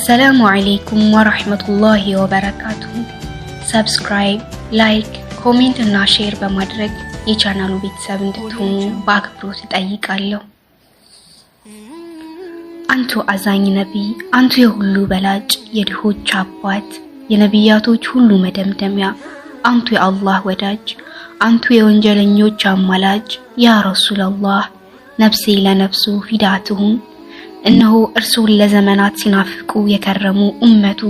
السلام عليكم ورحمة الله وبركاته። Subscribe፣ like፣ comment እና share በማድረግ የቻናሉ ቤተሰብ እንድትሆኑ በአክብሮት እጠይቃለሁ። አንቱ አዛኝ ነቢይ፣ አንቱ የሁሉ በላጭ፣ የድሆች አባት፣ የነቢያቶች ሁሉ መደምደሚያ፣ አንቱ የአላህ ወዳጅ፣ አንቱ የወንጀለኞች አማላጅ፣ يا رسول الله፣ ነፍሴ ለነፍሱ ፊዳ ትሁን። እነሆ እርሱን ለዘመናት ሲናፍቁ የከረሙ ኡመቱ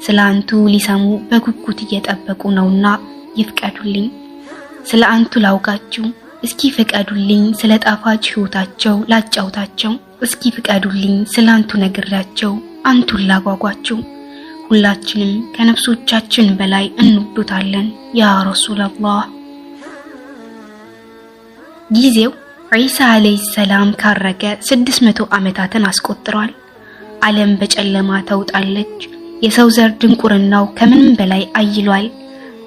ስለ አንቱ ሊሰሙ በጉጉት እየጠበቁ ነውና ይፍቀዱልኝ። ስለ አንቱ ላውጋችሁ እስኪ ፍቀዱልኝ። ስለ ጣፋጭ ሕይወታቸው ላጫውታቸው እስኪ ፍቀዱልኝ። ስለ አንቱ ነግራቸው አንቱን ላጓጓችሁ። ሁላችንም ከነፍሶቻችን በላይ እንወዱታለን። ያ ረሱላላህ። ጊዜው ዒሳ ዓለይሂ ሰላም ካረገ 600 ዓመታትን አስቆጥሯል። ዓለም በጨለማ ተውጣለች። የሰው ዘር ድንቁርናው ከምንም በላይ አይሏል።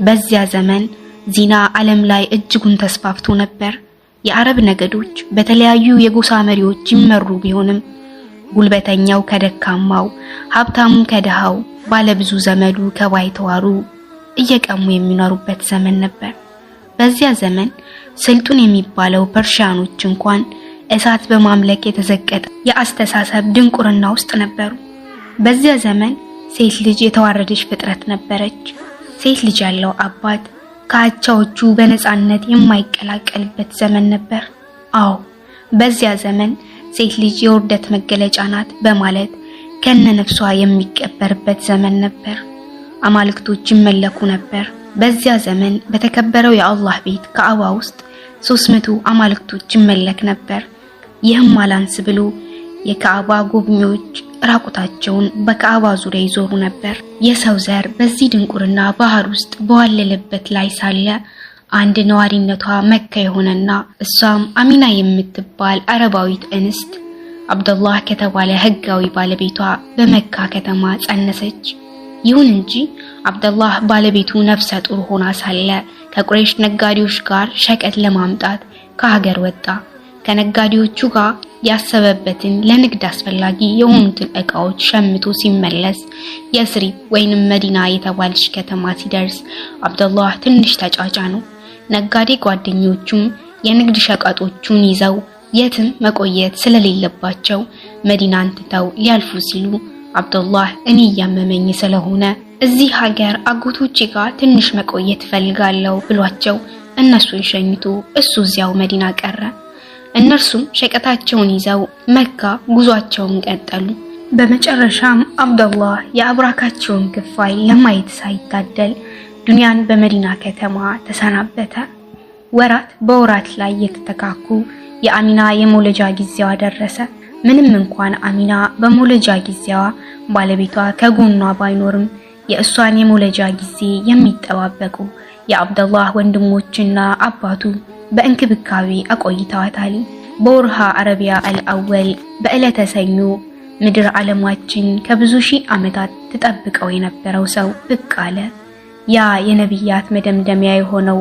በዚያ ዘመን ዚና ዓለም ላይ እጅጉን ተስፋፍቶ ነበር። የአረብ ነገዶች በተለያዩ የጎሳ መሪዎች ይመሩ ቢሆንም ጉልበተኛው ከደካማው፣ ሀብታሙ ከድሃው፣ ባለብዙ ዘመዱ ከባይተዋሩ እየቀሙ የሚኖሩበት ዘመን ነበር። በዚያ ዘመን ስልጡን የሚባለው ፐርሺያኖች እንኳን እሳት በማምለክ የተዘቀጠ የአስተሳሰብ ድንቁርና ውስጥ ነበሩ። በዚያ ዘመን ሴት ልጅ የተዋረደች ፍጥረት ነበረች። ሴት ልጅ ያለው አባት ከአቻዎቹ በነፃነት የማይቀላቀልበት ዘመን ነበር። አዎ፣ በዚያ ዘመን ሴት ልጅ የውርደት መገለጫ ናት በማለት ከነነፍሷ የሚቀበርበት ዘመን ነበር። አማልክቶች ይመለኩ ነበር። በዚያ ዘመን በተከበረው የአላህ ቤት ካዕባ ውስጥ 300 አማልክቶች ይመለክ ነበር። ይህም አላንስ ብሎ የካዕባ ጎብኚዎች ራቁታቸውን በካዕባ ዙሪያ ይዞሩ ነበር። የሰው ዘር በዚህ ድንቁርና ባህር ውስጥ በዋለለበት ላይ ሳለ አንድ ነዋሪነቷ መካ የሆነና እሷም አሚና የምትባል አረባዊት እንስት አብደላህ ከተባለ ህጋዊ ባለቤቷ በመካ ከተማ ጸነሰች። ይሁን እንጂ አብደላህ ባለቤቱ ነፍሰ ጡር ሆና ሳለ ከቁረይሽ ነጋዴዎች ጋር ሸቀጥ ለማምጣት ከሀገር ወጣ። ከነጋዴዎቹ ጋር ያሰበበትን ለንግድ አስፈላጊ የሆኑትን ዕቃዎች ሸምቶ ሲመለስ የስሪብ ወይንም መዲና የተባለች ከተማ ሲደርስ አብደላህ ትንሽ ተጫጫ ነው። ነጋዴ ጓደኞቹም የንግድ ሸቀጦቹን ይዘው የትም መቆየት ስለሌለባቸው መዲናን ትተው ሊያልፉ ሲሉ አብደላህ እኔ እያመመኝ ስለሆነ እዚህ ሀገር አጎቶቼ ጋር ትንሽ መቆየት እፈልጋለሁ ብሏቸው እነሱን ሸኝቶ እሱ እዚያው መዲና ቀረ። እነርሱም ሸቀጣቸውን ይዘው መካ ጉዟቸውን ቀጠሉ። በመጨረሻም አብደላህ የአብራካቸውን ክፋይ ለማየት ሳይታደል ዱንያን በመዲና ከተማ ተሰናበተ። ወራት በወራት ላይ የተተካኩ የአሚና የመውለጃ ጊዜዋ ደረሰ። ምንም እንኳን አሚና በመውለጃ ጊዜዋ ባለቤቷ ከጎኗ ባይኖርም የእሷን የመውለጃ ጊዜ የሚጠባበቁ የአብደላህ ወንድሞችና አባቱ በእንክብካቤ አቆይተዋታል። በወርሃ አረቢያ አልአወል በዕለተ ሰኞ ምድር ዓለማችን ከብዙ ሺህ ዓመታት ትጠብቀው የነበረው ሰው ብቅ አለ። ያ የነቢያት መደምደሚያ የሆነው፣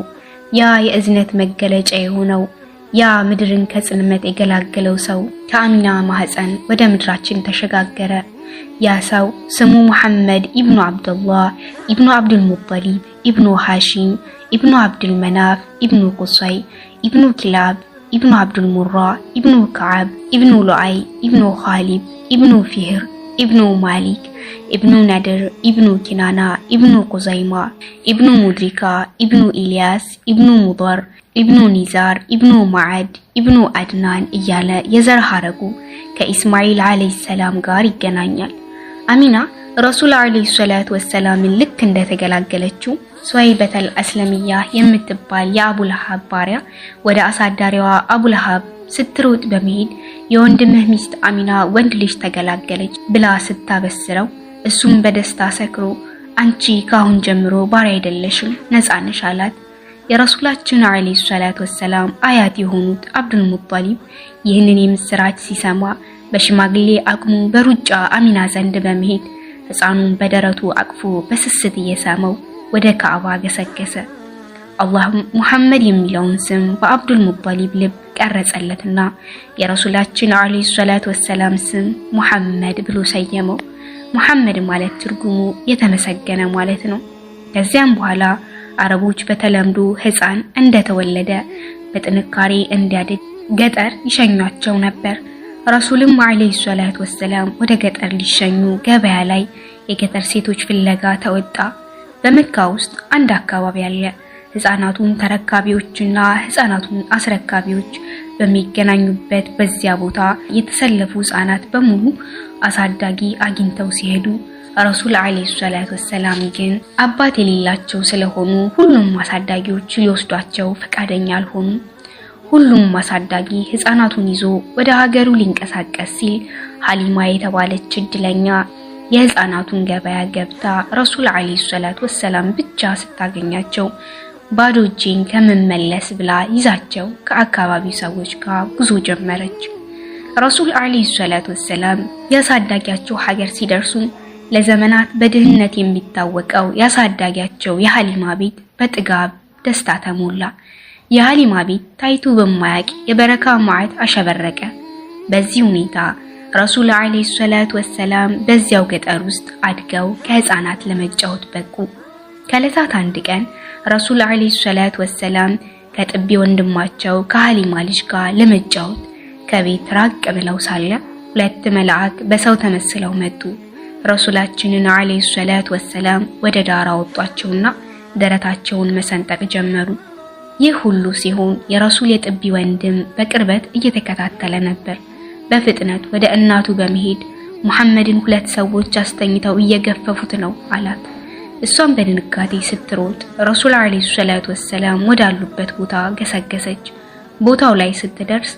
ያ የእዝነት መገለጫ የሆነው፣ ያ ምድርን ከጽልመት የገላገለው ሰው ከአሚና ማህፀን ወደ ምድራችን ተሸጋገረ። ያ ሰው ስሙ ሙሐመድ ኢብኑ አብዱላህ ኢብኑ አብዱል ሙጠሊብ ኢብኑ ሃሺም ኢብኑ አብዱል መናፍ ኢብኑ ቁሳይ ኢብኑ ኪላብ ኢብኑ አብዱል ሙራ ኢብኑ ከዓብ ኢብኑ ሉአይ ኢብኑ ኻሊብ ኢብኑ ፊህር ኢብኑ ማሊክ ኢብኑ ነድር ኢብኑ ኪናና ኢብኑ ቁዘይማ ኢብኑ ሙድሪካ ኢብኑ ኢልያስ ኢብኑ ሙضር ኢብኑ ኒዛር ኢብኑ ማዓድ ኢብኑ አድናን እያለ የዘር ሐረጉ ከኢስማኤል ዓለይሂ ሰላም ጋር ይገናኛል። አሚና ረሱል ዓለይሂ ሰላቱ ወሰላምን ልክ እንደተገላገለችው ሱወይበተል አስለሚያ የምትባል የአቡልሃብ ባሪያ ወደ አሳዳሪዋ አቡልሃብ ስትሮጥ በመሄድ የወንድምህ ሚስት አሚና ወንድ ልጅ ተገላገለች ብላ ስታበስረው እሱም በደስታ ሰክሮ አንቺ ካሁን ጀምሮ ባሪያ አይደለሽም፣ ነፃ ነሽ አላት። የረሱላችን ዓለይሂ ሰላቱ ወሰላም አያት የሆኑት አብዱል ሙጠሊብ ይህንን የምስራች ሲሰማ በሽማግሌ አቅሙ በሩጫ አሚና ዘንድ በመሄድ ሕፃኑን በደረቱ አቅፎ በስስት እየሳመው ወደ ካዕባ ገሰገሰ። አላህ ሙሐመድ የሚለውን ስም በአብዱል ሙጠሊብ ልብ ቀረጸለትና የረሱላችን ዓለይሂ ሰላቱ ወሰላም ስም ሙሐመድ ብሎ ሰየመው። ሙሐመድ ማለት ትርጉሙ የተመሰገነ ማለት ነው። ከዚያም በኋላ አረቦች በተለምዶ ሕፃን እንደተወለደ በጥንካሬ እንዲያድግ ገጠር ይሸኟቸው ነበር። ረሱልም ዓለይሂ ሰላቱ ወሰላም ወደ ገጠር ሊሸኙ ገበያ ላይ የገጠር ሴቶች ፍለጋ ተወጣ። በመካ ውስጥ አንድ አካባቢ አለ። ሕፃናቱን ተረካቢዎችና ሕፃናቱን አስረካቢዎች በሚገናኙበት በዚያ ቦታ የተሰለፉ ሕፃናት በሙሉ አሳዳጊ አግኝተው ሲሄዱ ረሱል ዓለይሂ ሰላቱ ወሰላም ግን አባት የሌላቸው ስለሆኑ ሁሉም አሳዳጊዎች ሊወስዷቸው ፈቃደኛ አልሆኑም። ሁሉም አሳዳጊ ሕፃናቱን ይዞ ወደ ሀገሩ ሊንቀሳቀስ ሲል ሀሊማ የተባለች እድለኛ የሕፃናቱን ገበያ ገብታ ረሱል ዓለይሂ ሰላቱ ወሰላም ብቻ ስታገኛቸው ባዶ እጄን ከምመለስ ብላ ይዛቸው ከአካባቢው ሰዎች ጋር ጉዞ ጀመረች። ረሱል ዓለይሂ ሰላቱ ወሰላም ያሳዳጊያቸው ሀገር ሲደርሱ ለዘመናት በድህነት የሚታወቀው ያሳዳጊያቸው የሀሊማ ቤት በጥጋብ ደስታ ተሞላ። የሀሊማ ቤት ታይቶ በማያቅ የበረካ ማዕት አሸበረቀ። በዚህ ሁኔታ ረሱል ዓለይሂ ሰላቱ ወሰላም በዚያው ገጠር ውስጥ አድገው ከህፃናት ለመጫወት በቁ። ከዕለታት አንድ ቀን ረሱል ዓለይሂ ሰላቱ ወሰላም ከጥቢ ወንድማቸው ከሀሊማ ልጅ ጋር ለመጫወት ከቤት ራቅ ብለው ሳለ ሁለት መልአክ በሰው ተመስለው መጡ። ረሱላችንን ዓለይሂ ሰላቱ ወሰላም ወደ ዳር አወጧቸውና ደረታቸውን መሰንጠቅ ጀመሩ። ይህ ሁሉ ሲሆን የረሱል የጥቢ ወንድም በቅርበት እየተከታተለ ነበር። በፍጥነት ወደ እናቱ በመሄድ ሙሐመድን ሁለት ሰዎች አስተኝተው እየገፈፉት ነው አላት። እሷም በድንጋጤ ስትሮጥ ረሱል ዓለይሂ ሰላቱ ወሰላም ወዳሉበት ቦታ ገሰገሰች። ቦታው ላይ ስትደርስ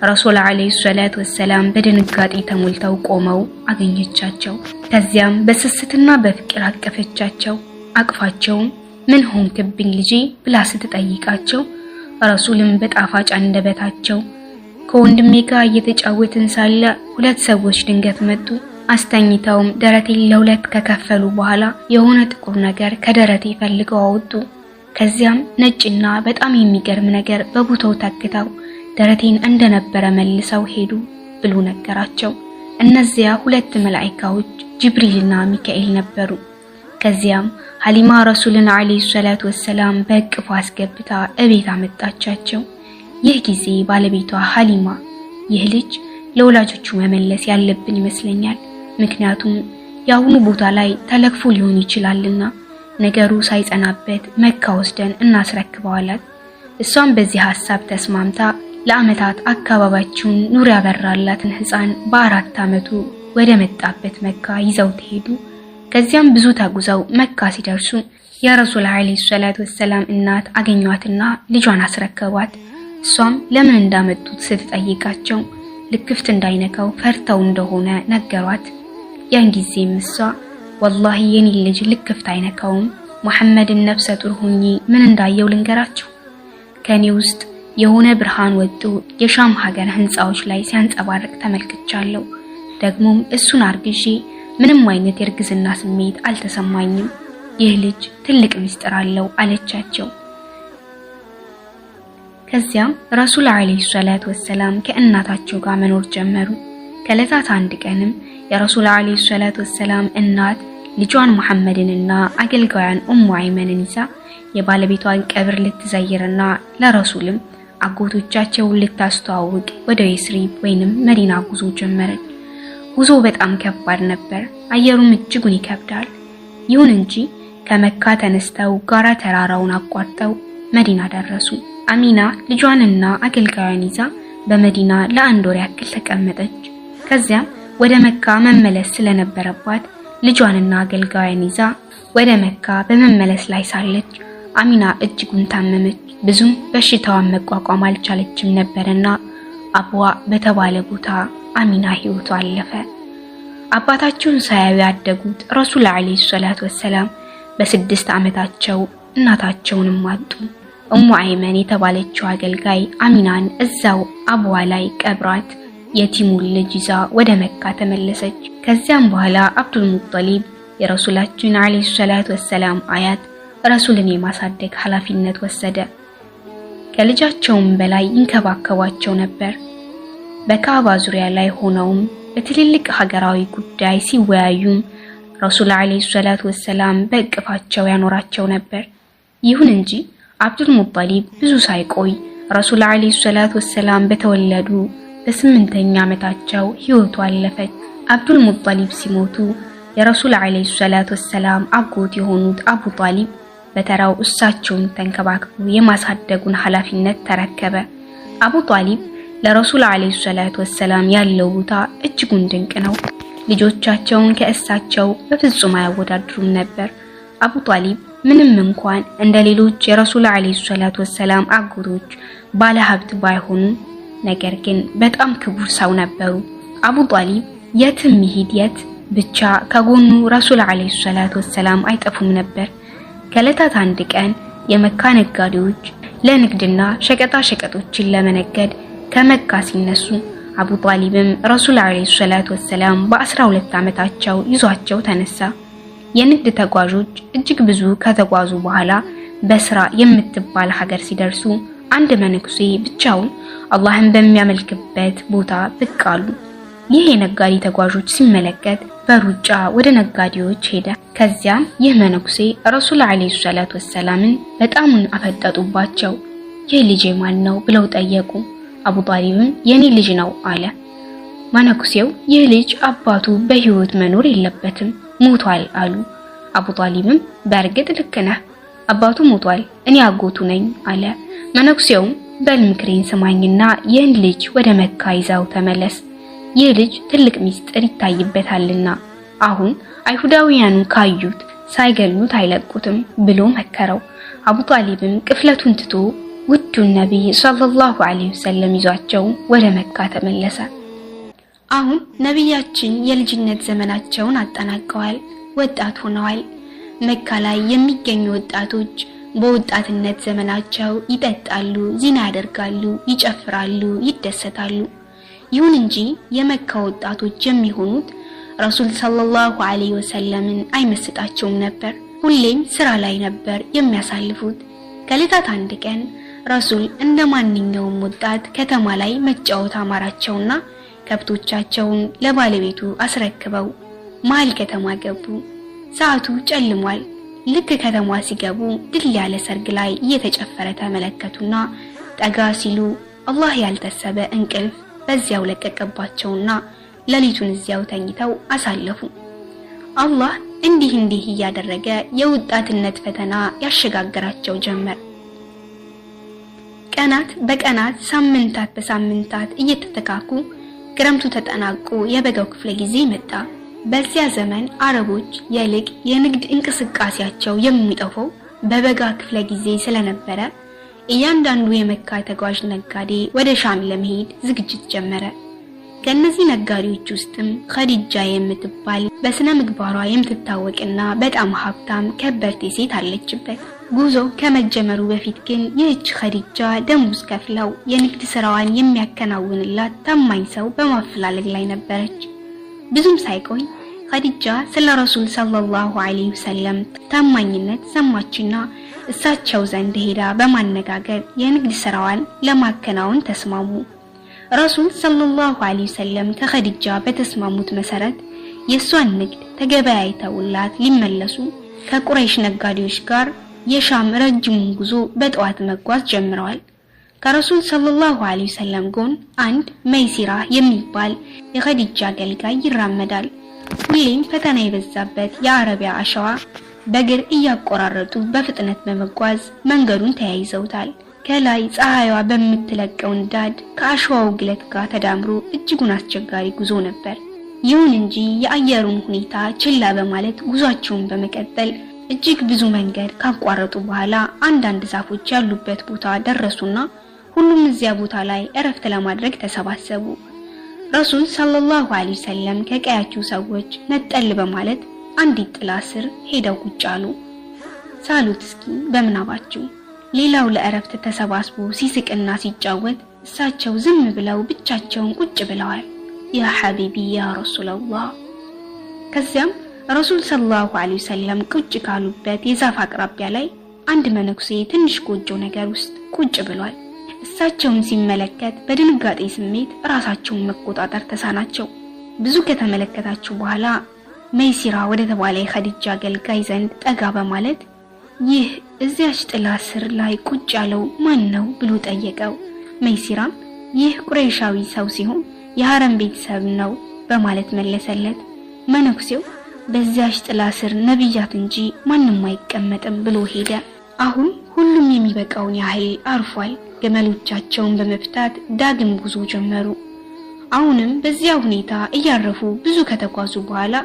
ረሱል ዓለይሂ ሰላቱ ወሰላም በድንጋጤ ተሞልተው ቆመው አገኘቻቸው። ከዚያም በስስትና በፍቅር አቀፈቻቸው። አቅፋቸውም ምን ሆንክብኝ ልጄ ብላ ስትጠይቃቸው ረሱልም በጣፋጭ አንደበታቸው ከወንድሜ ጋር እየተጫወትን ሳለ ሁለት ሰዎች ድንገት መጡ። አስተኝተውም ደረቴን ለሁለት ከከፈሉ በኋላ የሆነ ጥቁር ነገር ከደረቴ ፈልገው አወጡ። ከዚያም ነጭና በጣም የሚገርም ነገር በቦታው ተክተው ደረቴን እንደነበረ መልሰው ሄዱ ብሎ ነገራቸው። እነዚያ ሁለት መላኢካዎች ጅብሪልና ሚካኤል ነበሩ። ከዚያም ሀሊማ ረሱልን ዓለይሂ ሰላቱ ወሰላም በእቅፏ አስገብታ እቤት አመጣቻቸው። ይህ ጊዜ ባለቤቷ ሀሊማ ይህ ልጅ ለወላጆቹ መመለስ ያለብን ይመስለኛል፣ ምክንያቱም የአሁኑ ቦታ ላይ ተለክፎ ሊሆን ይችላልና ነገሩ ሳይጸናበት መካ ወስደን እናስረክበዋለን። እሷም በዚህ ሐሳብ ተስማምታ ለዓመታት አካባቢያቸውን ኑር ያበራላትን ሕፃን በ4 ዓመቱ ወደ መጣበት መካ ይዘው ተሄዱ። ከዚያም ብዙ ተጉዘው መካ ሲደርሱ የረሱል ዓለይሂ ሰላቱ ወሰላም እናት አገኟትና ልጇን አስረከቧት። እሷም ለምን እንዳመጡት ስትጠይቃቸው ልክፍት እንዳይነካው ፈርተው እንደሆነ ነገሯት። ያን ጊዜም እሷ ወላሂ የኔ ልጅ ልክፍት አይነካውም፣ ሙሐመድን ነፍሰ ጡር ሆኜ ምን እንዳየው ልንገራችሁ። ከኔ ውስጥ የሆነ ብርሃን ወጥቶ የሻም ሀገር ህንጻዎች ላይ ሲያንጸባርቅ ተመልክቻለሁ። ደግሞም እሱን አርግዤ ምንም አይነት የእርግዝና ስሜት አልተሰማኝም። ይህ ልጅ ትልቅ ምስጢር አለው አለቻቸው። ከዚያም ረሱል ዓለይሂ ሰላቱ ወሰላም ከእናታቸው ጋር መኖር ጀመሩ። ከዕለታት አንድ ቀንም የረሱል ዓለይሂ ሰላቱ ወሰላም እናት ልጇን መሐመድንና አገልጋያን ኡሙ አይመንን ይዛ የባለቤቷን ቀብር ልትዘይርና ለረሱልም አጎቶቻቸውን ልታስተዋውቅ ወደ የስሪብ ወይንም መዲና ጉዞ ጀመረች። ጉዞ በጣም ከባድ ነበር። አየሩም እጅጉን ይከብዳል። ይሁን እንጂ ከመካ ተነስተው ጋራ ተራራውን አቋርጠው መዲና ደረሱ። አሚና ልጇንና አገልጋዩን ይዛ በመዲና ለአንድ ወር ያክል ተቀመጠች። ከዚያም ወደ መካ መመለስ ስለነበረባት ልጇንና አገልጋዩን ይዛ ወደ መካ በመመለስ ላይ ሳለች አሚና እጅጉን ታመመች። ብዙም በሽታዋን መቋቋም አልቻለችም ነበርና አብዋ በተባለ ቦታ አሚና ሕይወቷ አለፈ። አባታቸውን ሳያዩ ያደጉት ረሱል ዓለይሂ ሰላቱ ወሰላም በ6 ዓመታቸው እናታቸውንም አጡ። ኡሙ አይመን የተባለችው አገልጋይ አሚናን እዛው አብዋ ላይ ቀብራት የቲሙን ልጅ ይዛ ወደ መካ ተመለሰች። ከዚያም በኋላ አብዱል ሙጠሊብ የረሱላችን ዓለይሂ ሰላቱ ወሰላም አያት ረሱልን የማሳደግ ኃላፊነት ወሰደ። ከልጃቸውም በላይ ይንከባከቧቸው ነበር። በካባ ዙሪያ ላይ ሆነውም በትልልቅ ሀገራዊ ጉዳይ ሲወያዩም ረሱል ዓለይሂ ሰላቱ ወሰላም በእቅፋቸው ያኖራቸው ነበር። ይሁን እንጂ አብዱል ሙጠሊብ ብዙ ሳይቆይ ረሱል ዓለይሂ ሰላቱ ወሰላም በተወለዱ በ8ኛ ዓመታቸው ሕይወቱ አለፈች። አብዱል ሙጠሊብ ሲሞቱ የረሱል ዓለይሂ ሰላቱ ወሰላም አጎት የሆኑት አቡ ጣሊብ በተራው እሳቸውን ተንከባክቦ የማሳደጉን ኃላፊነት ተረከበ። አቡ ጣሊብ ለረሱል ዓለይሂ ሰላቱ ወሰላም ያለው ቦታ እጅጉን ድንቅ ነው። ልጆቻቸውን ከእሳቸው በፍጹም አያወዳድሩም ነበር። አቡ ጣሊብ ምንም እንኳን እንደ ሌሎች የረሱል ዓለይሂ ሰላቱ ወሰላም አጎቶች ባለ ሀብት ባይሆኑም ነገር ግን በጣም ክቡር ሰው ነበሩ። አቡ ጣሊብ የትም ይሂድ የት ብቻ ከጎኑ ረሱል ዓለይሂ ሰላቱ ወሰላም አይጠፉም ነበር። ከዕለታት አንድ ቀን የመካ ነጋዴዎች ለንግድና ሸቀጣ ሸቀጦችን ለመነገድ ከመካ ሲነሱ አቡ ጣሊብም ረሱል ዓለይሂ ሰላቱ ወሰላም በ12 ዓመታቸው ይዟቸው ተነሳ። የንግድ ተጓዦች እጅግ ብዙ ከተጓዙ በኋላ በስራ የምትባል ሀገር ሲደርሱ አንድ መነኩሴ ብቻውን አላህን በሚያመልክበት ቦታ ብቅ አሉ። ይህ የነጋዴ ተጓዦች ሲመለከት በሩጫ ወደ ነጋዴዎች ሄደ። ከዚያም ይህ መነኩሴ ረሱል ዓለይሂ ሰላቱ ወሰላምን በጣሙን አፈጠጡባቸው። ይህ ልጅ ማን ነው ብለው ጠየቁ። አቡ ጣሊብም የኔ ልጅ ነው አለ። መነኩሴው ይህ ልጅ አባቱ በሕይወት መኖር የለበትም ሞቷል አሉ። አቡ ጣሊብም በእርግጥ ልክ ነህ፣ አባቱ ሞቷል፣ እኔ አጎቱ ነኝ አለ። መነኩሴውም በል ምክሬን ስማኝና ይህን ልጅ ወደ መካ ይዛው ተመለስ፣ ይህ ልጅ ትልቅ ሚስጥር ይታይበታልና አሁን አይሁዳውያኑ ካዩት ሳይገሉት አይለቁትም ብሎ መከረው። አቡ ጣሊብም ቅፍለቱን ትቶ ውዱን ነቢይ ሰለላሁ ዐለይሂ ወሰለም ይዟቸው ወደ መካ ተመለሰ። አሁን ነቢያችን የልጅነት ዘመናቸውን አጠናቀዋል፣ ወጣት ሆነዋል። መካ ላይ የሚገኙ ወጣቶች በወጣትነት ዘመናቸው ይጠጣሉ፣ ዚና ያደርጋሉ፣ ይጨፍራሉ፣ ይደሰታሉ። ይሁን እንጂ የመካ ወጣቶች የሚሆኑት ረሱል ሰለላሁ ዐለይሂ ወሰለምን አይመስጣቸውም ነበር። ሁሌም ስራ ላይ ነበር የሚያሳልፉት። ከዕለታት አንድ ቀን ረሱል እንደ ማንኛውም ወጣት ከተማ ላይ መጫወት አማራቸውና ከብቶቻቸውን ለባለቤቱ አስረክበው መሀል ከተማ ገቡ። ሰዓቱ ጨልሟል። ልክ ከተማ ሲገቡ ድል ያለ ሰርግ ላይ እየተጨፈረ ተመለከቱና ጠጋ ሲሉ አላህ ያልተሰበ እንቅልፍ በዚያው ለቀቀባቸውና ሌሊቱን እዚያው ተኝተው አሳለፉ። አላህ እንዲህ እንዲህ እያደረገ የወጣትነት ፈተና ያሸጋግራቸው ጀመር። ቀናት በቀናት ሳምንታት በሳምንታት እየተተካኩ ክረምቱ ተጠናቆ የበጋው ክፍለ ጊዜ መጣ። በዚያ ዘመን አረቦች የልቅ የንግድ እንቅስቃሴያቸው የሚጠፋው በበጋ ክፍለ ጊዜ ስለነበረ እያንዳንዱ የመካ ተጓዥ ነጋዴ ወደ ሻም ለመሄድ ዝግጅት ጀመረ። ከእነዚህ ነጋዴዎች ውስጥም ኸዲጃ የምትባል በስነ ምግባሯ የምትታወቅና በጣም ሀብታም ከበርቴ ሴት አለችበት። ጉዞ ከመጀመሩ በፊት ግን ይህች ኸዲጃ ደሞዝ ከፍለው የንግድ ስራዋን የሚያከናውንላት ታማኝ ሰው በማፈላለግ ላይ ነበረች። ብዙም ሳይቆይ ኸዲጃ ስለ ረሱል ሰለላሁ ዐለይሂ ወሰለም ታማኝነት ሰማችና እሳቸው ዘንድ ሄዳ በማነጋገር የንግድ ስራዋን ለማከናወን ተስማሙ። ረሱል ሰለላሁ ዐለይሂ ወሰለም ከኸዲጃ በተስማሙት መሰረት የሷን ንግድ ተገበያይተውላት ሊመለሱ ከቁረይሽ ነጋዴዎች ጋር የሻም ረጅሙን ጉዞ በጠዋት መጓዝ ጀምረዋል። ከረሱል ሰለላሁ ዐለይሂ ወሰለም ጎን አንድ መይሲራ የሚባል የኸዲጃ አገልጋይ ይራመዳል። ሁሌም ፈተና የበዛበት የአረቢያ አሸዋ በእግር እያቆራረጡ በፍጥነት በመጓዝ መንገዱን ተያይዘውታል። ከላይ ፀሐይዋ በምትለቀው ንዳድ ከአሸዋው ግለት ጋር ተዳምሮ እጅጉን አስቸጋሪ ጉዞ ነበር። ይሁን እንጂ የአየሩን ሁኔታ ችላ በማለት ጉዟቸውን በመቀጠል እጅግ ብዙ መንገድ ካቋረጡ በኋላ አንዳንድ ዛፎች ያሉበት ቦታ ደረሱና ሁሉም እዚያ ቦታ ላይ እረፍት ለማድረግ ተሰባሰቡ። ረሱል ሰለላሁ ዐለይሂ ወሰለም ከቀያቸው ሰዎች ነጠል በማለት አንዲት ጥላ ስር ሄደው ቁጭ አሉ። ሳሉት እስኪ በምናባችሁ። ሌላው ለእረፍት ተሰባስቦ ሲስቅና ሲጫወት እሳቸው ዝም ብለው ብቻቸውን ቁጭ ብለዋል። ያ ሐቢቢ ያ ረሱላላህ። ከዚያም ረሱል ሰለላሁ ዐለይሂ ወሰለም ቁጭ ካሉበት የዛፍ አቅራቢያ ላይ አንድ መነኩሴ ትንሽ ጎጆ ነገር ውስጥ ቁጭ ብሏል። እሳቸውን ሲመለከት በድንጋጤ ስሜት ራሳቸውን መቆጣጠር ተሳናቸው። ብዙ ከተመለከታቸው በኋላ መይሲራ ወደ ተባለ የኸዲጃ አገልጋይ ዘንድ ጠጋ በማለት ይህ እዚያች ጥላ ስር ላይ ቁጭ ያለው ማን ነው ብሎ ጠየቀው። መይሲራም ይህ ቁረይሻዊ ሰው ሲሆን የሐረም ቤተሰብ ነው በማለት መለሰለት። መነኩሴው በዚያች ጥላ ስር ነቢያት እንጂ ማንም አይቀመጥም ብሎ ሄደ። አሁን ሁሉም የሚበቃውን ያህል አርፏል። ግመሎቻቸውን በመፍታት ዳግም ጉዞ ጀመሩ። አሁንም በዚያ ሁኔታ እያረፉ ብዙ ከተጓዙ በኋላ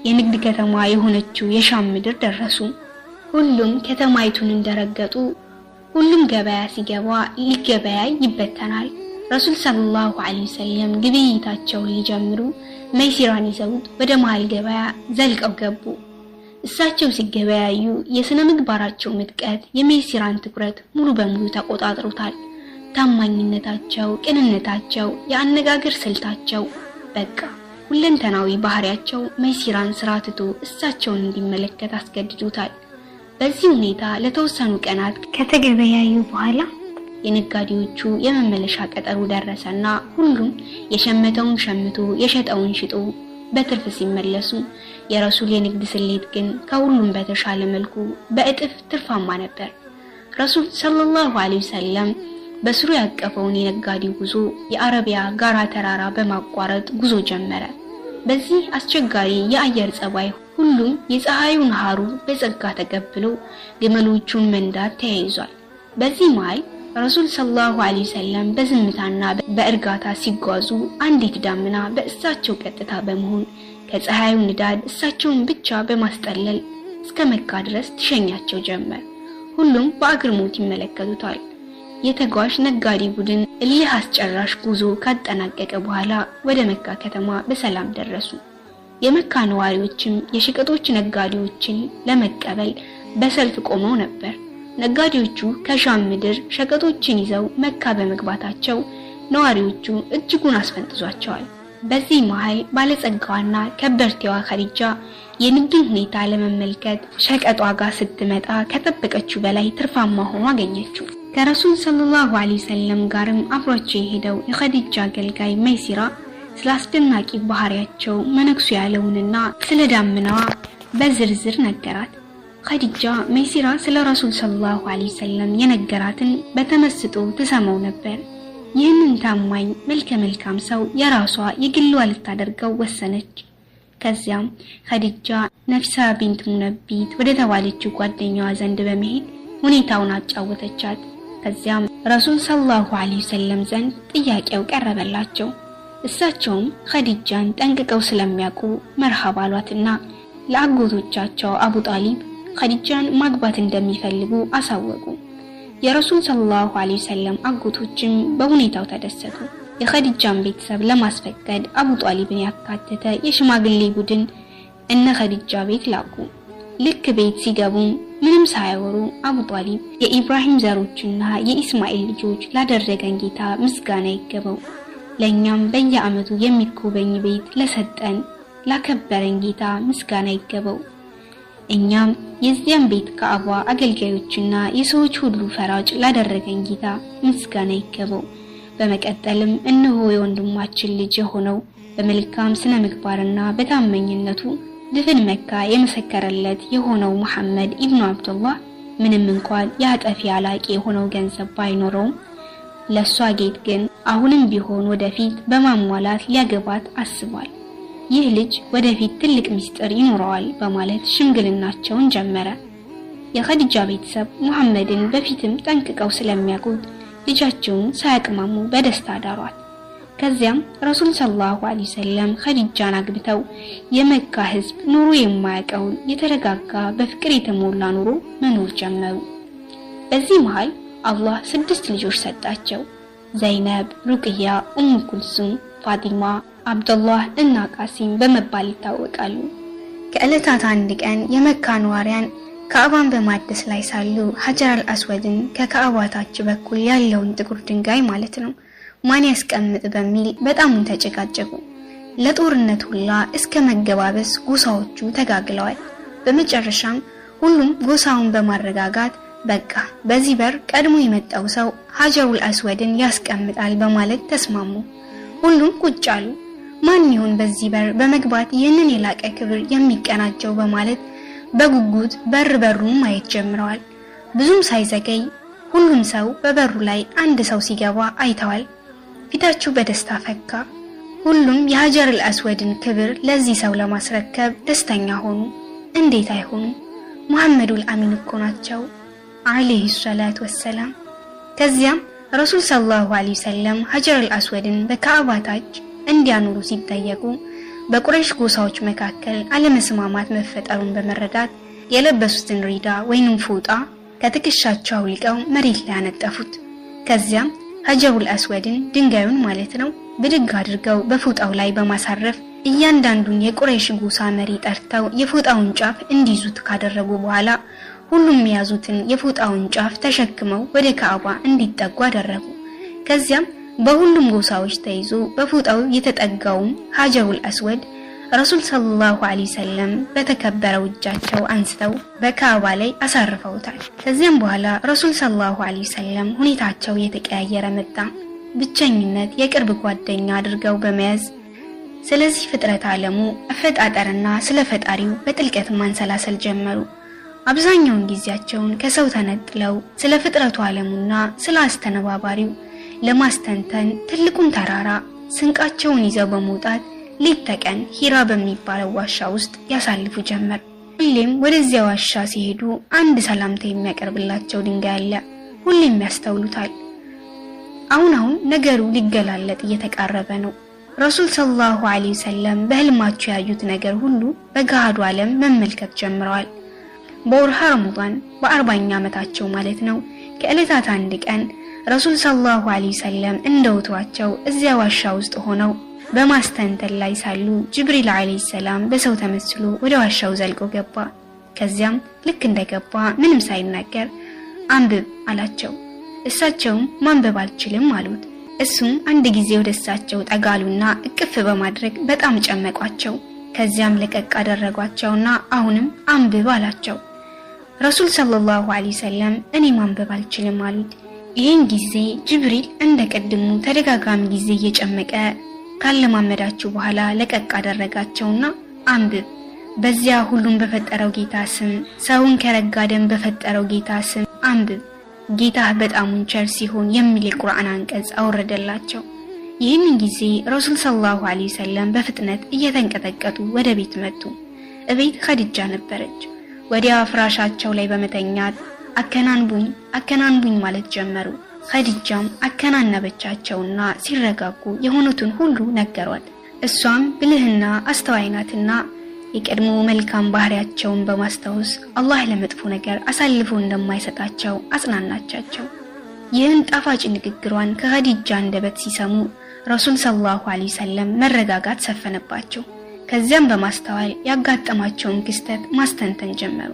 የንግድ ከተማ የሆነችው የሻም ምድር ደረሱ። ሁሉም ከተማይቱን እንደረገጡ ሁሉም ገበያ ሲገባ ሊገበያይ ይበተናል። ረሱል ሰለላሁ ዐለይሂ ወሰለም ግብይታቸውን ሊጀምሩ መይሲራን ይዘውት ወደ መሃል ገበያ ዘልቀው ገቡ። እሳቸው ሲገበያዩ የስነ ምግባራቸው ምጥቀት የመይሲራን ትኩረት ሙሉ በሙሉ ተቆጣጥሮታል። ታማኝነታቸው፣ ቅንነታቸው፣ የአነጋገር ስልታቸው፣ በቃ ሁለንተናዊ ባህሪያቸው መይሲራን ስራ ትቶ እሳቸውን እንዲመለከት አስገድዶታል። በዚህ ሁኔታ ለተወሰኑ ቀናት ከተገበያዩ በኋላ የነጋዴዎቹ የመመለሻ ቀጠሮ ደረሰና ሁሉም የሸመተውን ሸምቶ የሸጠውን ሽጦ በትርፍ ሲመለሱ የረሱል የንግድ ስሌት ግን ከሁሉም በተሻለ መልኩ በእጥፍ ትርፋማ ነበር። ረሱል ሰለላሁ ዐለይሂ ወሰለም በስሩ ያቀፈውን የነጋዴው ጉዞ የአረቢያ ጋራ ተራራ በማቋረጥ ጉዞ ጀመረ። በዚህ አስቸጋሪ የአየር ጸባይ ሁሉም የፀሐዩን ሐሩር በጸጋ ተቀብሎ ግመሎቹን መንዳት ተያይዟል። በዚህ መሃል ረሱል ሰለላሁ ዐለይሂ ወሰለም በዝምታና በእርጋታ ሲጓዙ አንዲት ዳመና በእሳቸው ቀጥታ በመሆን ከፀሐዩ ንዳድ እሳቸውን ብቻ በማስጠለል እስከ መካ ድረስ ትሸኛቸው ጀመር። ሁሉም በአግርሞት ይመለከቱታል። የተጓዥ ነጋዴ ቡድን እልህ አስጨራሽ ጉዞ ካጠናቀቀ በኋላ ወደ መካ ከተማ በሰላም ደረሱ። የመካ ነዋሪዎችም የሸቀጦች ነጋዴዎችን ለመቀበል በሰልፍ ቆመው ነበር። ነጋዴዎቹ ከሻም ምድር ሸቀጦችን ይዘው መካ በመግባታቸው ነዋሪዎቹ እጅጉን አስፈንጥዟቸዋል። በዚህ መሃል ባለጸጋዋና ከበርቴዋ ኸዲጃ የንግዱን ሁኔታ ለመመልከት ሸቀጧ ጋር ስትመጣ ከጠበቀችው በላይ ትርፋማ ሆኖ አገኘችው። ከረሱል ሰለላሁ ዐለይሂ ወሰለም ጋርም አብሯቸው የሄደው የኸዲጃ አገልጋይ መይሲራ ስለ አስደናቂ ባህሪያቸው መነኩሱ ያለውንና ስለ ዳመናዋ በዝርዝር ነገራት። ኸዲጃ መይሲራ ስለ ረሱል ሰለላሁ ዐለይሂ ወሰለም የነገራትን በተመስጦ ትሰማው ነበር። ይህንን ታማኝ መልከ መልካም ሰው የራሷ የግሏ ልታደርገው ወሰነች። ከዚያም ኸዲጃ ነፍሳ ቢንት ሙነቢት ወደ ተባለችው ጓደኛዋ ዘንድ በመሄድ ሁኔታውን አጫወተቻት። ከዚያም ረሱል ሰለላሁ ዐለይሂ ወሰለም ዘንድ ጥያቄው ቀረበላቸው። እሳቸውም ኸዲጃን ጠንቅቀው ስለሚያውቁ መርሃባ አሏትና ለአጎቶቻቸው አቡ ጣሊብ ኸዲጃን ማግባት እንደሚፈልጉ አሳወቁ። የረሱል ሰለላሁ ዐለይሂ ወሰለም አጎቶችም በሁኔታው ተደሰቱ። የኸዲጃን ቤተሰብ ለማስፈቀድ አቡ ጣሊብን ያካተተ የሽማግሌ ቡድን እነ ኸዲጃ ቤት ላኩ። ልክ ቤት ሲገቡ ምንም ሳያወሩ አቡ ጣሊብ የኢብራሂም ዘሮችና የኢስማኤል ልጆች ላደረገን ጌታ ምስጋና ይገባው፣ ለኛም በየዓመቱ የሚጎበኝ ቤት ለሰጠን ላከበረን ጌታ ምስጋና ይገባው፣ እኛም የዚያም ቤት ካዕባ አገልጋዮችና የሰዎች ሁሉ ፈራጭ ላደረገን ጌታ ምስጋና ይገባው። በመቀጠልም እነሆ የወንድማችን ልጅ የሆነው በመልካም ስነ ምግባርና በታመኝነቱ ድፍን መካ የመሰከረለት የሆነው መሐመድ ኢብኑ አብዱላህ ምንም እንኳን የአጠፊ አላቂ የሆነው ገንዘብ ባይኖረውም ለሷ ጌጥ ግን አሁንም ቢሆን ወደፊት በማሟላት ሊያገባት አስቧል። ይህ ልጅ ወደፊት ትልቅ ምስጢር ይኖረዋል በማለት ሽምግልናቸውን ጀመረ። የኸዲጃ ቤተሰብ መሐመድን በፊትም ጠንቅቀው ስለሚያውቁት ልጃቸውን ሳያቅማሙ በደስታ ዳሯት። ከዚያም ረሱል ሰለላሁ ዐለይሂ ወሰለም ኸዲጃን አግብተው የመካ ሕዝብ ኑሮ የማያውቀውን የተረጋጋ በፍቅር የተሞላ ኑሮ መኖር ጀመሩ። በዚህ መሃል አላህ 6 ልጆች ሰጣቸው። ዘይነብ፣ ሩቅያ፣ ኡሙ ኩልሱም፣ ፋጢማ፣ አብዱላህ እና ቃሲም በመባል ይታወቃሉ። ከዕለታት አንድ ቀን የመካ ነዋሪያን ካዕባን በማደስ ላይ ሳሉ ሀጀር አልአስወድን ከካዕባ ታች በኩል ያለውን ጥቁር ድንጋይ ማለት ነው ማን ያስቀምጥ በሚል በጣም ተጨቃጨቁ። ለጦርነት ሁላ እስከ መገባበስ ጎሳዎቹ ተጋግለዋል። በመጨረሻም ሁሉም ጎሳውን በማረጋጋት በቃ በዚህ በር ቀድሞ የመጣው ሰው ሀጀሩል አስወድን ያስቀምጣል በማለት ተስማሙ። ሁሉም ቁጭ አሉ። ማን ይሆን በዚህ በር በመግባት ይህንን የላቀ ክብር የሚቀናጀው በማለት በጉጉት በር በሩን ማየት ጀምረዋል። ብዙም ሳይዘገይ ሁሉም ሰው በበሩ ላይ አንድ ሰው ሲገባ አይተዋል። ፊታቸው በደስታ ፈካ። ሁሉም የሀጀሩል አስወድን ክብር ለዚህ ሰው ለማስረከብ ደስተኛ ሆኑ። እንዴት አይሆኑ? ሙሐመዱል አሚን እኮ ናቸው አለይሂ ሰላቱ ወሰላም። ከዚያም ረሱል ሰለላሁ ዐለይሂ ወሰለም ሀጀሩል አስወድን በካዕባ ታች እንዲያኖሩ ሲጠየቁ በቁረይሽ ጎሳዎች መካከል አለመስማማት መፈጠሩን በመረዳት የለበሱትን ሪዳ ወይንም ፎጣ ከትከሻቸው አውልቀው መሬት ላይ አነጠፉት። ከዚያም ሀጀሩል አስወድን ድንጋዩን ማለት ነው ብድግ አድርገው በፎጣው ላይ በማሳረፍ እያንዳንዱን የቁረይሽ ጎሳ መሪ ጠርተው የፎጣውን ጫፍ እንዲይዙት ካደረጉ በኋላ ሁሉም የያዙትን የፎጣውን ጫፍ ተሸክመው ወደ ካዕባ እንዲጠጉ አደረጉ። ከዚያም በሁሉም ጎሳዎች ተይዞ በፎጣው የተጠጋውን ሀጀሩል አስወድ ረሱል ሰለላሁ ዐለይሂ ወሰለም በተከበረው እጃቸው አንስተው በካዕባ ላይ አሳርፈውታል። ከዚያም በኋላ ረሱል ሰለላሁ ዐለይሂ ወሰለም ሁኔታቸው የተቀያየረ መጣ። ብቸኝነት የቅርብ ጓደኛ አድርገው በመያዝ ስለዚህ ፍጥረት ዓለሙ አፈጣጠርና ስለ ፈጣሪው በጥልቀት ማንሰላሰል ጀመሩ። አብዛኛውን ጊዜያቸውን ከሰው ተነጥለው ስለ ፍጥረቱ ዓለሙና ስለ አስተነባባሪው ለማስተንተን ትልቁን ተራራ ስንቃቸውን ይዘው በመውጣት ሌት ተቀን ሂራ በሚባለው ዋሻ ውስጥ ያሳልፉ ጀመር። ሁሌም ወደዚያ ዋሻ ሲሄዱ አንድ ሰላምታ የሚያቀርብላቸው ድንጋይ አለ። ሁሌም ያስተውሉታል። አሁን አሁን ነገሩ ሊገላለጥ እየተቃረበ ነው። ረሱል ሰለላሁ ዐለይሂ ወሰለም በህልማቸው ያዩት ነገር ሁሉ በገሃዱ ዓለም መመልከት ጀምረዋል። በወርሃ ረመዳን በ40ኛ ዓመታቸው ማለት ነው ከዕለታት አንድ ቀን ረሱል ሰለላሁ ዐለይሂ ወሰለም እንደወትሯቸው እዚያ ዋሻ ውስጥ ሆነው በማስተንተን ላይ ሳሉ ጅብሪል ዐለይሂ ሰላም በሰው ተመስሎ ወደ ዋሻው ዘልቆ ገባ። ከዚያም ልክ እንደገባ ምንም ሳይናገር አንብብ አላቸው። እሳቸውም ማንበብ አልችልም አሉት። እሱም አንድ ጊዜ ወደ እሳቸው ጠጋሉና እቅፍ በማድረግ በጣም ጨመቋቸው። ከዚያም ለቀቅ አደረጓቸውና አሁንም አንብብ አላቸው። ረሱል ሰለላሁ ዐለይሂ ወሰለም እኔ ማንበብ አልችልም አሉት። ይህን ጊዜ ጅብሪል እንደ ቀድሙ ተደጋጋሚ ጊዜ እየጨመቀ ካለማመዳቸው በኋላ ለቀቅ አደረጋቸውና አንብብ፣ በዚያ ሁሉም በፈጠረው ጌታ ስም፣ ሰውን ከረጋ ደም በፈጠረው ጌታ ስም አንብብ፣ ጌታህ በጣሙን ቸር ሲሆን የሚል የቁርአን አንቀጽ አወረደላቸው። ይህንን ጊዜ ረሱል ሰለላሁ ዐለይሂ ወሰለም በፍጥነት እየተንቀጠቀጡ ወደ ቤት መጡ። እቤት ኸዲጃ ነበረች። ወዲያ ፍራሻቸው ላይ በመተኛት አከናንቡኝ አከናንቡኝ ማለት ጀመሩ። ኸዲጃም አከናነበቻቸውና ሲረጋጉ የሆኑትን ሁሉ ነገሯት። እሷም ብልህና አስተዋይ ናትና የቀድሞ መልካም ባህሪያቸውን በማስታወስ አላህ ለመጥፎ ነገር አሳልፎ እንደማይሰጣቸው አጽናናቻቸው። ይህን ጣፋጭ ንግግሯን ከኸዲጃ አንደበት ሲሰሙ ረሱል ሰለላሁ ዐለይሂ ወሰለም መረጋጋት ሰፈነባቸው። ከዚያም በማስተዋል ያጋጠማቸውን ክስተት ማስተንተን ጀመሩ።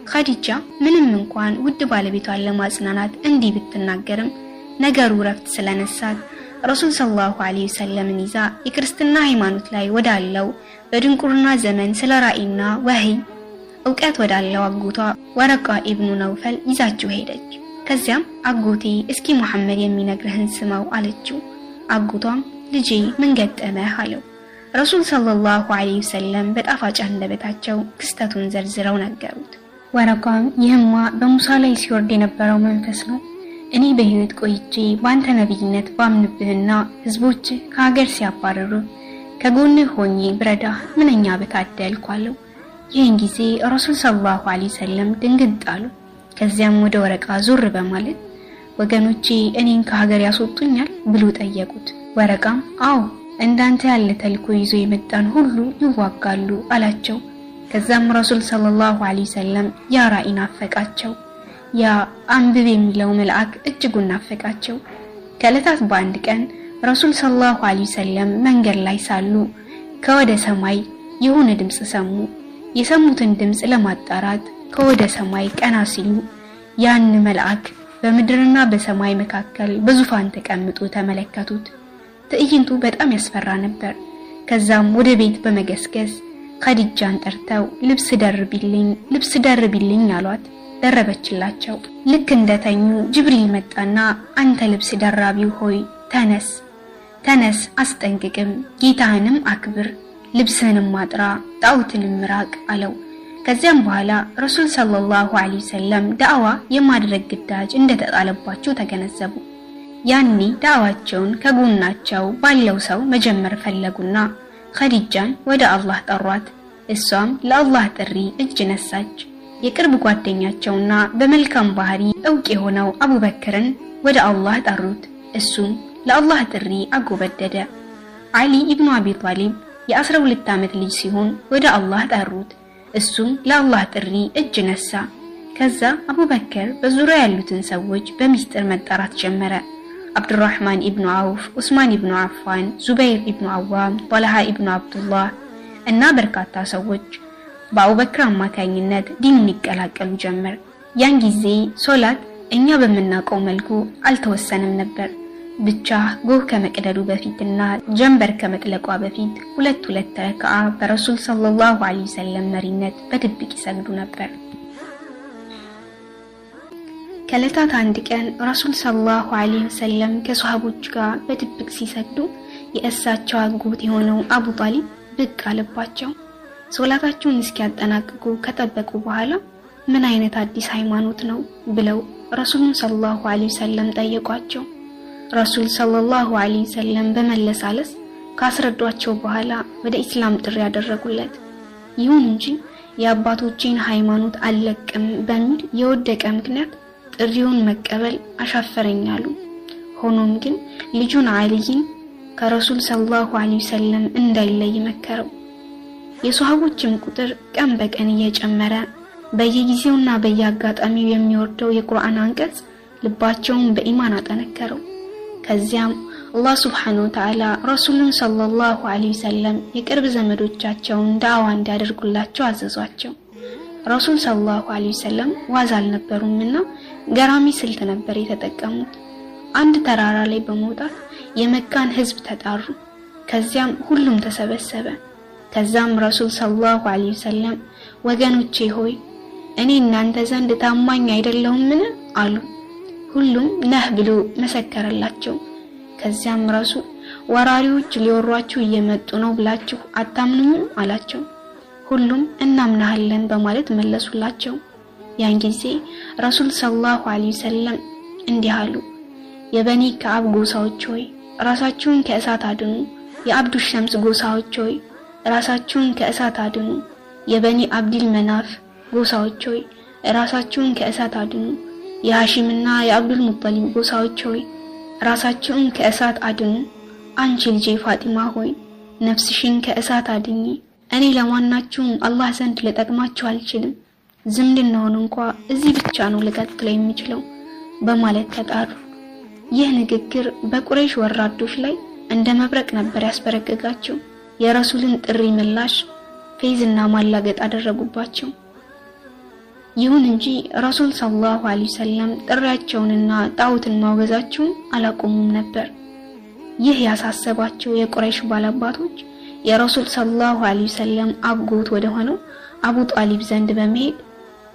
ኸዲጃ ምንም እንኳን ውድ ባለቤቷን ለማጽናናት እንዲህ ብትናገርም ነገሩ ረፍት ስለነሳት ረሱል ሰለላሁ ዐለይሂ ወሰለምን ይዛ የክርስትና ሃይማኖት ላይ ወዳለው በድንቁርና ዘመን ስለ ራእይና ወህይ ዕውቀት ወዳለው አጎቷ ወረቃ ኢብኑ ነውፈል ይዛቸው ሄደች። ከዚያም አጎቴ እስኪ መሐመድ የሚነግርህን ስማው አለችው። አጎቷም ልጄ ምን ገጠመህ አለው። ረሱል ሰለላሁ ዐለይሂ ወሰለም በጣፋጭ አንደበታቸው ክስተቱን ዘርዝረው ነገሩት። ወረቃም ይህማ በሙሳ ላይ ሲወርድ የነበረው መንፈስ ነው። እኔ በህይወት ቆይቼ ባንተ ነብይነት ባምንብህና ህዝቦች ከሀገር ሲያባረሩ ከጎንህ ሆኜ ብረዳህ ምንኛ በታደልኩ አለው። ይህን ጊዜ ረሱል ሰለላሁ ዐለይሂ ወሰለም ድንግጥ አሉ። ከዚያም ወደ ወረቃ ዞር በማለት ወገኖቼ እኔን ከሀገር ያስወጡኛል ብሎ ጠየቁት። ወረቃም አዎ እንዳንተ ያለ ተልኮ ይዞ የመጣን ሁሉ ይዋጋሉ አላቸው። ከዛም ረሱል ሰለላሁ ዐለይሂ ወሰለም ያ ራእይ ናፈቃቸው። ያ አንብብ የሚለው መልአክ እጅጉን ናፈቃቸው። ከዕለታት በአንድ ቀን ረሱል ሰለላሁ ዐለይሂ ወሰለም መንገድ ላይ ሳሉ ከወደ ሰማይ የሆነ ድምጽ ሰሙ። የሰሙትን ድምጽ ለማጣራት ከወደ ሰማይ ቀና ሲሉ ያን መልአክ በምድርና በሰማይ መካከል በዙፋን ተቀምጦ ተመለከቱት። ትዕይንቱ በጣም ያስፈራ ነበር። ከዛም ወደ ቤት በመገስገስ ኸዲጃን ጠርተው ልብስ ደርቢልኝ ልብስ ደርቢልኝ አሏት። ደረበችላቸው። ልክ እንደተኙ ጅብሪል መጣና አንተ ልብስ ደራቢው ሆይ ተነስ፣ ተነስ አስጠንቅቅም፣ ጌታህንም አክብር፣ ልብስህንም አጥራ፣ ጣዖትንም ራቅ አለው። ከዚያም በኋላ ረሱል ሰለላሁ ዐለይሂ ወሰለም ዳዕዋ የማድረግ ግዳጅ እንደተጣለባቸው ተገነዘቡ። ያኔ ዳዕዋቸውን ከጎናቸው ባለው ሰው መጀመር ፈለጉና ኸዲጃን ወደ አላህ ጠሯት። እሷም ለአላህ ጥሪ እጅ ነሳች። የቅርብ ጓደኛቸውና በመልካም ባህሪ እውቅ የሆነው አቡበክርን ወደ አላህ ጠሩት። እሱም ለአላህ ጥሪ አጎበደደ። ዓሊ ኢብኑ አቢ ጣሊብ የ12 ዓመት ልጅ ሲሆን ወደ አላህ ጠሩት። እሱም ለአላህ ጥሪ እጅ ነሳ። ከዛ አቡበክር በዙሪያ ያሉትን ሰዎች በሚስጥር መጣራት ጀመረ። አብዱራህማን ኢብኑ አውፍ፣ ዑስማን ኢብኑ አፋን፣ ዙበይር ኢብኑ አዋም፣ ጦልሃ ኢብኑ አብዱላህ እና በርካታ ሰዎች በአቡበክር አማካኝነት ዲኑን ይቀላቀሉ ጀመር። ያን ጊዜ ሶላት እኛ በምናውቀው መልኩ አልተወሰነም ነበር። ብቻ ጎህ ከመቅደዱ በፊትና ጀንበር ከመጥለቋ በፊት ሁለት ሁለት ረክዓ በረሱል ሰለላሁ ዐለይሂ ወሰለም መሪነት በድብቅ ይሰግዱ ነበር። ከዕለታት አንድ ቀን ረሱል ሰለላሁ ዐለይሂ ወሰለም ከሷሃቦች ጋር በድብቅ ሲሰግዱ የእሳቸው አጎት የሆነው አቡ ጣሊብ ብቅ አለባቸው። ሶላታቸውን እስኪያጠናቅቁ ከጠበቁ በኋላ ምን አይነት አዲስ ሃይማኖት ነው ብለው ረሱሉን ሰለላሁ ዐለይሂ ወሰለም ጠየቋቸው። ረሱል ሰለላሁ ዐለይሂ ወሰለም በመለሳለስ ካስረዷቸው በኋላ ወደ ኢስላም ጥሪ ያደረጉለት። ይሁን እንጂ የአባቶቼን ሃይማኖት አልለቅም በሚል የወደቀ ምክንያት ጥሪውን መቀበል አሻፈረኝ አሉ። ሆኖም ግን ልጁን ዓሊይን ከረሱል ሰለላሁ ዐለይሂ ወሰለም እንዳይለይ መከረው። የሷሃቦችም ቁጥር ቀን በቀን እየጨመረ በየጊዜውና በየአጋጣሚው የሚወርደው የቁርአን አንቀጽ ልባቸውን በኢማን አጠነከረው። ከዚያም አላህ ሱብሓነሁ ወተዓላ ረሱሉን ሰለላሁ ዐለይሂ ወሰለም የቅርብ ዘመዶቻቸውን ዳዕዋ እንዲያደርጉላቸው አዘዟቸው። ረሱል ሰለላሁ ዐለይሂ ወሰለም ዋዛ አልነበሩምና ገራሚ ስልት ነበር የተጠቀሙት። አንድ ተራራ ላይ በመውጣት የመካን ህዝብ ተጣሩ። ከዚያም ሁሉም ተሰበሰበ። ከዛም ረሱል ሰለላሁ ዐለይሂ ወሰለም ወገኖቼ ሆይ እኔ እናንተ ዘንድ ታማኝ አይደለሁምን አሉ። ሁሉም ነህ ብሎ መሰከረላቸው። ከዚያም ረሱል ወራሪዎች ሊወሯችሁ እየመጡ ነው ብላችሁ አታምኑኝም አላቸው። ሁሉም እናምናለን በማለት መለሱላቸው። ያን ጊዜ ረሱል ሰለላሁ ዐለይሂ ወሰለም እንዲህ አሉ፣ የበኒ ከአብ ጎሳዎች ሆይ ራሳችሁን ከእሳት አድኑ። የአብዱ ሸምስ ጎሳዎች ሆይ ራሳችሁን ከእሳት አድኑ። የበኒ አብዲል መናፍ ጎሳዎች ሆይ ራሳችሁን ከእሳት አድኑ። የሐሺምና የአብዱል ሙጠሊብ ጎሳዎች ሆይ ራሳችሁን ከእሳት አድኑ። አንቺ ልጄ ፋጢማ ሆይ ነፍስሽን ከእሳት አድኚ። እኔ ለማናችሁም አላህ ዘንድ ልጠቅማችሁ አልችልም። ዝምድናውን እንኳ እዚህ ብቻ ነው ልቀጥለው የሚችለው በማለት ተጣሩ። ይህ ንግግር በቁረይሽ ወራዶች ላይ እንደ መብረቅ ነበር ያስበረገጋቸው። የረሱልን ጥሪ ምላሽ ፌዝና ማላገጥ አደረጉባቸው። ይሁን እንጂ ረሱል ሰለላሁ ዐለይሂ ወሰለም ጥሪያቸውንና ጣዖትን ማውገዛቸውን አላቆሙም ነበር። ይህ ያሳሰባቸው የቁረይሽ ባላባቶች የረሱል ሰለላሁ ዐለይሂ ወሰለም አጎት ወደ ሆነው አቡ ጣሊብ ዘንድ በመሄድ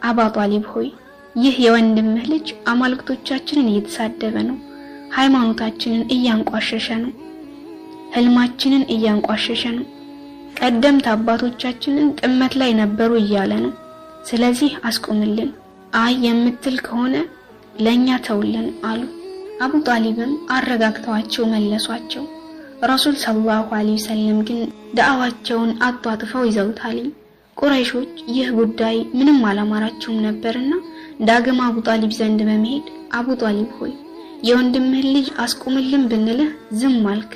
አባ ጣሊብ ሆይ ይህ የወንድምህ ልጅ አማልክቶቻችንን እየተሳደበ ነው፣ ሃይማኖታችንን እያንቋሸሸ ነው፣ ህልማችንን እያንቋሸሸ ነው፣ ቀደምት አባቶቻችንን ጥመት ላይ ነበሩ እያለ ነው። ስለዚህ አስቆምልን፣ አይ የምትል ከሆነ ለኛ ተውልን አሉ። አቡ ጣሊብም አረጋግተዋቸው መለሷቸው። ረሱል ሰለላሁ ዐለይሂ ወሰለም ግን ዳዕዋቸውን አጧጥፈው ይዘውታል። ቁረይሾች ይህ ጉዳይ ምንም አላማራቸውም ነበርና ዳግም አቡ ጣሊብ ዘንድ በመሄድ አቡ ጣሊብ ሆይ የወንድምህን ልጅ አስቆምልን ብንልህ ዝም አልክ።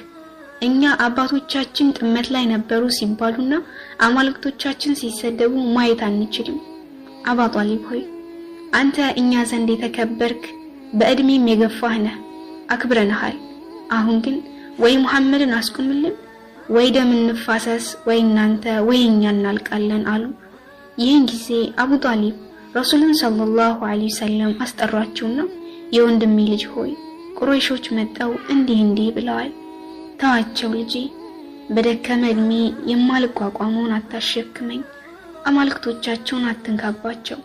እኛ አባቶቻችን ጥመት ላይ ነበሩ ሲባሉና አማልክቶቻችን ሲሰደቡ ማየት አንችልም። አባ ጣሊብ ሆይ አንተ እኛ ዘንድ የተከበርክ በእድሜም የገፋህ ነህ፣ አክብረንሃል። አሁን ግን ወይ ሙሐመድን አስቁምልን ወይ ደም እንፋሰስ ወይ እናንተ ወይ እኛ እናልቃለን አሉ። ይህን ጊዜ አቡ ጣሊብ ረሱልን ሰለላሁ ዐለይሂ ወሰለም አስጠሯቸውና የወንድሜ ልጅ ሆይ ቁረይሾች መጠው እንዲህ እንዲህ ብለዋል። ተዋቸው ልጄ፣ በደከመ እድሜ የማልቋቋመውን አታሸክመኝ፣ አማልክቶቻቸውን አትንካባቸው፣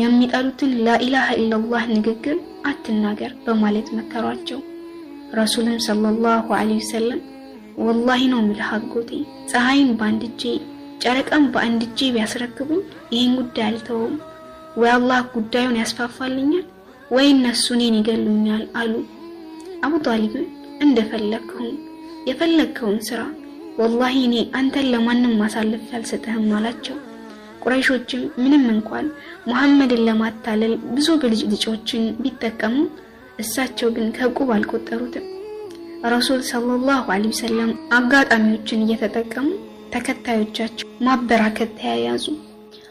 የሚጠሉትን ላኢላሃ ኢላላህ ንግግር አትናገር በማለት መከሯቸው። ረሱልም ሰለላሁ ዐለይሂ ወሰለም ወላሂ ነው የምልህ አጎቴ፣ ፀሐይን በአንድ እጄ ጨረቃን በአንድ እጄ ቢያስረክቡኝ ይህን ጉዳይ አልተወውም። ወይ አላህ ጉዳዩን ያስፋፋልኛል ወይ እነሱ እኔን ይገሉኛል አሉ። አቡ ጣሊብም እንደፈለግከውን የፈለግከውን ስራ፣ ወላሂ እኔ አንተን ለማንም ማሳለፍ አልሰጥህም አላቸው። ቁረይሾችም ምንም እንኳን ሙሐመድን ለማታለል ብዙ ብልጭልጮችን ቢጠቀሙ እሳቸው ግን ከቁብ አልቆጠሩትም። ረሱል ሰለላሁ ዐለይሂ ወሰለም አጋጣሚዎችን እየተጠቀሙ ተከታዮቻቸው ማበራከት ተያያዙ።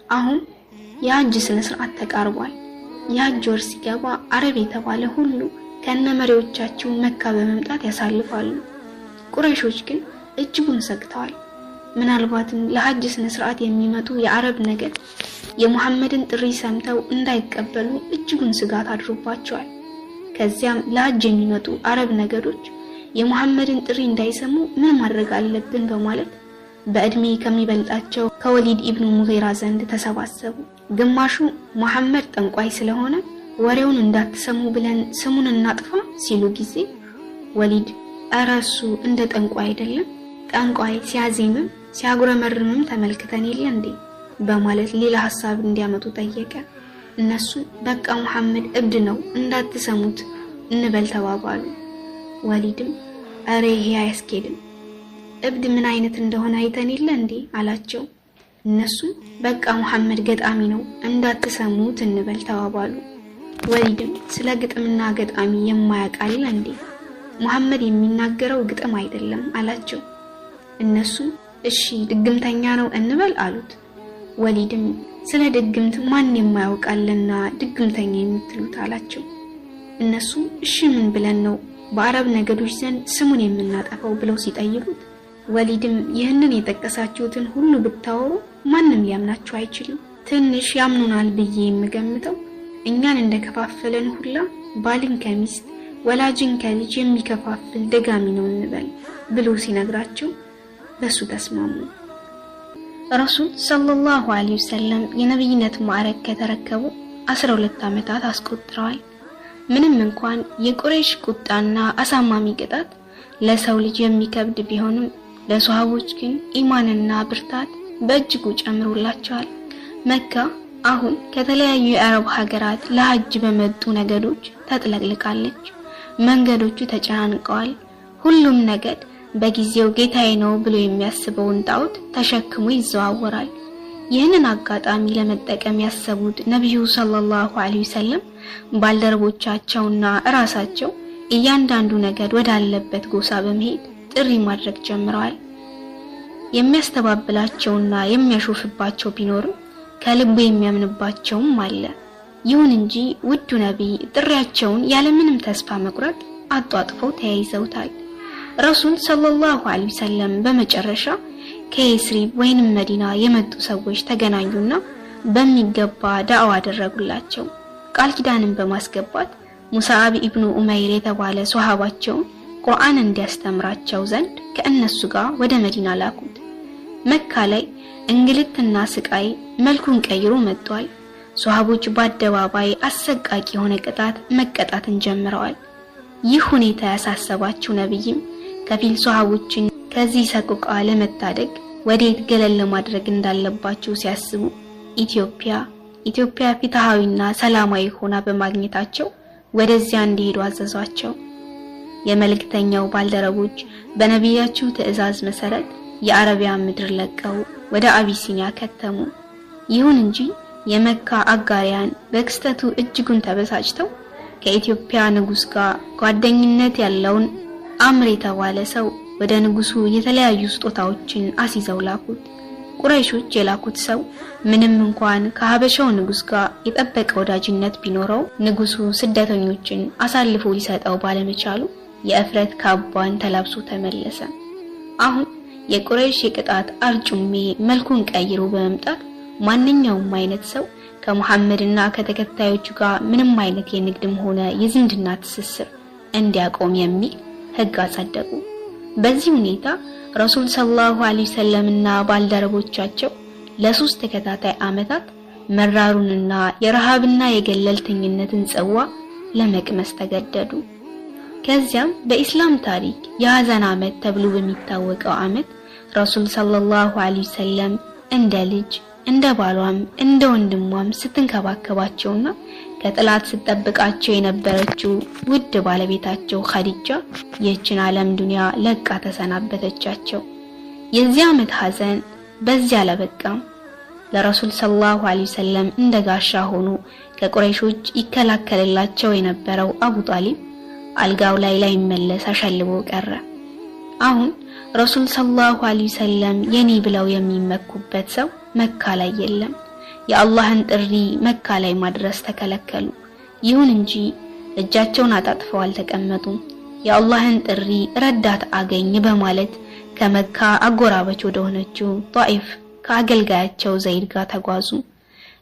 አሁን የሐጅ ስነ ስርዓት ተቃርቧል። የሐጅ ወር ሲገባ አረብ የተባለ ሁሉ ከነ መሪዎቻቸው መካ በመምጣት ያሳልፋሉ። ቁረይሾች ግን እጅጉን ሰግተዋል። ምናልባትም ለሐጅ ስነ ስርዓት የሚመጡ የአረብ ነገድ የሙሐመድን ጥሪ ሰምተው እንዳይቀበሉ እጅጉን ስጋት አድሮባቸዋል። ከዚያም ለሐጅ የሚመጡ አረብ ነገዶች የሙሐመድን ጥሪ እንዳይሰሙ ምን ማድረግ አለብን በማለት በእድሜ ከሚበልጣቸው ከወሊድ ኢብኑ ሙጊራ ዘንድ ተሰባሰቡ። ግማሹ ሙሐመድ ጠንቋይ ስለሆነ ወሬውን እንዳትሰሙ ብለን ስሙን እናጥፋ ሲሉ ጊዜ ወሊድ ኧረ እሱ እንደ ጠንቋይ አይደለም፣ ጠንቋይ ሲያዜምም ሲያጉረመርምም ተመልክተን የለ እንዴ በማለት ሌላ ሐሳብ እንዲያመጡ ጠየቀ። እነሱ በቃ ሙሐመድ እብድ ነው እንዳትሰሙት እንበል ተባባሉ። ወሊድም ኧረ ይሄ አያስኬድም፣ እብድ ምን አይነት እንደሆነ አይተን የለ እንዴ አላቸው። እነሱም በቃ ሙሐመድ ገጣሚ ነው እንዳትሰሙት እንበል ተባባሉ። ወሊድም ስለ ግጥምና ገጣሚ የማያውቅ አለ እንዴ? ሙሐመድ የሚናገረው ግጥም አይደለም አላቸው። እነሱም እሺ ድግምተኛ ነው እንበል አሉት። ወሊድም ስለ ድግምት ማን የማያውቃልና ድግምተኛ የምትሉት አላቸው። እነሱም እሺ ምን ብለን ነው በአረብ ነገዶች ዘንድ ስሙን የምናጠፋው ብለው ሲጠይቁት ወሊድም ይህንን የጠቀሳችሁትን ሁሉ ብታወሩ ማንም ሊያምናችሁ አይችልም። ትንሽ ያምኑናል ብዬ የምገምተው እኛን እንደከፋፈለን ሁላ ባልን ከሚስት ወላጅን ከልጅ የሚከፋፍል ደጋሚ ነው እንበል ብሎ ሲነግራቸው በሱ ተስማሙ። ረሱል ሰለላሁ ዐለይሂ ወሰለም የነብይነት ማዕረግ ከተረከቡ 12 ዓመታት አስቆጥረዋል። ምንም እንኳን የቁረይሽ ቁጣና አሳማሚ ቅጣት ለሰው ልጅ የሚከብድ ቢሆንም ለሷሃቦች ግን ኢማንና ብርታት በእጅጉ ጨምሮላቸዋል። መካ አሁን ከተለያዩ የአረብ ሀገራት ለሐጅ በመጡ ነገዶች ተጥለቅልቃለች። መንገዶቹ ተጨናንቀዋል። ሁሉም ነገድ በጊዜው ጌታዬ ነው ብሎ የሚያስበውን ጣዖት ተሸክሞ ይዘዋወራል። ይህንን አጋጣሚ ለመጠቀም ያሰቡት ነብዩ ሰለላሁ ዐለይሂ ወሰለም ባልደረቦቻቸውና እራሳቸው እያንዳንዱ ነገድ ወዳለበት ጎሳ በመሄድ ጥሪ ማድረግ ጀምረዋል። የሚያስተባብላቸውና የሚያሾፍባቸው ቢኖርም ከልቡ የሚያምንባቸውም አለ። ይሁን እንጂ ውዱ ነብይ ጥሪያቸውን ያለምንም ተስፋ መቁረጥ አጧጥፈው ተያይዘውታል። ረሱል ሰለላሁ ዐለይሂ ወሰለም በመጨረሻ ከየስሪብ ወይንም መዲና የመጡ ሰዎች ተገናኙና በሚገባ ዳዕዋ አደረጉላቸው። ቃል ኪዳንን በማስገባት ሙስዓብ ኢብኑ ኡመይር የተባለ ሷሃባቸውን ቁርአን እንዲያስተምራቸው ዘንድ ከእነሱ ጋር ወደ መዲና ላኩት። መካ ላይ እንግልትና ስቃይ መልኩን ቀይሮ መጥቷል። ሷሃቦች በአደባባይ አሰቃቂ የሆነ ቅጣት መቀጣትን ጀምረዋል። ይህ ሁኔታ ያሳሰባቸው ነብይም ከፊል ሷሃቦችን ከዚህ ሰቆቃ ለመታደግ ወዴት ገለል ለማድረግ እንዳለባቸው ሲያስቡ ኢትዮጵያ ፍትሃዊና ሰላማዊ ሆና በማግኘታቸው ወደዚያ እንዲሄዱ አዘዟቸው። የመልእክተኛው ባልደረቦች በነቢያቸው ትዕዛዝ መሰረት የአረቢያ ምድር ለቀው ወደ አቢሲኒያ ከተሙ። ይሁን እንጂ የመካ አጋሪያን በክስተቱ እጅጉን ተበሳጭተው ከኢትዮጵያ ንጉስ ጋር ጓደኝነት ያለውን አምር የተባለ ሰው ወደ ንጉሱ የተለያዩ ስጦታዎችን አስይዘው ላኩት። ቁረይሾች የላኩት ሰው ምንም እንኳን ከሀበሻው ንጉስ ጋር የጠበቀ ወዳጅነት ቢኖረው ንጉሱ ስደተኞችን አሳልፎ ሊሰጠው ባለመቻሉ የእፍረት ካባን ተላብሶ ተመለሰ። አሁን የቁረይሽ የቅጣት አርጩሜ መልኩን ቀይሮ በመምጣት ማንኛውም አይነት ሰው ከሙሐመድና ከተከታዮቹ ጋር ምንም አይነት የንግድም ሆነ የዝምድና ትስስር እንዲያቆም የሚል ሕግ አጸደቁ። በዚህ ሁኔታ ረሱል ሰለላሁ ዐለይሂ ወሰለምና ባልደረቦቻቸው ለሶስት ተከታታይ ዓመታት መራሩንና የረሃብና የገለልተኝነትን ጽዋ ለመቅመስ ተገደዱ። ከዚያም በኢስላም ታሪክ የሐዘን ዓመት ተብሎ በሚታወቀው ዓመት ረሱል ሰለላሁ ዐለይሂ ወሰለም እንደ ልጅ እንደ ባሏም እንደ ወንድሟም ስትንከባከባቸውና ከጥላት ስትጠብቃቸው የነበረችው ውድ ባለቤታቸው ኸዲጃ ይህችን ዓለም ዱንያ ለቃ ተሰናበተቻቸው። የዚህ ዓመት ሐዘን በዚያ አላበቃም። ለረሱል ሰለላሁ ዐለይሂ ወሰለም እንደ ጋሻ ሆኖ ከቁረይሾች ይከላከልላቸው የነበረው አቡ ጣሊብ አልጋው ላይ ላይመለስ አሸልቦ ቀረ። አሁን ረሱል ሰለላሁ ዐለይሂ ወሰለም የኔ ብለው የሚመኩበት ሰው መካ ላይ የለም። የአላህን ጥሪ መካ ላይ ማድረስ ተከለከሉ። ይሁን እንጂ እጃቸውን አጣጥፈው አልተቀመጡም። የአላህን ጥሪ ረዳት አገኝ በማለት ከመካ አጎራባች ወደ ሆነችው ጣኢፍ ከአገልጋያቸው ዘይድ ጋር ተጓዙ።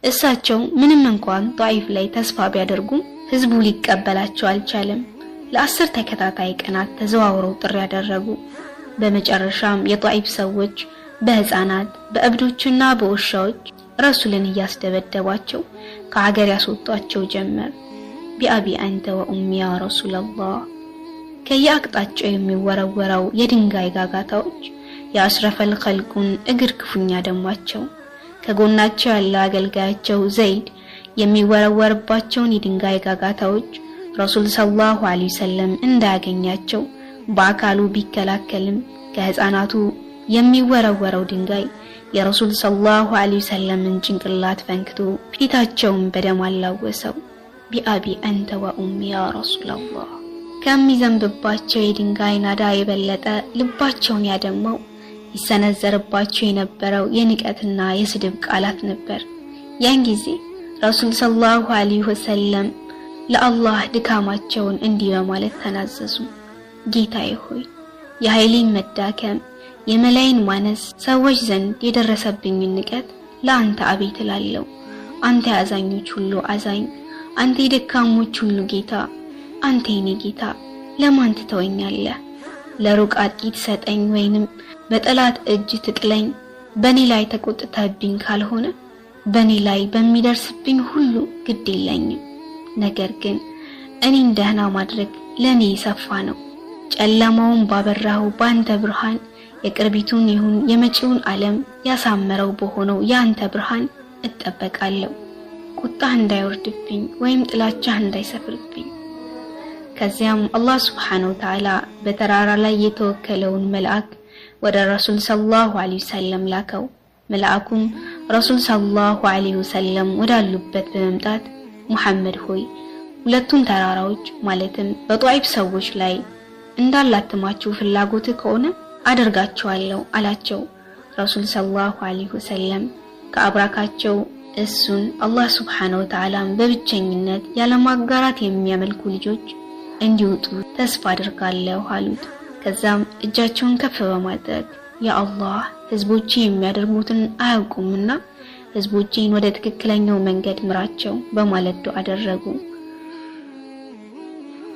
እሳቸው ምንም እንኳን ጣኢፍ ላይ ተስፋ ቢያደርጉም ህዝቡ ሊቀበላቸው አልቻለም። ለ10 ተከታታይ ቀናት ተዘዋውረው ጥሪ ያደረጉ። በመጨረሻም የጣኢፍ ሰዎች በህፃናት በእብዶችና በውሻዎች ረሱልን እያስደበደቧቸው ከሀገር ያስወጧቸው ጀመር። بأبي أنت وأمي يا رسول الله። ከየአቅጣጫው የሚወረወረው የድንጋይ ጋጋታዎች የአሽረፈል ኸልቁን እግር ክፉኛ ደሟቸው። ከጎናቸው ያለው አገልጋያቸው ዘይድ የሚወረወርባቸውን የድንጋይ ጋጋታዎች ረሱል ሰለላሁ ዐለይሂ ወሰለም እንዳያገኛቸው በአካሉ ቢከላከልም ከህፃናቱ የሚወረወረው ድንጋይ የረሱል ሰለላሁ ዐለይሂ ወሰለምን ጭንቅላት ፈንክቶ ፊታቸውን በደም አላወሰው። بأبي أنت وأمي يا رسول الله። ከሚዘንብባቸው የድንጋይ ናዳ የበለጠ ልባቸውን ያደማው ይሰነዘርባቸው የነበረው የንቀትና የስድብ ቃላት ነበር። ያን ጊዜ ረሱል ሰለላሁ ዐለይሂ ወሰለም ለአላህ ድካማቸውን እንዲህ በማለት ተናዘዙ። ጌታዬ ሆይ የኃይሌን መዳከም የመላይን ማነስ ሰዎች ዘንድ የደረሰብኝን ንቀት ለአንተ አቤት እላለሁ። አንተ የአዛኞች ሁሉ አዛኝ፣ አንተ የደካሞች ሁሉ ጌታ፣ አንተ የኔ ጌታ ለማን ትተወኛለህ? ለሩቅ አጥቂ ትሰጠኝ ወይንም በጠላት እጅ ትጥለኝ በኔ ላይ ተቆጥተህብኝ ካልሆነ በኔ ላይ በሚደርስብኝ ሁሉ ግድ የለኝም። ነገር ግን እኔን ደህና ማድረግ ለኔ የሰፋ ነው። ጨለማውን ባበራው ባንተ ብርሃን የቅርቢቱን ይሁን የመጪውን ዓለም ያሳመረው በሆነው ያንተ ብርሃን እጠበቃለሁ። ቁጣህ እንዳይወርድብኝ ወይም ጥላቻህ እንዳይሰፍርብኝ። ከዚያም አላህ Subhanahu Wa Ta'ala በተራራ ላይ የተወከለውን መልአክ ወደ ረሱል ሰለላሁ ዐለይሂ ወሰለም ላከው። መልአኩም ረሱል ሰለላሁ ዐለይሂ ወሰለም ወዳሉበት በመምጣት ሙሐመድ ሆይ ሁለቱን ተራራዎች ማለትም በጧይፍ ሰዎች ላይ እንዳላትማችሁ ፍላጎት ከሆነ አደርጋቸዋለሁ አላቸው። ረሱል ሰለላሁ ዐለይሂ ወሰለም ከአብራካቸው እሱን አላህ Subhanahu Wa Ta'ala በብቸኝነት ያለማጋራት የሚያመልኩ ልጆች እንዲወጡ ተስፋ አድርጋለሁ አሉት። ከዛም እጃቸውን ከፍ በማድረግ ያ አላህ ህዝቦቼ የሚያደርጉትን አያውቁምና ህዝቦቼን ወደ ትክክለኛው መንገድ ምራቸው በማለት ዱዓ አደረጉ።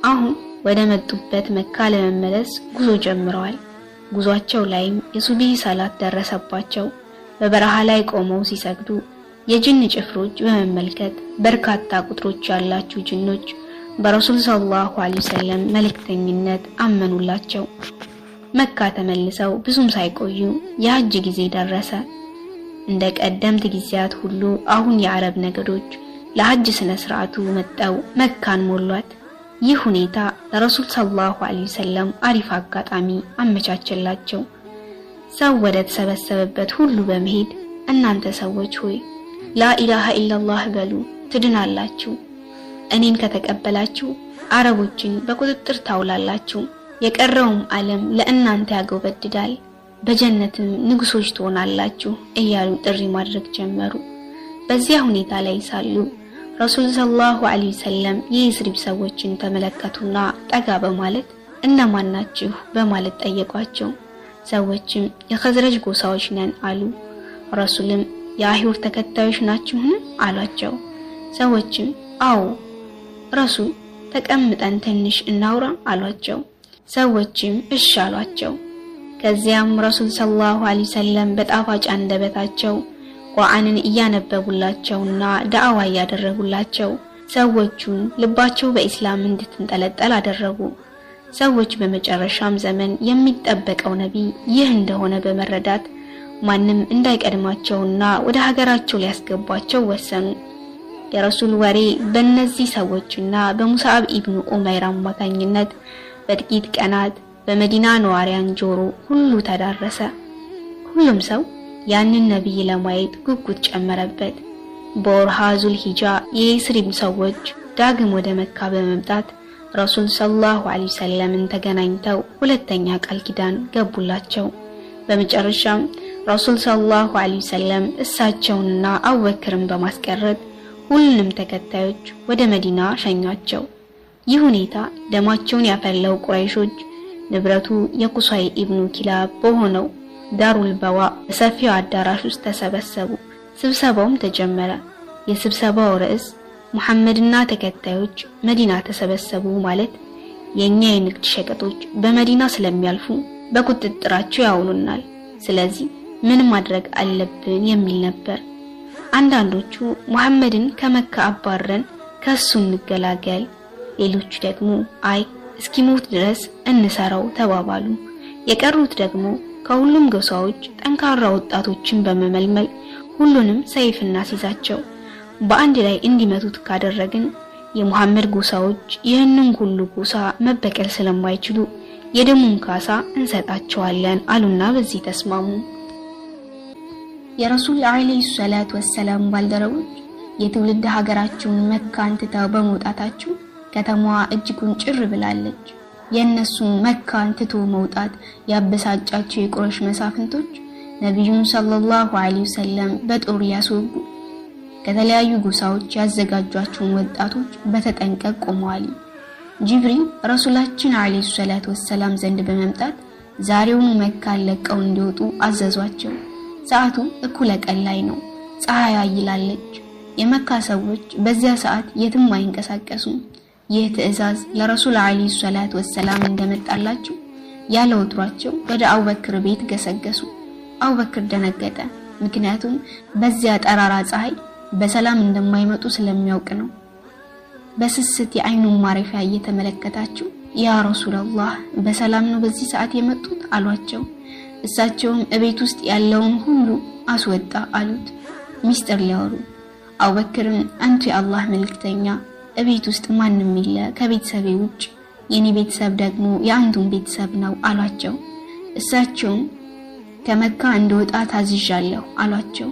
አሁን ወደ መጡበት መካ ለመመለስ ጉዞ ጀምረዋል። ጉዟቸው ላይም የሱብሂ ሰላት ደረሰባቸው። በበረሃ ላይ ቆመው ሲሰግዱ የጅን ጭፍሮች በመመልከት በርካታ ቁጥሮች ያላቸው ጅኖች በረሱል ሰለላሁ ዐለይሂ ወሰለም መልእክተኝነት አመኑላቸው። መካ ተመልሰው ብዙም ሳይቆዩ የሐጅ ጊዜ ደረሰ። እንደ ቀደምት ጊዜያት ሁሉ አሁን የአረብ ነገዶች ለሐጅ ስነ ስርዓቱ መጣው መካን ሞሏት። ይህ ሁኔታ ለረሱል ሰለላሁ ዐለይሂ ወሰለም አሪፍ አጋጣሚ አመቻቸላቸው። ሰው ወደ ተሰበሰበበት ሁሉ በመሄድ እናንተ ሰዎች ሆይ ላኢላሃ ኢላላህ በሉ ትድናላችሁ፣ እኔን ከተቀበላችሁ አረቦችን በቁጥጥር ታውላላችሁ፣ የቀረውም ዓለም ለእናንተ ያጎበድዳል፣ በጀነትም ንጉሶች ትሆናላችሁ እያሉ ጥሪ ማድረግ ጀመሩ። በዚያ ሁኔታ ላይ ሳሉ ረሱል ሰለላሁ ዐለይሂ ወሰለም የይስሪብ ሰዎችን ተመለከቱና ጠጋ በማለት እነማን ናችሁ በማለት ጠየቋቸው። ሰዎችም የኸዝረጅ ጎሳዎች ነን አሉ። ረሱልም የአይሁድ ተከታዮች ናችሁን አሏቸው። ሰዎችም አዎ። ረሱል ተቀምጠን ትንሽ እናውራ አሏቸው። ሰዎችም እሺ አሏቸው። ከዚያም ረሱል ሰለላሁ ዐለይሂ ወሰለም በጣፋጭ አንደበታቸው ቁርአንን እያነበቡላቸውና ዳዕዋ እያደረጉላቸው ሰዎቹን ልባቸው በኢስላም እንድትንጠለጠል አደረጉ። ሰዎች በመጨረሻም ዘመን የሚጠበቀው ነቢይ ይህ እንደሆነ በመረዳት ማንም እንዳይቀድማቸውና ወደ ሀገራቸው ሊያስገቧቸው ወሰኑ። የረሱል ወሬ በእነዚህ ሰዎችና በሙስዓብ ኢብኑ ኡመይር አማካኝነት በጥቂት ቀናት በመዲና ነዋሪያን ጆሮ ሁሉ ተዳረሰ። ሁሉም ሰው ያንን ነቢይ ለማየት ጉጉት ጨመረበት። በወርሃ ዙልሂጃ የየስሪብ ሰዎች ዳግም ወደ መካ በመምጣት ረሱል ሰለላሁ ዐለይሂ ወሰለምን ተገናኝተው ሁለተኛ ቃል ኪዳን ገቡላቸው። በመጨረሻም ረሱል ሰለላሁ ዐለይሂ ወሰለም እሳቸውንና አቡበክርን በማስቀረት ሁሉንም ተከታዮች ወደ መዲና ሸኟቸው። ይህ ሁኔታ ደማቸውን ያፈላው ቁረይሾች ንብረቱ የቁሳይ ኢብኑ ኪላብ በሆነው ዳሩል በዋ በሰፊው አዳራሽ ውስጥ ተሰበሰቡ። ስብሰባውም ተጀመረ። የስብሰባው ርዕስ ሙሐመድና ተከታዮች መዲና ተሰበሰቡ ማለት የኛ የንግድ ሸቀጦች በመዲና ስለሚያልፉ በቁጥጥራቸው ያውሉናል፣ ስለዚህ ምን ማድረግ አለብን የሚል ነበር። አንዳንዶቹ ሙሐመድን ከመካ አባረን ከሱ እንገላገል፣ ሌሎቹ ደግሞ አይ እስኪሞት ድረስ እንሰራው ተባባሉ። የቀሩት ደግሞ ከሁሉም ጎሳዎች ጠንካራ ወጣቶችን በመመልመል ሁሉንም ሰይፍ እናስይዛቸው፣ በአንድ ላይ እንዲመቱት ካደረግን የሙሐመድ ጎሳዎች ይህንን ሁሉ ጎሳ መበቀል ስለማይችሉ የደሙን ካሳ እንሰጣቸዋለን አሉና በዚህ ተስማሙ። የረሱል ዐለይሂ ሰላቱ ወሰላም ባልደረቦች የትውልድ ሀገራቸውን መካን ትተው በመውጣታቸው ከተማዋ እጅጉን ጭር ብላለች። የእነሱን መካን ትቶ መውጣት ያበሳጫቸው የቁረይሽ መሳፍንቶች ነቢዩን ሰለላሁ ዐለይሂ ወሰለም በጦር ሊያስወጉ ከተለያዩ ጎሳዎች ያዘጋጇቸውን ወጣቶች በተጠንቀቅ ቆመዋል። ጅብሪል ረሱላችን ዐለይሂ ሰላቱ ወሰላም ዘንድ በመምጣት ዛሬውኑ መካን ለቀው እንዲወጡ አዘዟቸው። ሰዓቱ እኩለ ቀን ላይ ነው። ፀሐይ አይላለች። የመካ ሰዎች በዚያ ሰዓት የትም አይንቀሳቀሱም። ይህ ትዕዛዝ ለረሱል ዐለይሂ ሰላቱ ወሰላም እንደመጣላቸው ያለ ወትሯቸው ወደ አቡበክር ቤት ገሰገሱ። አቡበክር ደነገጠ። ምክንያቱም በዚያ ጠራራ ፀሐይ በሰላም እንደማይመጡ ስለሚያውቅ ነው። በስስት የአይኑን ማረፊያ እየተመለከታቸው ያ ረሱላላህ በሰላም ነው በዚህ ሰዓት የመጡት አሏቸው። እሳቸውም እቤት ውስጥ ያለውን ሁሉ አስወጣ አሉት፣ ሚስጥር ሊያወሩ። አቡበክርም አንቱ የአላህ መልእክተኛ እቤት ውስጥ ማንም የለ ከቤተሰቤ ውጭ፣ የኔ ቤተሰብ ደግሞ የአንቱን ቤተሰብ ነው አሏቸው። እሳቸውም ከመካ እንደወጣ ታዝዣለሁ አሏቸው።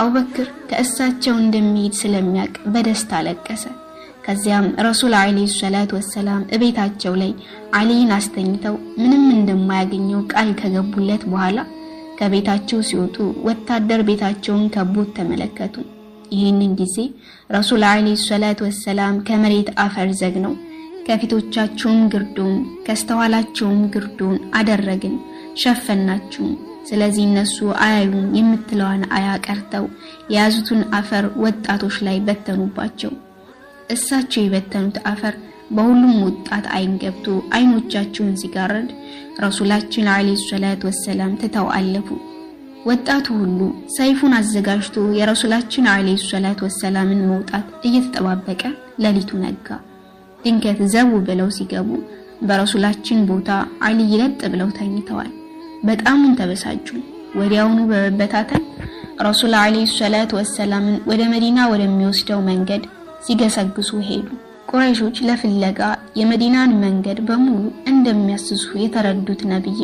አቡበክር ከእሳቸው እንደሚሄድ ስለሚያውቅ በደስታ አለቀሰ። ከዚያም ረሱል ዐለይሂ ሰላቱ ወሰላም እቤታቸው ላይ አሊን አስተኝተው ምንም እንደማያገኘው ቃል ከገቡለት በኋላ ከቤታቸው ሲወጡ ወታደር ቤታቸውን ከቦት ተመለከቱ። ይህንን ጊዜ ረሱል ዐለይሂ ሰላቱ ወሰላም ከመሬት አፈር ዘግነው ከፊቶቻቸውም ግርዶን ከስተኋላቸውም ግርዶን አደረግን፣ ሸፈናችሁም፣ ስለዚህ እነሱ አያዩም የምትለዋን አያ ቀርተው የያዙትን አፈር ወጣቶች ላይ በተኑባቸው። እሳቸው የበተኑት አፈር በሁሉም ወጣት አይን ገብቶ አይኖቻቸውን ሲጋርድ ረሱላችን ዐለይሂ ሰላቱ ወሰላም ትተው አለፉ። ወጣቱ ሁሉ ሰይፉን አዘጋጅቶ የረሱላችን ዐለይሂ ሰላቱ ወሰላምን መውጣት እየተጠባበቀ ሌሊቱ ነጋ። ድንገት ዘው ብለው ሲገቡ በረሱላችን ቦታ አሊ ለጥ ብለው ተኝተዋል። በጣም ተበሳጩ። ወዲያውኑ በመበታተን ረሱል ዐለይሂ ሰላቱ ወሰላምን ወደ መዲና ወደሚወስደው መንገድ ሲገሰግሱ ሄዱ። ቁረይሾች ለፍለጋ የመዲናን መንገድ በሙሉ እንደሚያስሱ የተረዱት ነብይ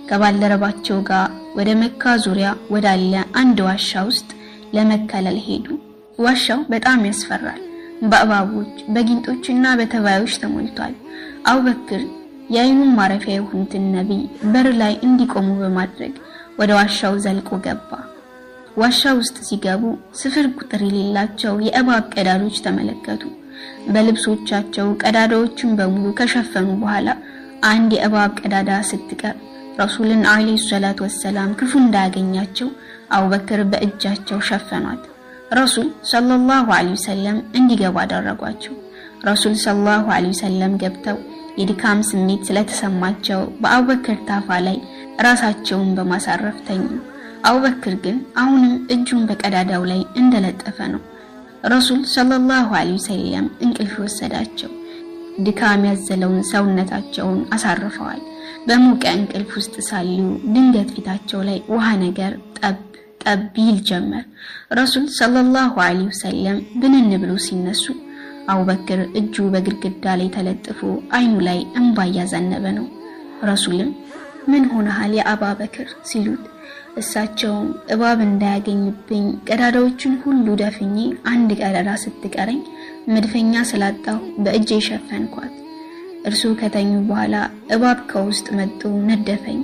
ከባልደረባቸው ጋር ወደ መካ ዙሪያ ወዳለ አንድ ዋሻ ውስጥ ለመከለል ሄዱ። ዋሻው በጣም ያስፈራል። በእባቦች በጊንጦችና በተባዮች ተሞልቷል። አቡበክር የአይኑን ማረፊያ የሆኑትን ነብይ በር ላይ እንዲቆሙ በማድረግ ወደ ዋሻው ዘልቆ ገባ። ዋሻ ውስጥ ሲገቡ ስፍር ቁጥር የሌላቸው የእባብ ቀዳዶች ተመለከቱ። በልብሶቻቸው ቀዳዳዎችን በሙሉ ከሸፈኑ በኋላ አንድ የእባብ ቀዳዳ ስትቀር ረሱልን ዐለይሂ ሰላቱ ወሰላም ክፉ እንዳያገኛቸው አቡበክር በእጃቸው ሸፈኗት። ረሱል ሰለላሁ ዐለይሂ ወሰለም እንዲገቡ አደረጓቸው። ረሱል ሰለላሁ ዐለይሂ ወሰለም ገብተው የድካም ስሜት ስለተሰማቸው በአቡበክር ታፋ ላይ ራሳቸውን በማሳረፍ ተኙ። አቡበክር ግን አሁንም እጁን በቀዳዳው ላይ እንደለጠፈ ነው። ረሱል ሰለላሁ ዐለይሂ ወሰለም እንቅልፍ ወሰዳቸው። ድካም ያዘለውን ሰውነታቸውን አሳርፈዋል። በሞቀ እንቅልፍ ውስጥ ሳሉ ድንገት ፊታቸው ላይ ውሃ ነገር ጠብ ጠብ ይል ጀመር። ረሱል ሰለላሁ ዐለይሂ ወሰለም ብንን ብሎ ሲነሱ አቡበክር እጁ በግድግዳ ላይ ተለጥፎ አይኑ ላይ እንባ እያዘነበ ነው። ረሱልም ምን ሆነሃል የአባበክር ሲሉት እሳቸውም እባብ እንዳያገኝብኝ ቀዳዳዎችን ሁሉ ደፍኜ አንድ ቀዳዳ ስትቀረኝ መድፈኛ ስላጣሁ በእጄ ሸፈንኳት። እርሱ ከተኙ በኋላ እባብ ከውስጥ መጥቶ ነደፈኝ።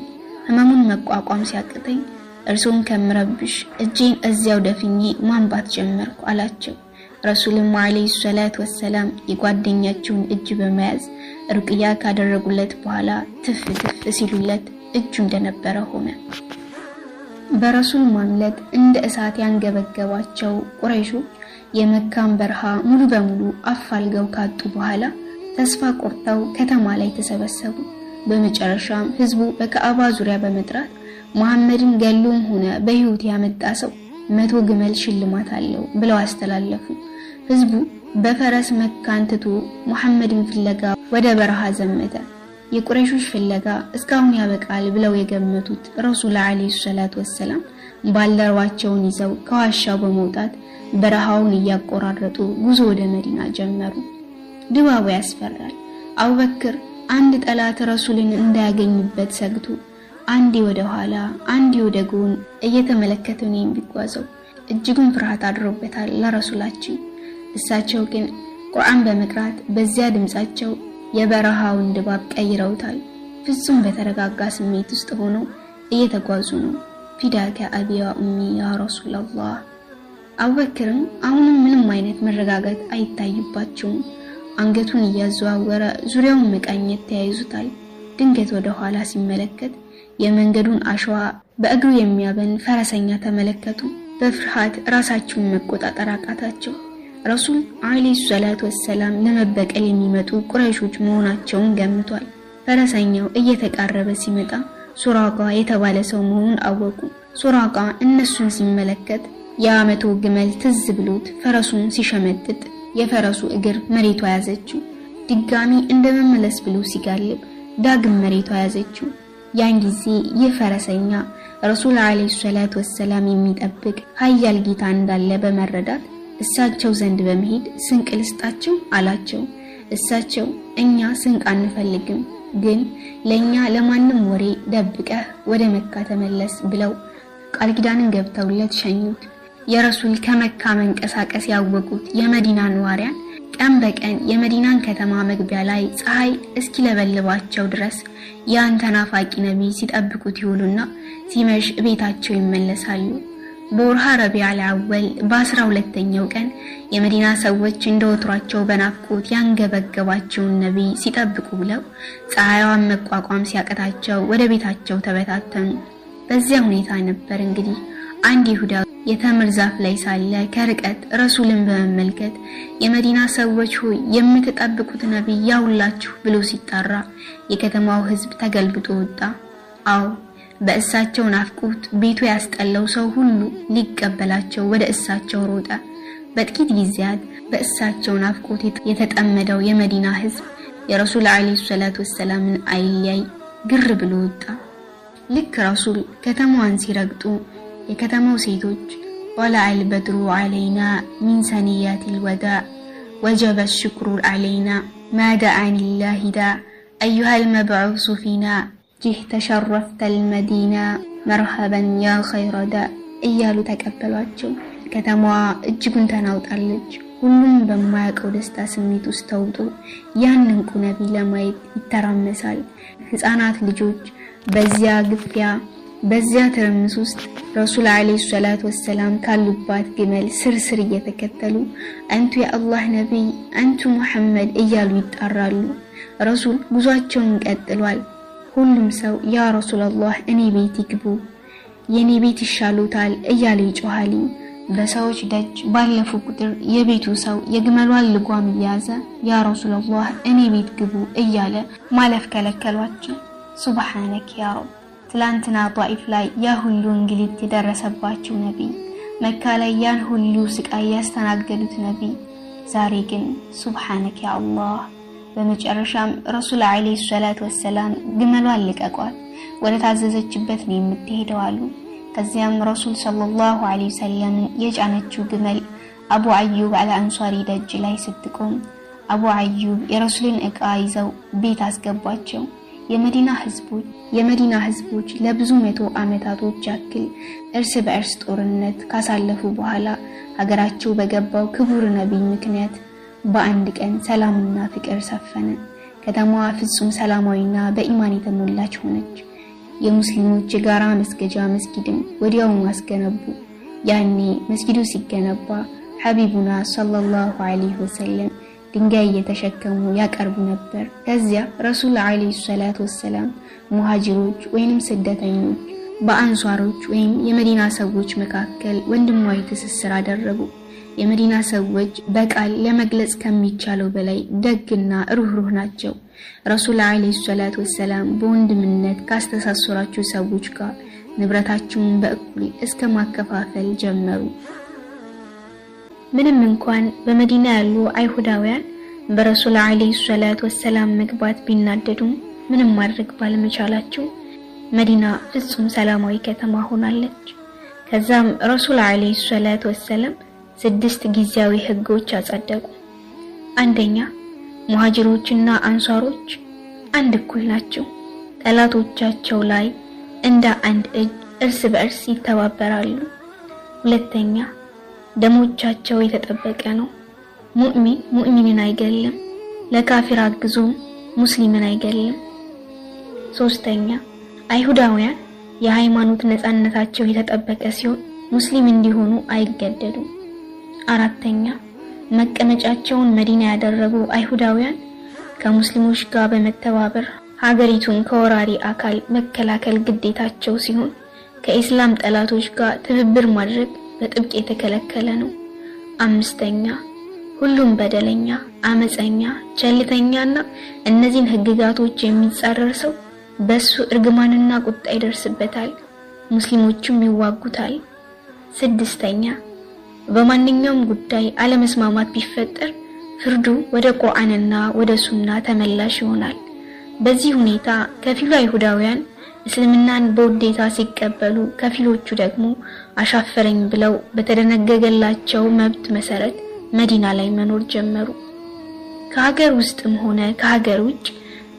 ህመሙን መቋቋም ሲያቅተኝ እርሱን ከምረብሽ እጄን እዚያው ደፍኜ ማንባት ጀመርኩ አላቸው። ረሱልም ዓለይሂ ሰላቱ ወሰላም የጓደኛቸውን እጅ በመያዝ ሩቅያ ካደረጉለት በኋላ ትፍ ትፍ ሲሉለት እጁ እንደነበረ ሆነ። በረሱል ማምለጥ እንደ እሳት ያንገበገባቸው ቁረይሾች የመካን በረሃ ሙሉ በሙሉ አፋልገው ካጡ በኋላ ተስፋ ቆርጠው ከተማ ላይ ተሰበሰቡ። በመጨረሻም ህዝቡ በካዕባ ዙሪያ በመጥራት መሐመድን ገሎም ሆነ በህይወት ያመጣ ሰው 100 ግመል ሽልማት አለው ብለው አስተላለፉ። ህዝቡ በፈረስ መካን ትቶ መሐመድን ፍለጋ ወደ በረሃ ዘመተ። የቁረይሾች ፍለጋ እስካሁን ያበቃል ብለው የገመቱት ረሱል ዓለይሂ ሰላቱ ወሰላም ባልደረባቸውን ይዘው ከዋሻው በመውጣት በረሃውን እያቆራረጡ ጉዞ ወደ መዲና ጀመሩ። ድባቡ ያስፈራል። አቡበክር አንድ ጠላት ረሱልን እንዳያገኝበት ሰግቶ አንዴ ወደ ኋላ አንዴ ወደ ጎን እየተመለከተ ነው የሚጓዘው። እጅጉን ፍርሃት አድሮበታል ለረሱላችን። እሳቸው ግን ቁርአን በመቅራት በዚያ ድምጻቸው የበረሃውን ድባብ ቀይረውታል። ፍጹም በተረጋጋ ስሜት ውስጥ ሆነው እየተጓዙ ነው። ፊዳከ አቢ ወኡሚ ያ ረሱላላህ። አቡበክርም አሁንም ምንም አይነት መረጋጋት አይታይባቸውም። አንገቱን እያዘዋወረ ዙሪያውን መቃኘት ተያይዙታል። ድንገት ወደ ኋላ ሲመለከት የመንገዱን አሸዋ በእግሩ የሚያበን ፈረሰኛ ተመለከቱ። በፍርሃት ራሳቸውን መቆጣጠር አቃታቸው። ረሱል ዓለይሂ ሰላቱ ወሰላም ለመበቀል የሚመጡ ቁረይሾች መሆናቸውን ገምቷል። ፈረሰኛው እየተቃረበ ሲመጣ ሱራቃ የተባለ ሰው መሆኑን አወቁ። ሱራቃ እነሱን ሲመለከት የአመቶ ግመል ትዝ ብሎት ፈረሱን ሲሸመጥጥ የፈረሱ እግር መሬቷ ያዘችው። ድጋሚ እንደመመለስ ብሎ ሲጋልብ ዳግም መሬቷ ያዘችው። ያን ጊዜ ይህ ፈረሰኛ ረሱል ዓለይሂ ሰላቱ ወሰላም የሚጠብቅ ኃያል ጌታ እንዳለ በመረዳት እሳቸው ዘንድ በመሄድ ስንቅ ልስጣቸው አላቸው። እሳቸው እኛ ስንቅ አንፈልግም፣ ግን ለኛ ለማንም ወሬ ደብቀህ ወደ መካ ተመለስ ብለው ቃል ኪዳንን ገብተውለት ሸኙት። የረሱል ከመካ መንቀሳቀስ ያወቁት የመዲና ነዋሪያን ቀን በቀን የመዲናን ከተማ መግቢያ ላይ ፀሐይ እስኪለበልባቸው ድረስ ያን ተናፋቂ ነቢይ ሲጠብቁት ይውሉና ሲመሽ ቤታቸው ይመለሳሉ። በወርሃ ረቢዕ አወል በ12ኛው ቀን የመዲና ሰዎች እንደወትሯቸው በናፍቆት ያንገበገባቸውን ነቢይ ሲጠብቁ ብለው ፀሐይዋን መቋቋም ሲያቀታቸው ወደ ቤታቸው ተበታተኑ። በዚያ ሁኔታ ነበር እንግዲህ አንድ ይሁዳ የተምር ዛፍ ላይ ሳለ ከርቀት ረሱልን በመመልከት የመዲና ሰዎች ሆይ የምትጠብቁት ነቢይ ያውላችሁ ብሎ ሲጣራ የከተማው ሕዝብ ተገልብጦ ወጣ። አዎ በእሳቸው ናፍቆት ቤቱ ያስጠላው ሰው ሁሉ ሊቀበላቸው ወደ እሳቸው ሮጠ። በጥቂት ጊዜያት በእሳቸው ናፍቆት የተጠመደው የመዲና ሕዝብ የረሱል ዓለይሂ ሰላቱ ወሰላምን አይለያይ ግር ብሎ ወጣ። ልክ ረሱል ከተማዋን ሲረግጡ የከተማው ሴቶች ጠለዐል በድሩ ዐለይና ሚን ሰኒያቲል ወዳዕ ወጀበ ሽክሩ ዐለይና ማ ደዓኒላሂ ዳዕ አዩሃል መብዑሱ ፊና ጂህ ተሸረፍተል መዲና መርሐበን ያ ኸይረ ዳዕ እያሉ ተቀበሏቸው። ከተማዋ እጅጉን ተናውጣለች። ሁሉም በማያውቀው ደስታ ስሜት ውስጥ ተውጦ ያን እንቁ ነቢይ ለማየት ይተራመሳል። ህፃናት ልጆች በዚያ ግፊያ በዚያ ትርምስ ውስጥ ረሱል ዓለይሂ ሰላቱ ወሰላም ካሉባት ግመል ስርስር እየተከተሉ አንቱ የአላህ ነቢይ አንቱ ሙሐመድ እያሉ ይጣራሉ። ረሱል ጉዟቸውን ቀጥሏል። ሁሉም ሰው ያ ረሱላላህ እኔ ቤት ይግቡ፣ የኔ ቤት ይሻሉታል እያለ ይጮሃል። በሰዎች ደጅ ባለፉ ቁጥር የቤቱ ሰው የግመሏን ልጓም እየያዘ ያ ረሱላላህ እኔ ቤት ግቡ እያለ ማለፍ ከለከሏቸው። ሱብሃነክ ያ ረብ። ትላንትና ጣኢፍ ላይ ያ ሁሉ እንግልት የደረሰባቸው ነቢይ፣ መካ ላይ ያን ሁሉ ስቃይ ያስተናገዱት ነቢይ፣ ዛሬ ግን ሱብሃነክ ያ አላህ በመጨረሻም ረሱል ዓለይሂ ሰላቱ ወሰላም ግመሏን ልቀቋት፣ ወደ ታዘዘችበት ነው የምትሄደው አሉ። ከዚያም ረሱል ሰለላሁ ዐለይሂ ወሰለም የጫነችው ግመል አቡ አዩብ አልአንሷሪ ደጅ ላይ ስትቆም አቡ አዩብ የረሱልን ዕቃ ይዘው ቤት አስገቧቸው። የመዲና ህዝቦች ለብዙ መቶ ዓመታቶች ያክል እርስ በእርስ ጦርነት ካሳለፉ በኋላ ሀገራቸው በገባው ክቡር ነቢይ ምክንያት በአንድ ቀን ሰላምና ፍቅር ሰፈነ። ከተማዋ ፍጹም ሰላማዊና በኢማን የተሞላች ሆነች። የሙስሊሞች የጋራ መስገጃ መስጊድም ወዲያውኑ አስገነቡ። ያኔ መስጊዱ ሲገነባ ሐቢቡና ሰለላሁ ዐለይሂ ወሰለም ድንጋይ እየተሸከሙ ያቀርቡ ነበር። ከዚያ ረሱል ዐለይሂ ሰላቱ ወሰላም ሙሃጅሮች ወይንም ስደተኞች በአንሷሮች ወይም የመዲና ሰዎች መካከል ወንድማዊ ትስስር አደረጉ። የመዲና ሰዎች በቃል ለመግለጽ ከሚቻለው በላይ ደግና ሩህሩህ ናቸው። ረሱል ዐለይሂ ሰላቱ ወሰላም በወንድምነት ካስተሳሰሯቸው ሰዎች ጋር ንብረታቸውን በእኩል እስከ ማከፋፈል ጀመሩ። ምንም እንኳን በመዲና ያሉ አይሁዳውያን በረሱል ዐለይሂ ሰላቱ ወሰላም መግባት ቢናደዱም ምንም ማድረግ ባለመቻላቸው መዲና ፍጹም ሰላማዊ ከተማ ሆናለች። ከዛም ረሱል ዐለይሂ ሰላቱ ወሰላም 6 ጊዜያዊ ህጎች አጸደቁ። አንደኛ፣ ሙሃጅሮችና አንሷሮች አንድ እኩል ናቸው። ጠላቶቻቸው ላይ እንደ አንድ እጅ እርስ በእርስ ይተባበራሉ። ሁለተኛ፣ ደሞቻቸው የተጠበቀ ነው። ሙእሚን ሙእሚንን አይገልም፣ ለካፊር አግዞ ሙስሊምን አይገልም። ሶስተኛ፣ አይሁዳውያን የሃይማኖት ነፃነታቸው የተጠበቀ ሲሆን ሙስሊም እንዲሆኑ አይገደዱም። አራተኛ፣ መቀመጫቸውን መዲና ያደረጉ አይሁዳውያን ከሙስሊሞች ጋር በመተባበር ሀገሪቱን ከወራሪ አካል መከላከል ግዴታቸው ሲሆን ከኢስላም ጠላቶች ጋር ትብብር ማድረግ በጥብቅ የተከለከለ ነው። አምስተኛ፣ ሁሉም በደለኛ፣ አመፀኛ፣ ቸልተኛና እነዚህን ህግጋቶች የሚጻረር ሰው በሱ እርግማንና ቁጣ ይደርስበታል፣ ሙስሊሞቹም ይዋጉታል። ስድስተኛ፣ በማንኛውም ጉዳይ አለመስማማት ቢፈጠር ፍርዱ ወደ ቁርአንና ወደ ሱና ተመላሽ ይሆናል። በዚህ ሁኔታ ከፊሉ አይሁዳውያን እስልምናን በውዴታ ሲቀበሉ፣ ከፊሎቹ ደግሞ አሻፈረኝ ብለው በተደነገገላቸው መብት መሰረት መዲና ላይ መኖር ጀመሩ። ከሀገር ውስጥም ሆነ ከሀገር ውጭ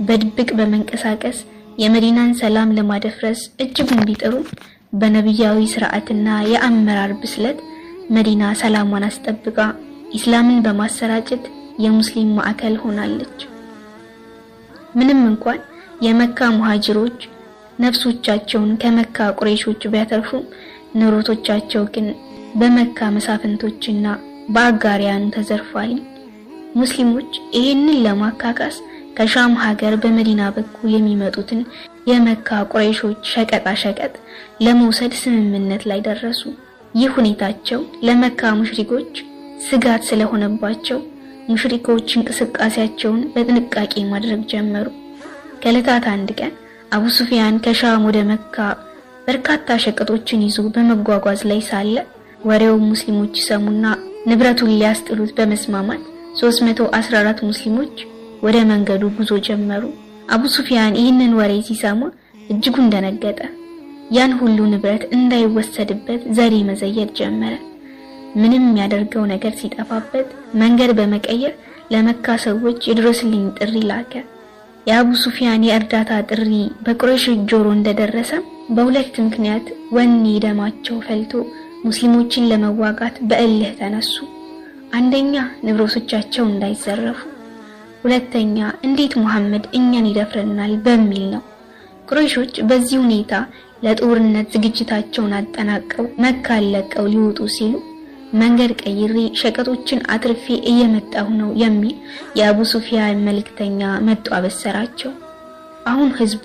በድብቅ በመንቀሳቀስ የመዲናን ሰላም ለማደፍረስ እጅጉን ቢጥሩ በነብያዊ ስርዓትና የአመራር ብስለት መዲና ሰላሟን አስጠብቃ ኢስላምን በማሰራጨት የሙስሊም ማዕከል ሆናለች። ምንም እንኳን የመካ ሙሃጅሮች ነፍሶቻቸውን ከመካ ቁረይሾች ቢያተርፉም ንብረቶቻቸው ግን በመካ መሳፍንቶችና በአጋሪያኑ ተዘርፏል። ሙስሊሞች ይህንን ለማካካስ ከሻም ሀገር በመዲና በኩል የሚመጡትን የመካ ቁረይሾች ሸቀጣ ሸቀጥ ለመውሰድ ስምምነት ላይ ደረሱ። ይህ ሁኔታቸው ለመካ ሙሽሪኮች ስጋት ስለሆነባቸው ሙሽሪኮች እንቅስቃሴያቸውን በጥንቃቄ ማድረግ ጀመሩ። ከዕለታት አንድ ቀን አቡ ሱፊያን ከሻም ወደ መካ በርካታ ሸቀጦችን ይዞ በመጓጓዝ ላይ ሳለ ወሬው ሙስሊሞች ሰሙና ንብረቱን ሊያስጥሉት በመስማማት 314 ሙስሊሞች ወደ መንገዱ ጉዞ ጀመሩ። አቡ ሱፊያን ይህንን ወሬ ሲሰማ እጅጉን ደነገጠ። ያን ሁሉ ንብረት እንዳይወሰድበት ዘዴ መዘየድ ጀመረ። ምንም ያደርገው ነገር ሲጠፋበት መንገድ በመቀየር ለመካ ሰዎች የድረስልኝ ጥሪ ላከ። የአቡ ሱፊያን የእርዳታ ጥሪ በቁረይሽ ጆሮ እንደደረሰ በሁለት ምክንያት ወኔ ደማቸው ፈልቶ ሙስሊሞችን ለመዋጋት በእልህ ተነሱ። አንደኛ ንብረቶቻቸው እንዳይዘረፉ፣ ሁለተኛ እንዴት መሐመድ እኛን ይደፍረናል በሚል ነው። ቁረይሾች በዚህ ሁኔታ ለጦርነት ዝግጅታቸውን አጠናቀው መካን ለቀው ሊወጡ ሲሉ መንገድ ቀይሬ ሸቀጦችን አትርፌ እየመጣሁ ነው የሚል የአቡ ሱፊያን መልእክተኛ መጥቶ አበሰራቸው። አሁን ህዝቡ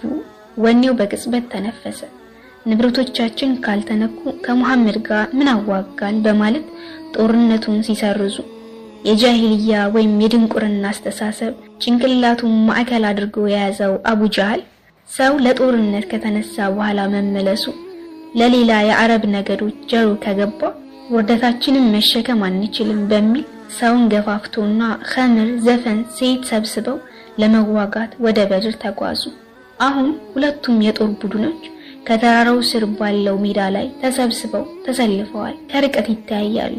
ወኔው በቅጽበት ተነፈሰ። ንብረቶቻችን ካልተነኩ ከመሐመድ ጋር ምን አዋጋን በማለት ጦርነቱን ሲሰርዙ የጃሂልያ ወይም የድንቁርና አስተሳሰብ ጭንቅላቱን ማዕከል አድርጎ የያዘው አቡ ጃህል ሰው ለጦርነት ከተነሳ በኋላ መመለሱ ለሌላ የአረብ ነገዶች ጆሮ ከገባ ወርደታችንን መሸከም አንችልም በሚል ሰውን ገፋፍቶና ኸምር፣ ዘፈን፣ ሴት ሰብስበው ለመዋጋት ወደ በድር ተጓዙ። አሁን ሁለቱም የጦር ቡድኖች ከተራራው ስር ባለው ሜዳ ላይ ተሰብስበው ተሰልፈዋል። ከርቀት ይታያሉ።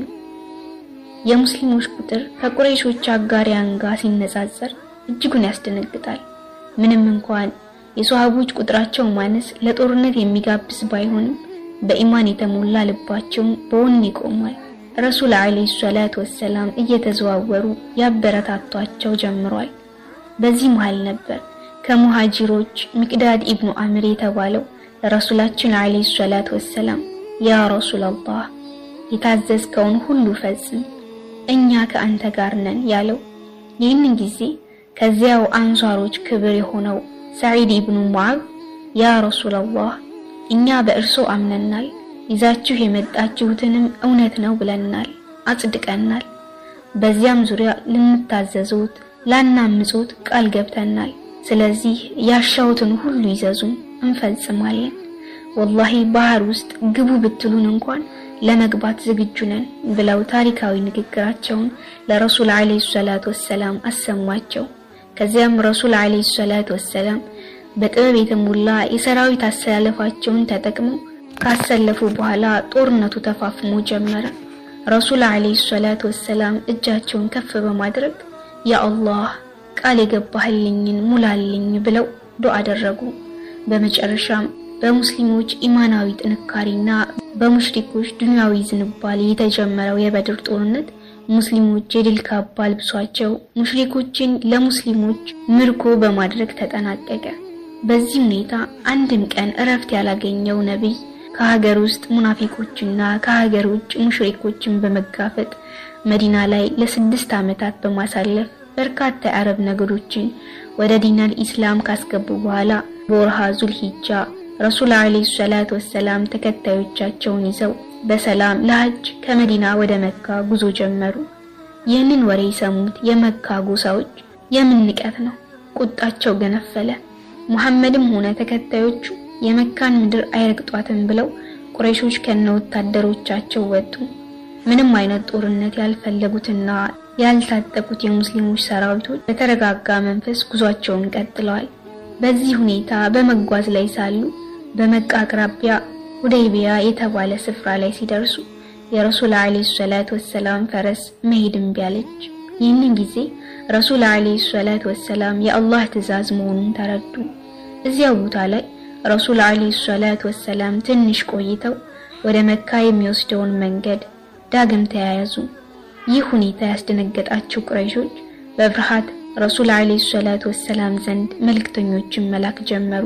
የሙስሊሞች ቁጥር ከቁረይሾች አጋሪያን ጋር ሲነጻጸር እጅጉን ያስደነግጣል። ምንም እንኳን የሷሃቦች ቁጥራቸው ማነስ ለጦርነት የሚጋብዝ ባይሆንም በኢማን የተሞላ ልባቸው በወኔ ቆሟል። ረሱል عليه الصلاة والسلام እየተዘዋወሩ ያበረታቷቸው ጀምሯል። በዚህ መሃል ነበር ከሙሃጂሮች ሚቅዳድ ኢብኑ አምር የተባለው ለረሱላችን عليه الصلاة والسلام يا رسول الله የታዘዝከውን ሁሉ ፈጽም፣ እኛ ከአንተ ጋር ነን ያለው። ይህንን ጊዜ ከዚያው አንሷሮች ክብር የሆነው ሰዒድ ኢብኑ ሙዓዝ يا رسول الله እኛ በእርሶ አምነናል፣ ይዛችሁ የመጣችሁትንም እውነት ነው ብለናል፣ አጽድቀናል። በዚያም ዙሪያ ልንታዘዙት ላናምጹት ቃል ገብተናል። ስለዚህ ያሻውትን ሁሉ ይዘዙን እንፈጽማለን። ወላሂ ባህር ውስጥ ግቡ ብትሉን እንኳን ለመግባት ዝግጁ ነን ብለው ታሪካዊ ንግግራቸውን ለረሱል عليه الصلاة والسلام አሰሟቸው። ከዚያም ረሱል عليه الصلاة والسلام በጥበብ የተሞላ የሰራዊት አሰላለፋቸውን ተጠቅመው ካሰለፉ በኋላ ጦርነቱ ተፋፍሞ ጀመረ። ረሱል عليه الصلاة والسلام እጃቸውን ከፍ በማድረግ يا الله ቃል የገባህልኝን ሙላልኝ ብለው ዱዓ አደረጉ። በመጨረሻም በሙስሊሞች ኢማናዊ ጥንካሬና በሙሽሪኮች ዱንያዊ ዝንባሌ የተጀመረው የበድር ጦርነት ሙስሊሞች የድል ካባ ልብሷቸው ሙሽሪኮችን ለሙስሊሞች ምርኮ በማድረግ ተጠናቀቀ። በዚህ ሁኔታ አንድም ቀን እረፍት ያላገኘው ነብይ ከሀገር ውስጥ ሙናፊቆችና ከሀገር ውጭ ሙሽሪኮችን በመጋፈጥ መዲና ላይ ለ6 ዓመታት በማሳለፍ በርካታ የአረብ ነገዶችን ወደ ዲነል ኢስላም ካስገቡ በኋላ በወርሃ ዙልሂጃ ረሱል عليه الصلاة والسلام ተከታዮቻቸውን ይዘው በሰላም ለሐጅ ከመዲና ወደ መካ ጉዞ ጀመሩ። ይህንን ወሬ የሰሙት የመካ ጎሳዎች የምን ንቀት ነው? ቁጣቸው ገነፈለ። ሙሐመድም ሆነ ተከታዮቹ የመካን ምድር አይረግጧትም ብለው ቁረይሾች ከነወታደሮቻቸው ወጡ። ምንም አይነት ጦርነት ያልፈለጉትና ያልታጠቁት የሙስሊሞች ሰራዊቶች በተረጋጋ መንፈስ ጉዟቸውን ቀጥለዋል። በዚህ ሁኔታ በመጓዝ ላይ ሳሉ በመካ አቅራቢያ ሁደይቢያ የተባለ ስፍራ ላይ ሲደርሱ የረሱል عليه الصلاة والسلام ፈረስ መሄድ እምቢ አለች። ይህንን ጊዜ ረሱል عليه الصلاة والسلام የአላህ ትእዛዝ መሆኑን ተረዱ። እዚያው ቦታ ላይ ረሱል عليه الصلاة والسلام ትንሽ ቆይተው ወደ መካ የሚወስደውን መንገድ ዳግም ተያያዙ። ይህ ሁኔታ ያስደነገጣቸው ቁረይሾች በፍርሃት ረሱል عليه الصلاة والسلام ዘንድ መልእክተኞችን መላክ ጀመሩ።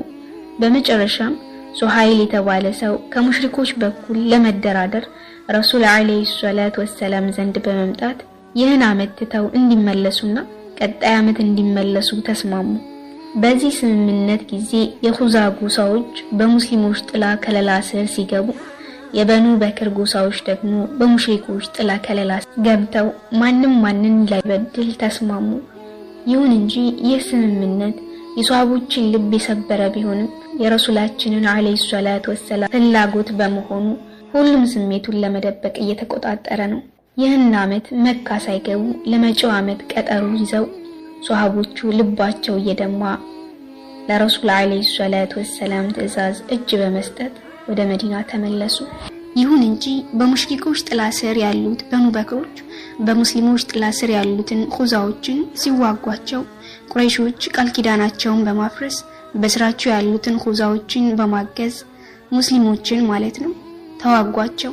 በመጨረሻም ሱሃይል የተባለ ሰው ከሙሽሪኮች በኩል ለመደራደር ረሱል عليه الصلاة والسلام ዘንድ በመምጣት ይህን ዓመት ትተው እንዲመለሱና ቀጣይ ዓመት እንዲመለሱ ተስማሙ። በዚህ ስምምነት ጊዜ የኹዛ ጎሳዎች በሙስሊሞች ጥላ ከለላ ስር ሲገቡ፣ የበኑ በክር ጎሳዎች ደግሞ በሙሽሪኮች ጥላ ከለላ ገብተው ማንም ማንን ላይበድል ተስማሙ። ይሁን እንጂ ይህ ስምምነት የሷሃቦችን ልብ የሰበረ ቢሆንም የረሱላችንን عليه الصلاة والسلام ፍላጎት በመሆኑ ሁሉም ስሜቱን ለመደበቅ እየተቆጣጠረ ነው። ይህን ዓመት መካ ሳይገቡ ለመጪው ዓመት ቀጠሮ ይዘው ሷሃቦቹ ልባቸው እየደማ ለረሱል عليه الصلاة والسلام ትእዛዝ እጅ በመስጠት ወደ መዲና ተመለሱ። ይሁን እንጂ በሙሽሪኮች ጥላ ስር ያሉት በኑ በክሮች በሙስሊሞች ጥላ ስር ያሉትን ኹዛዎችን ሲዋጓቸው ቁረይሾች ቃል ኪዳናቸውን በማፍረስ በስራቸው ያሉትን ኹዛዎችን በማገዝ ሙስሊሞችን ማለት ነው ተዋጓቸው።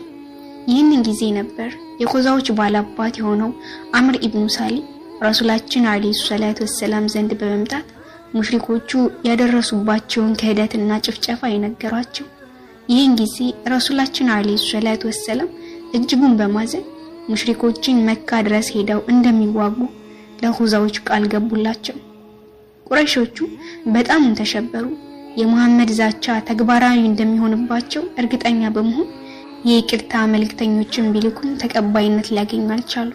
ይህንን ጊዜ ነበር የኹዛዎች ባላባት የሆነው አምር ኢብኑ ሳሊም ረሱላችን عليه الصلاة والسلام ዘንድ በመምጣት ሙሽሪኮቹ ያደረሱባቸውን ክህደትና ጭፍጨፋ የነገሯቸው። ይህን ጊዜ ረሱላችን عليه الصلاة والسلام እጅጉን በማዘን ሙሽሪኮችን መካ ድረስ ሄደው እንደሚዋጉ ለኹዛዎች ቃል ገቡላቸው። ቁረይሾቹ በጣም ተሸበሩ። የሙሐመድ ዛቻ ተግባራዊ እንደሚሆንባቸው እርግጠኛ በመሆን የይቅርታ መልእክተኞችን ቢልኩም ተቀባይነት ሊያገኙ አልቻሉ።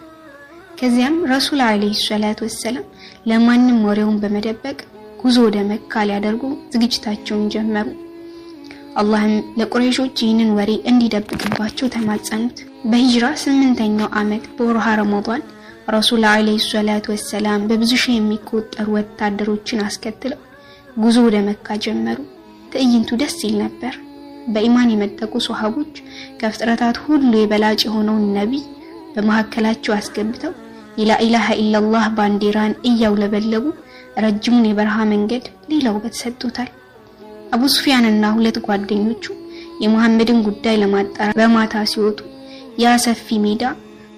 ከዚያም ረሱል عليه الصلاة والسلام ለማንም ወሬውን በመደበቅ ጉዞ ወደ መካ ሊያደርጉ ዝግጅታቸውን ጀመሩ። አላህም ለቁረይሾች ይህንን ወሬ እንዲደብቅባቸው ተማጸኑት። በሂጅራ 8ኛው ዓመት በወርሃ ረመዳን ረሱል ዓለይሂ ሰላቱ ወሰላም በብዙ ሺህ የሚቆጠሩ ወታደሮችን አስከትለው ጉዞ ወደ መካ ጀመሩ። ትዕይንቱ ደስ ይል ነበር። በኢማን የመጠቁ ሶሃቦች ከፍጥረታት ሁሉ የበላጭ የሆነውን ነቢይ በመካከላቸው አስገብተው የላኢላሃ ኢላላህ ባንዲራን እያውለበለቡ ረጅሙን የበረሃ መንገድ ሌላ ውበት ሰጥቶታል። አቡ ሱፊያንና ሁለት ጓደኞቹ የመሐመድን ጉዳይ ለማጣራት በማታ ሲወጡ ያ ሰፊ ሜዳ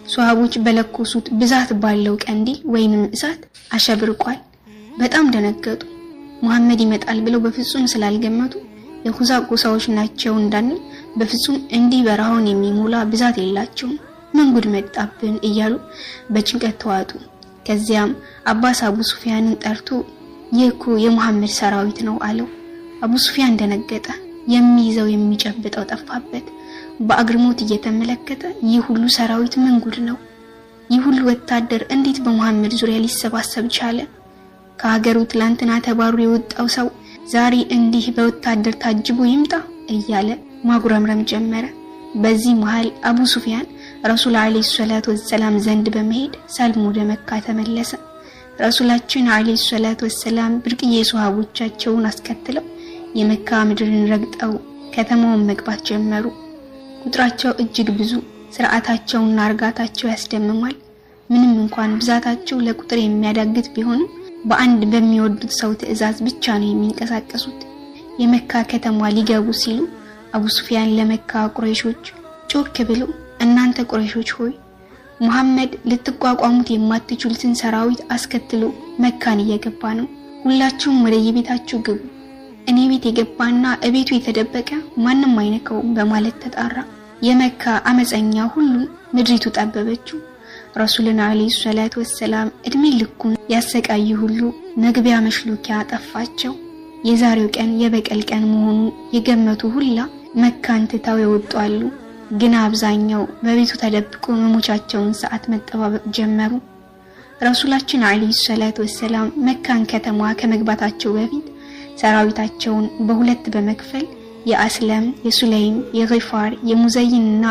ሶሃቦች በለኮሱት ብዛት ባለው ቀንዲል ወይንም እሳት አሸብርቋል። በጣም ደነገጡ። መሐመድ ይመጣል ብለው በፍጹም ስላልገመቱ የኹዛ ጎሳዎች ናቸው እንዳንል በፍጹም እንዲህ በረሃውን የሚሞላ ብዛት የላቸውም፣ ምን ጉድ መጣብን እያሉ በጭንቀት ተዋጡ። ከዚያም አባስ አቡ ሱፊያንን ጠርቶ ይህ እኮ የመሐመድ ሰራዊት ነው አለው። አቡ ሱፊያን ደነገጠ። የሚይዘው የሚጨብጠው ጠፋበት። በአግርሞት እየተመለከተ ይህ ሁሉ ሰራዊት ምን ጉድ ነው? ይህ ሁሉ ወታደር እንዴት በመሐመድ ዙሪያ ሊሰባሰብ ቻለ? ከሀገሩ ትላንትና ተባሮ የወጣው ሰው ዛሬ እንዲህ በወታደር ታጅቦ ይምጣ እያለ ማጉረምረም ጀመረ። በዚህ መሃል አቡ ሱፊያን ረሱል ዓለይሂ ሰላቱ ወሰላም ዘንድ በመሄድ ሰልሞ ወደ መካ ተመለሰ። ረሱላችን ዓለይሂ ሰላቱ ወሰላም ብርቅዬ ሶሃቦቻቸውን አስከትለው የመካ ምድርን ረግጠው ከተማውን መግባት ጀመሩ። ቁጥራቸው እጅግ ብዙ፣ ስርዓታቸውና እርጋታቸው ያስደምማል። ምንም እንኳን ብዛታቸው ለቁጥር የሚያዳግት ቢሆንም በአንድ በሚወዱት ሰው ትዕዛዝ ብቻ ነው የሚንቀሳቀሱት። የመካ ከተማ ሊገቡ ሲሉ አቡ ሱፊያን ለመካ ቁረይሾች ጮክ ብሎ እናንተ ቁረይሾች ሆይ፣ መሐመድ ልትቋቋሙት የማትችሉትን ሰራዊት አስከትሎ መካን እየገባ ነው። ሁላችሁም ወደ የቤታችሁ ግቡ። እኔ ቤት የገባና እቤቱ የተደበቀ ማንም አይነካውም በማለት ተጣራ። የመካ አመፀኛ ሁሉ ምድሪቱ ጠበበችው። ረሱልን ዓለይሂ ሰላቱ ወሰላም እድሜ ልኩን ያሰቃዩ ሁሉ መግቢያ መሽሎኪያ ጠፋቸው። የዛሬው ቀን የበቀል ቀን መሆኑ የገመቱ ሁላ መካን ትተው የወጡ አሉ። ግን አብዛኛው በቤቱ ተደብቆ መሞቻቸውን ሰዓት መጠባበቅ ጀመሩ። ረሱላችን ዓለይሂ ሰላቱ ወሰላም መካን ከተማ ከመግባታቸው በፊት ሰራዊታቸውን በሁለት በመክፈል የአስለም፣ የሱለይም፣ የጊፋር፣ የሙዘይንና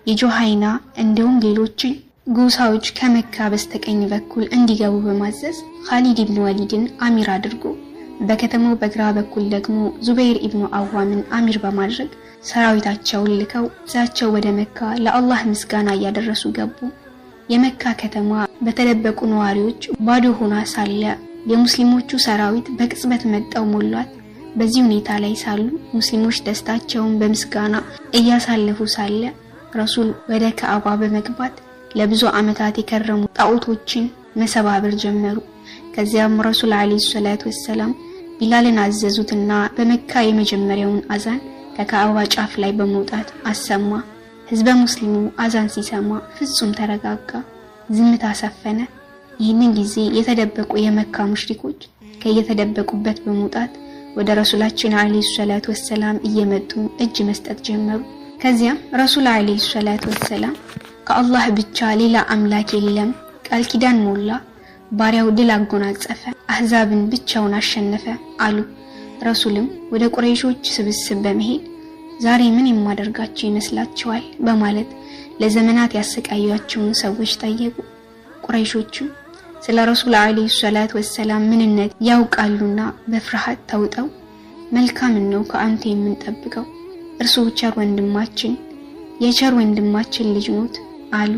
የጆሃይና እንዲሁም ሌሎችን ጎሳዎች ከመካ በስተቀኝ በኩል እንዲገቡ በማዘዝ ኻሊድ ኢብኑ ወሊድን አሚር አድርጎ በከተማው በግራ በኩል ደግሞ ዙበይር ኢብኑ አዋምን አሚር በማድረግ ሰራዊታቸውን ልከው እዛቸው ወደ መካ ለአላህ ምስጋና እያደረሱ ገቡ። የመካ ከተማ በተደበቁ ነዋሪዎች ባዶ ሆና ሳለ የሙስሊሞቹ ሰራዊት በቅጽበት መጠው ሞሏት። በዚህ ሁኔታ ላይ ሳሉ ሙስሊሞች ደስታቸውን በምስጋና እያሳለፉ ሳለ ረሱል ወደ ካዕባ በመግባት ለብዙ ዓመታት የከረሙ ጣዖቶችን መሰባበር ጀመሩ። ከዚያም ረሱል ዓለይሂ ሰላቱ ወሰላም ቢላልን አዘዙትና በመካ የመጀመሪያውን አዛን ከካዕባ ጫፍ ላይ በመውጣት አሰማ። ህዝበ ሙስሊሙ አዛን ሲሰማ ፍጹም ተረጋጋ፣ ዝምታ ሰፈነ። ይህንን ጊዜ የተደበቁ የመካ ሙሽሪኮች ከየተደበቁበት በመውጣት ወደ ረሱላችን ዓለይሂ ሰላቱ ወሰላም እየመጡ እጅ መስጠት ጀመሩ። ከዚያም ረሱል ዓለይሂ ሰላቱ ወሰላም ከአላህ ብቻ ሌላ አምላክ የለም፣ ቃል ኪዳን ሞላ፣ ባሪያው ድል አጎናጸፈ፣ አህዛብን ብቻውን አሸነፈ አሉ። ረሱልም ወደ ቁረይሾች ስብስብ በመሄድ ዛሬ ምን የማደርጋቸው ይመስላችኋል? በማለት ለዘመናት ያሰቃያቸውን ሰዎች ጠየቁ። ቁረይሾቹም ስለ ረሱል ዓለይሂ ሰላቱ ወሰላም ምንነት ያውቃሉና በፍርሃት ተውጠው መልካም ነው ከአንተ የምንጠብቀው፣ እርሱ ቸር ወንድማችን የቸር ወንድማችን ልጅ ኖት አሉ።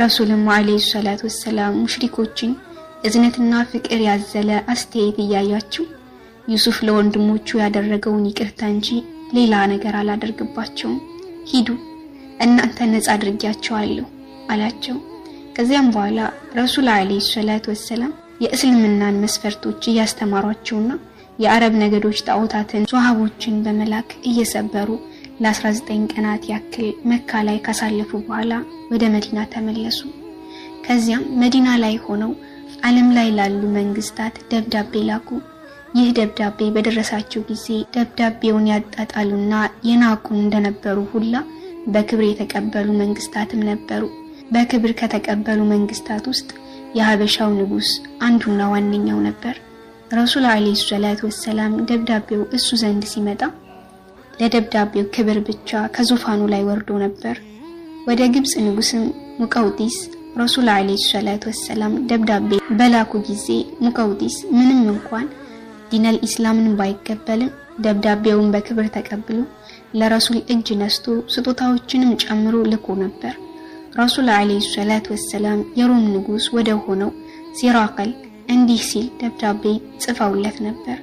ረሱልም ዓለይሂ ሰላቱ ወሰላም ሙሽሪኮችን እዝነትና ፍቅር ያዘለ አስተያየት እያያችሁ ዩሱፍ ለወንድሞቹ ያደረገውን ይቅርታ እንጂ ሌላ ነገር አላደርግባቸውም፣ ሂዱ እናንተ ነፃ አድርጊያቸዋለሁ አላቸው። ከዚያም በኋላ ረሱል ዓለይሂ ሰላቱ ወሰላም የእስልምናን መስፈርቶች እያስተማሯቸውና የአረብ ነገዶች ጣዖታትን ሷሃቦችን በመላክ እየሰበሩ ለ19 ቀናት ያክል መካ ላይ ካሳለፉ በኋላ ወደ መዲና ተመለሱ። ከዚያም መዲና ላይ ሆነው ዓለም ላይ ላሉ መንግስታት ደብዳቤ ላኩ። ይህ ደብዳቤ በደረሳቸው ጊዜ ደብዳቤውን ያጣጣሉና የናቁ እንደነበሩ ሁላ በክብር የተቀበሉ መንግስታትም ነበሩ። በክብር ከተቀበሉ መንግስታት ውስጥ የሀበሻው ንጉስ አንዱና ዋነኛው ነበር። ረሱል ዓለይሂ ሰላቱ ወሰላም ደብዳቤው እሱ ዘንድ ሲመጣ ለደብዳቤው ክብር ብቻ ከዙፋኑ ላይ ወርዶ ነበር። ወደ ግብጽ ንጉስም ሙቀውጢስ ረሱል ዓለይሂ ሰላቱ ወሰላም ደብዳቤ በላኩ ጊዜ ሙቀውጢስ ምንም እንኳን ዲነል ኢስላምን ባይቀበልም ደብዳቤውን በክብር ተቀብሎ ለረሱል እጅ ነስቶ ስጦታዎችንም ጨምሮ ልኮ ነበር። ረሱል ዓለይሂ ሰላቱ ወሰላም የሮም ንጉስ ወደ ሆነው ሲራቀል እንዲህ ሲል ደብዳቤ ጽፈውለት ነበር።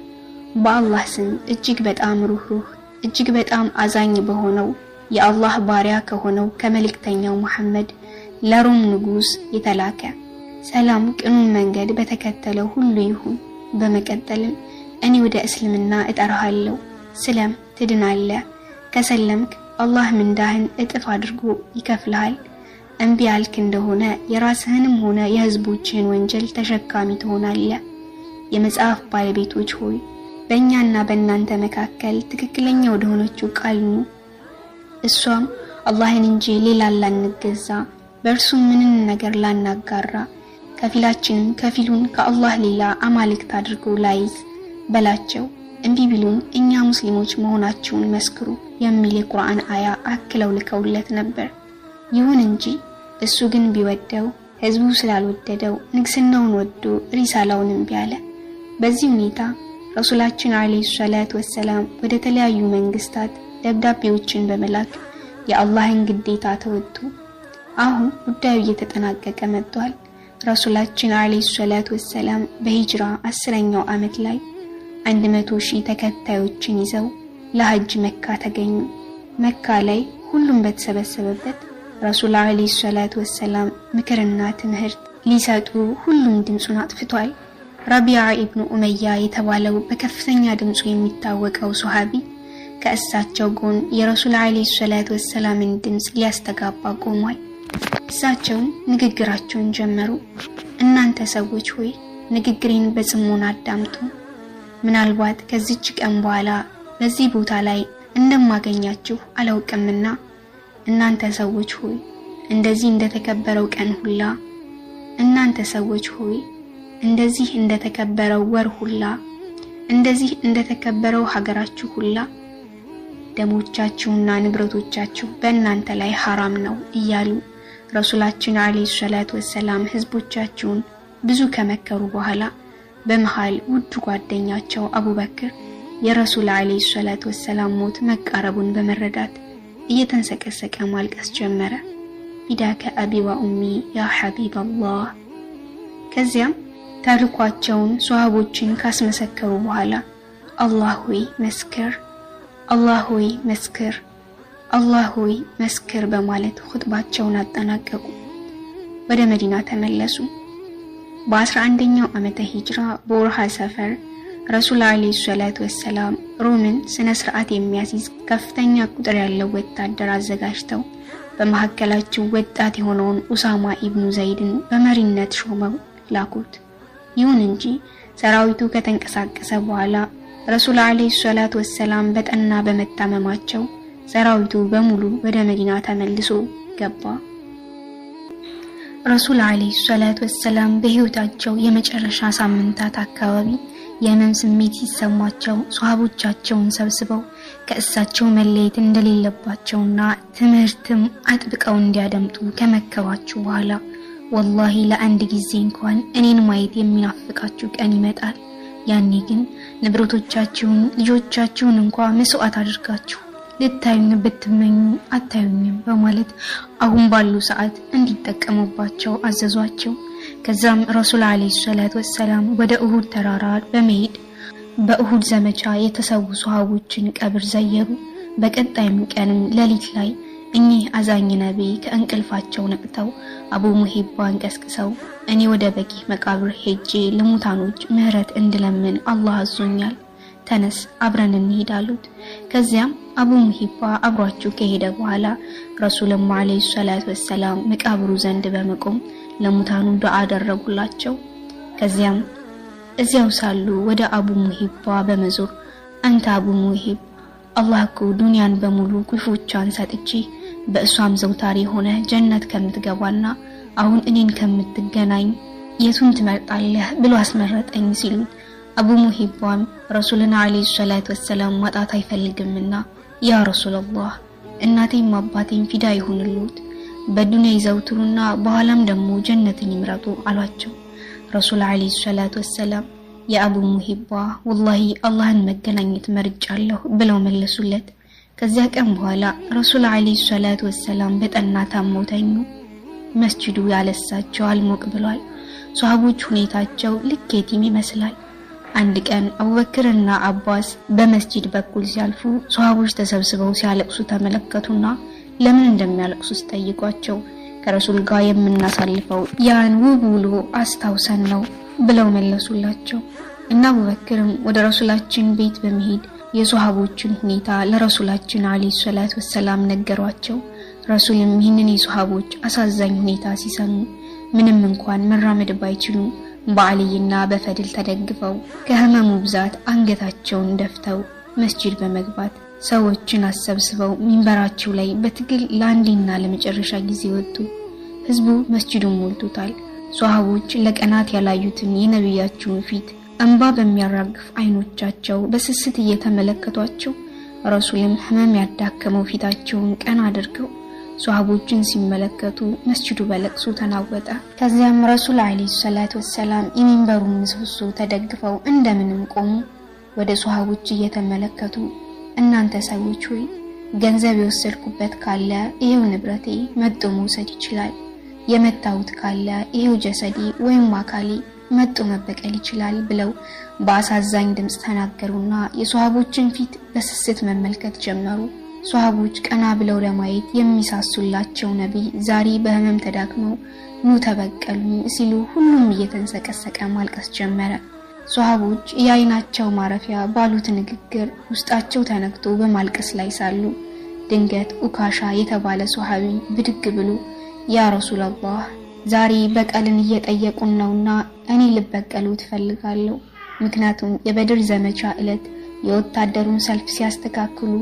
በአላህ ስም እጅግ በጣም ሩህሩህ እጅግ በጣም አዛኝ በሆነው የአላህ ባሪያ ከሆነው ከመልእክተኛው መሐመድ ለሮም ንጉስ የተላከ ሰላም ቅኑን መንገድ በተከተለው ሁሉ ይሁን። በመቀጠልም እኔ ወደ እስልምና እጠራሃለሁ፣ ስለም ትድናለህ። ከሰለምክ አላህ ምንዳህን እጥፍ አድርጎ ይከፍልሃል። እምቢ ያልክ እንደሆነ የራስህንም ሆነ የህዝቦችህን ወንጀል ተሸካሚ ትሆናለህ። የመጽሐፍ ባለቤቶች ሆይ በእኛና በእናንተ መካከል ትክክለኛ ወደሆነችው ቃል ኑ። እሷም አላህን እንጂ ሌላ ላንገዛ፣ በእርሱም ምንም ነገር ላናጋራ፣ ከፊላችንም ከፊሉን ከአላህ ሌላ አማልክት አድርጎ ላይዝ በላቸው። እምቢ ቢሉን እኛ ሙስሊሞች መሆናቸውን መስክሩ የሚል የቁርአን አያ አክለው ልከውለት ነበር። ይሁን እንጂ እሱ ግን ቢወደው ህዝቡ ስላልወደደው ንግስናውን ወዶ ሪሳላውን እምቢ አለ። በዚህ ሁኔታ ረሱላችን ዓለይሂ ሰላቱ ወሰላም ወደ ተለያዩ መንግስታት ደብዳቤዎችን በመላክ የአላህን ግዴታ ተወጡ። አሁን ጉዳዩ እየተጠናቀቀ መጥቷል። ረሱላችን ዓለይሂ ሰላቱ ወሰላም በሂጅራ 10ኛው ዓመት ላይ 100,000 ተከታዮችን ይዘው ለሐጅ መካ ተገኙ። መካ ላይ ሁሉም በተሰበሰበበት ረሱል ዓለይሂ ሰላቱ ወሰላም ምክርና ትምህርት ሊሰጡ ሁሉም ድምጹን አጥፍቷል። ረቢዓ ኢብኑ ኡመያ የተባለው በከፍተኛ ድምጹ የሚታወቀው ሱሐቢ ከእሳቸው ጎን የረሱል ዓለይሂ ሰላቱ ወሰላምን ድምጽ ሊያስተጋባ ቆሟል። እሳቸውም ንግግራቸውን ጀመሩ። እናንተ ሰዎች ሆይ ንግግሬን በጽሞና አዳምጡ። ምናልባት ከዚች ቀን በኋላ በዚህ ቦታ ላይ እንደማገኛችሁ አላውቅምና እናንተ ሰዎች ሆይ እንደዚህ እንደተከበረው ቀን ሁላ፣ እናንተ ሰዎች ሆይ እንደዚህ እንደተከበረው ወር ሁላ፣ እንደዚህ እንደተከበረው ሀገራችሁ ሁላ ደሞቻችሁና ንብረቶቻችሁ በእናንተ ላይ ሐራም ነው እያሉ ረሱላችን ዓለይሂ ሰላቱ ወሰላም ህዝቦቻቸውን ብዙ ከመከሩ በኋላ በመሃል ውድ ጓደኛቸው አቡበክር የረሱል ዓለይሂ ሰላቱ ወሰላም ሞት መቃረቡን በመረዳት እየተንሰቀሰቀ ማልቀስ ጀመረ። ፊዳከ አቢ ወኡሚ ያ ሐቢብ አላህ። ከዚያም ታሪኳቸውን ሷሃቦችን ካስመሰከሩ በኋላ አላህ ሆይ መስክር፣ አላህ ሆይ መስክር፣ አላህ ሆይ መስክር በማለት ኹጥባቸውን አጠናቀቁ። ወደ መዲና ተመለሱ። በ11ኛው ዓመተ ሂጅራ በወርሃ ሰፈር ረሱል ዓለይሂ ሰላቱ ወሰላም ሮምን ስነ ስርዓት የሚያስይዝ ከፍተኛ ቁጥር ያለው ወታደር አዘጋጅተው በመካከላቸው ወጣት የሆነውን ኡሳማ ኢብኑ ዘይድን በመሪነት ሾመው ላኩት። ይሁን እንጂ ሰራዊቱ ከተንቀሳቀሰ በኋላ ረሱል ዓለይሂ ሰላቱ ወሰላም በጠና በመታመማቸው ሰራዊቱ በሙሉ ወደ መዲና ተመልሶ ገባ። ረሱል ዓለይሂ ሰላቱ ወሰላም በህይወታቸው የመጨረሻ ሳምንታት አካባቢ የህመም ስሜት ሲሰማቸው ሷሃቦቻቸውን ሰብስበው ከእሳቸው መለየት እንደሌለባቸውና ትምህርትም አጥብቀው እንዲያደምጡ ከመከሯቸው በኋላ ወላሂ ለአንድ ጊዜ እንኳን እኔን ማየት የሚናፍቃችሁ ቀን ይመጣል፣ ያኔ ግን ንብረቶቻችሁን ልጆቻችሁን እንኳን መስዋዕት አድርጋችሁ ልታዩኝ ብትመኙ አታዩኝም በማለት አሁን ባሉ ሰዓት እንዲጠቀሙባቸው አዘዟቸው። ከዛም ረሱል ዓለይሂ ሰላቱ ወሰላም ወደ ኡሁድ ተራራ በመሄድ በኡሁድ ዘመቻ የተሰዉ ሷሃቦችን ቀብር ዘየሩ። በቀጣይም ቀንም ሌሊት ላይ እኚህ አዛኝ ነቢይ ከእንቅልፋቸው ነቅተው አቡ ሙሂባን ቀስቅሰው እኔ ወደ በቂህ መቃብር ሄጄ ለሙታኖች ምህረት እንድለምን አላህ አዞኛል፣ ተነስ አብረን እንሂድ አሉት። ከዚያም አቡ ሙሂባ አብሯቸው ከሄደ በኋላ ረሱልም ዓለይሂ ሰላቱ ወሰላም መቃብሩ ዘንድ በመቆም ለሙታኑ ዱዓ አደረጉላቸው። ከዚያም እዚያው ሳሉ ወደ አቡ ሙሂባ በመዞር አንተ አቡ ሙሂብ፣ አላህ እኮ ዱንያን በሙሉ ቁልፎቿን ሰጥቼ በእሷም ዘውታሪ ሆነ ጀነት ከምትገባና አሁን እኔን ከምትገናኝ የቱን ትመርጣለህ ብሎ አስመረጠኝ ሲሉት አቡ ሙሂባም ረሱልን ዓለይሂ ሰላቱ ወሰላም ማጣት አይፈልግምና ያ ረሱላላህ እናቴም አባቴም ፊዳ ይሁንልዎት፣ በዱንያ ይዘውትሩና በኋላም ደግሞ ጀነትን ይምረጡ አሏቸው። ረሱል ዓለይሂ ሰላቱ ወሰላም የአቡ ሙሂባ ወላሂ አላህን መገናኘት መርጫለሁ ብለው መለሱለት። ከዚያ ቀን በኋላ ረሱል ዓለይሂ ሰላቱ ወሰላም በጠና ታመው ተኙ። መስጂዱ ያለሳቸው አልሞቅ ብሏል። ሷሃቦች ሁኔታቸው ልክ የቲም ይመስላል። አንድ ቀን አቡበክርና አባስ በመስጂድ በኩል ሲያልፉ ሷሃቦች ተሰብስበው ሲያለቅሱ ተመለከቱና ለምን እንደሚያለቅሱ ሲጠይቋቸው ከረሱል ጋር የምናሳልፈው ያን ውብ ውሎ አስታውሰን ነው ብለው መለሱላቸው። እና አቡበክርም ወደ ረሱላችን ቤት በመሄድ የሷሃቦችን ሁኔታ ለረሱላችን ዓለይሂ ሰላቱ ወሰላም ነገሯቸው። ረሱልም ይህንን የሷሃቦች አሳዛኝ ሁኔታ ሲሰሙ ምንም እንኳን መራመድ ባይችሉ በአልይና በፈድል ተደግፈው ከህመሙ ብዛት አንገታቸውን ደፍተው መስጂድ በመግባት ሰዎችን አሰብስበው ሚንበራቸው ላይ በትግል ለአንዴና ለመጨረሻ ጊዜ ወጡ። ህዝቡ መስጂዱን ሞልቶታል። ሷሃቦች ለቀናት ያላዩትን የነቢያቸውን ፊት እንባ በሚያራግፍ አይኖቻቸው በስስት እየተመለከቷቸው ረሱልም ህመም ያዳከመው ፊታቸውን ቀና አድርገው ሷሃቦችን ሲመለከቱ መስጂዱ በለቅሶ ተናወጠ። ከዚያም ረሱል ዓለይሂ ሰላቱ ወሰላም የሚንበሩን ምሰሶ ተደግፈው እንደምንም ቆሙ። ወደ ሷሃቦች እየተመለከቱ እናንተ ሰዎች ሆይ ገንዘብ የወሰድኩበት ካለ ይሄው ንብረቴ መጥቶ መውሰድ ይችላል፣ የመታሁት ካለ ይሄው ጀሰዴ ወይም አካሌ መጥቶ መበቀል ይችላል ብለው በአሳዛኝ ድምጽ ተናገሩና የሷሃቦችን ፊት በስስት መመልከት ጀመሩ። ሷሃቦች ቀና ብለው ለማየት የሚሳሱላቸው ነቢይ ዛሬ በህመም ተዳክመው ኑ ተበቀሉኝ ሲሉ ሁሉም እየተንሰቀሰቀ ማልቀስ ጀመረ። ሷሃቦች የአይናቸው ማረፊያ ባሉት ንግግር ውስጣቸው ተነክቶ በማልቀስ ላይ ሳሉ ድንገት ኡካሻ የተባለ ሷሃቢ ብድግ ብሎ ያ ረሱላላህ ዛሬ በቀልን እየጠየቁን ነውና እኔ ልበቀሉ ትፈልጋለሁ። ምክንያቱም የበድር ዘመቻ ዕለት የወታደሩን ሰልፍ ሲያስተካክሉ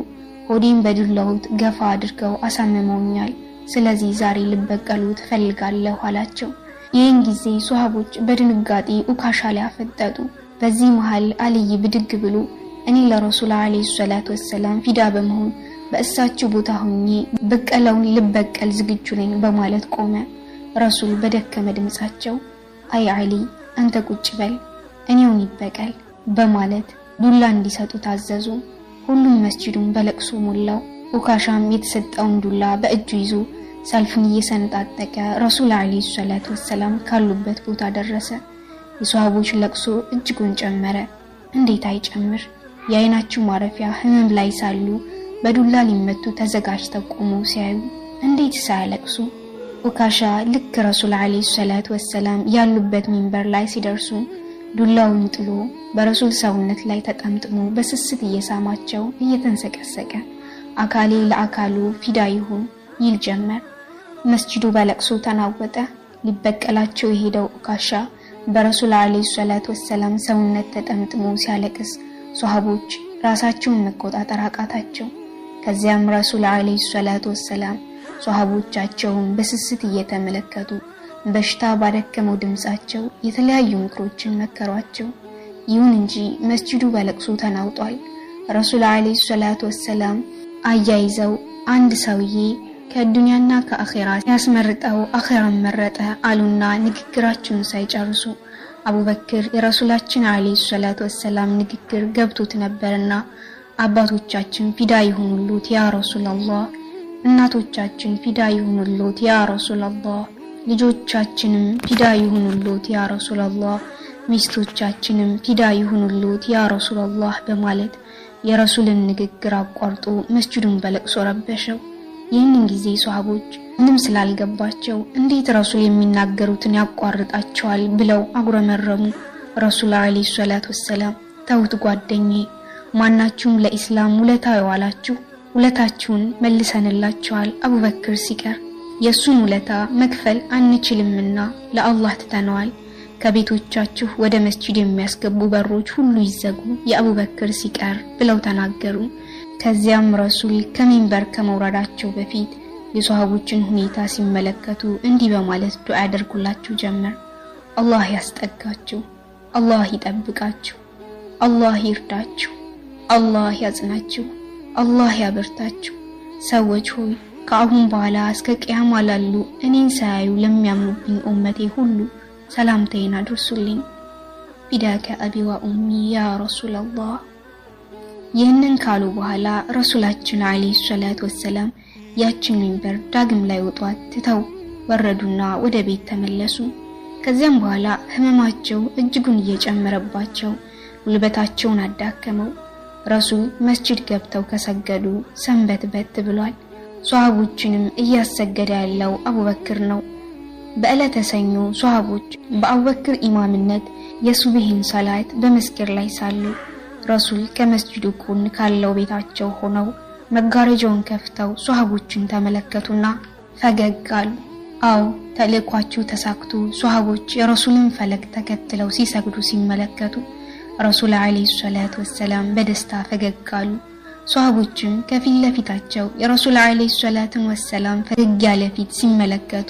ሆዴን በዱላውት ገፋ አድርገው አሳምመውኛል። ስለዚህ ዛሬ ልበቀሉ ትፈልጋለሁ አላቸው። ይህን ጊዜ ሷሃቦች በድንጋጤ ኡካሻ ላይ አፈጠጡ። በዚህ መሃል አልይ ብድግ ብሎ እኔ ለረሱል ዓለይሂ ሰላቱ ወሰላም ፊዳ በመሆን በእሳቸው ቦታ ሆኜ በቀለውን ልበቀል ዝግጁ ነኝ በማለት ቆመ። ረሱል በደከመ ድምጻቸው አይ አሊ አንተ ቁጭ በል እኔውን ይበቀል በማለት ዱላ እንዲሰጡ ታዘዙ። ሁሉም መስጂዱን በለቅሶ ሞላው። ኡካሻም የተሰጠውን ዱላ በእጁ ይዞ ሰልፉን እየሰነጣጠቀ ረሱል ዓለይሂ ሰላቱ ወሰላም ካሉበት ቦታ ደረሰ። የሷሃቦች ለቅሶ እጅጉን ጨመረ። እንዴት አይጨምር? የአይናቸው ማረፊያ ህመም ላይ ሳሉ በዱላ ሊመቱ ተዘጋጅተው ቆመው ሲያዩ እንዴት ሳያለቅሱ? ኡካሻ ልክ ረሱል ዓለይሂ ሰላቱ ወሰላም ያሉበት ሚንበር ላይ ሲደርሱ ዱላውን ጥሎ በረሱል ሰውነት ላይ ተጠምጥሞ በስስት እየሳማቸው እየተንሰቀሰቀ አካሌ ለአካሉ ፊዳ ይሁን ይል ጀመር። መስጂዱ በለቅሶ ተናወጠ። ሊበቀላቸው የሄደው ኡካሻ በረሱል ዓለይሂ ሰላቱ ወሰላም ሰውነት ተጠምጥሞ ሲያለቅስ ሷሃቦች ራሳቸውን መቆጣጠር አቃታቸው። ከዚያም ረሱል ዓለይሂ ሰላቱ ወሰላም ሷሃቦቻቸውን በስስት እየተመለከቱ በሽታ ባደከመው ድምጻቸው የተለያዩ ምክሮችን መከሯቸው። ይሁን እንጂ መስጂዱ በለቅሶ ተናውጧል። ረሱል ዓለይሂ ሰላቱ ወሰላም አያይዘው አንድ ሰውዬ ከዱንያና ከአኺራ ያስመርጠው አኺራን መረጠ አሉና ንግግራቸውን ሳይጨርሱ አቡበክር የረሱላችን ዓለይሂ ሰላቱ ወሰላም ንግግር ገብቶት ነበርና አባቶቻችን ፊዳ ይሁኑልዎት ያ ረሱላላህ፣ እናቶቻችን ፊዳ ይሁኑልዎት ያ ረሱላላህ፣ ልጆቻችንም ፊዳ ይሁኑልዎት ያ ረሱላላህ፣ ሚስቶቻችንም ፊዳ ይሁኑልዎት ያ ረሱላላህ በማለት የረሱልን ንግግር አቋርጦ መስጂዱን በለቅሶ ረበሸው። ይህንን ጊዜ ሷሃቦች ምንም ስላልገባቸው እንዴት ረሱል የሚናገሩትን ያቋርጣቸዋል ብለው አጉረመረሙ። ረሱል ዓለይሂ ሰላቱ ወሰላም ተውት ጓደኛዬ፣ ማናችሁም ለኢስላም ውለታ የዋላችሁ ውለታችሁን መልሰንላችኋል፣ አቡበክር ሲቀር የሱን ውለታ መክፈል አንችልምና ለአላህ ትተነዋል። ከቤቶቻችሁ ወደ መስጂድ የሚያስገቡ በሮች ሁሉ ይዘጉ የአቡበክር ሲቀር ብለው ተናገሩ። ከዚያም ረሱል ከሚንበር ከመውረዳቸው በፊት የሷሃቦችን ሁኔታ ሲመለከቱ እንዲህ በማለት ዱዓ ያደርጉላቸው ጀመር። አላህ ያስጠጋችሁ፣ አላህ ይጠብቃችሁ፣ አላህ ይርዳችሁ፣ አላህ ያጽናችሁ፣ አላህ ያበርታችሁ። ሰዎች ሆይ ከአሁን በኋላ እስከ ቅያማ ላሉ እኔን ሳያዩ ለሚያምኑብኝ ኡመቴ ሁሉ ሰላምታዬን አድርሱልኝ። فداك أبي وأمي يا رسول الله። ይህንን ካሉ በኋላ ረሱላችን عليه الصلاة والسلام ያችን ሚንበር ዳግም ላይ ወጧት ትተው ወረዱና ወደ ቤት ተመለሱ። ከዚያም በኋላ ህመማቸው እጅጉን እየጨመረባቸው ጉልበታቸውን አዳከመው። ረሱል መስጂድ ገብተው ከሰገዱ ሰንበት በት ብሏል። ሷሃቦችንም እያሰገደ ያለው አቡበክር ነው። በዕለተ ሰኞ ሷሃቦች በአቡበክር ኢማምነት የሱብሂን ሰላት በመስጊድ ላይ ሳሉ ረሱል ከመስጂዱ ጎን ካለው ቤታቸው ሆነው መጋረጃውን ከፍተው ሷሃቦችን ተመለከቱና ፈገግ አሉ። አዎ ተልእኳቸው ተሳክቶ ሷሃቦች የረሱልን ፈለግ ተከትለው ሲሰግዱ ሲመለከቱ ረሱል عليه الصلاة والسلام በደስታ ፈገግ አሉ። ሷሃቦችም ከፊት ለፊታቸው የረሱል عليه الصلاة والسلام ፈገግ ያለ ፊት ሲመለከቱ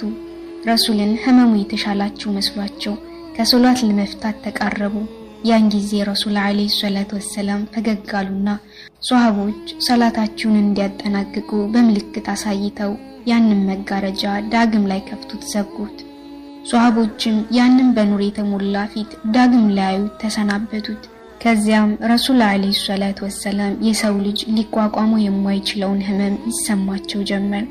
ረሱልን ህመሙ የተሻላቸው መስሏቸው ከሶላት ለመፍታት ተቃረቡ። ያን ጊዜ ረሱል عليه الصلاة والسلام ፈገግ አሉና ሷሃቦች ሰላታቸውን እንዲያጠናቅቁ በምልክት አሳይተው ያንን መጋረጃ ዳግም ላይ ከፍቱት ዘጉት። ሷሃቦችም ያንን በኑር የተሞላ ፊት ዳግም ላያዩት ተሰናበቱት። ከዚያም ረሱል عليه الصلاة والسلام የሰው ልጅ ሊቋቋመው የማይችለውን ህመም ይሰማቸው ጀመር።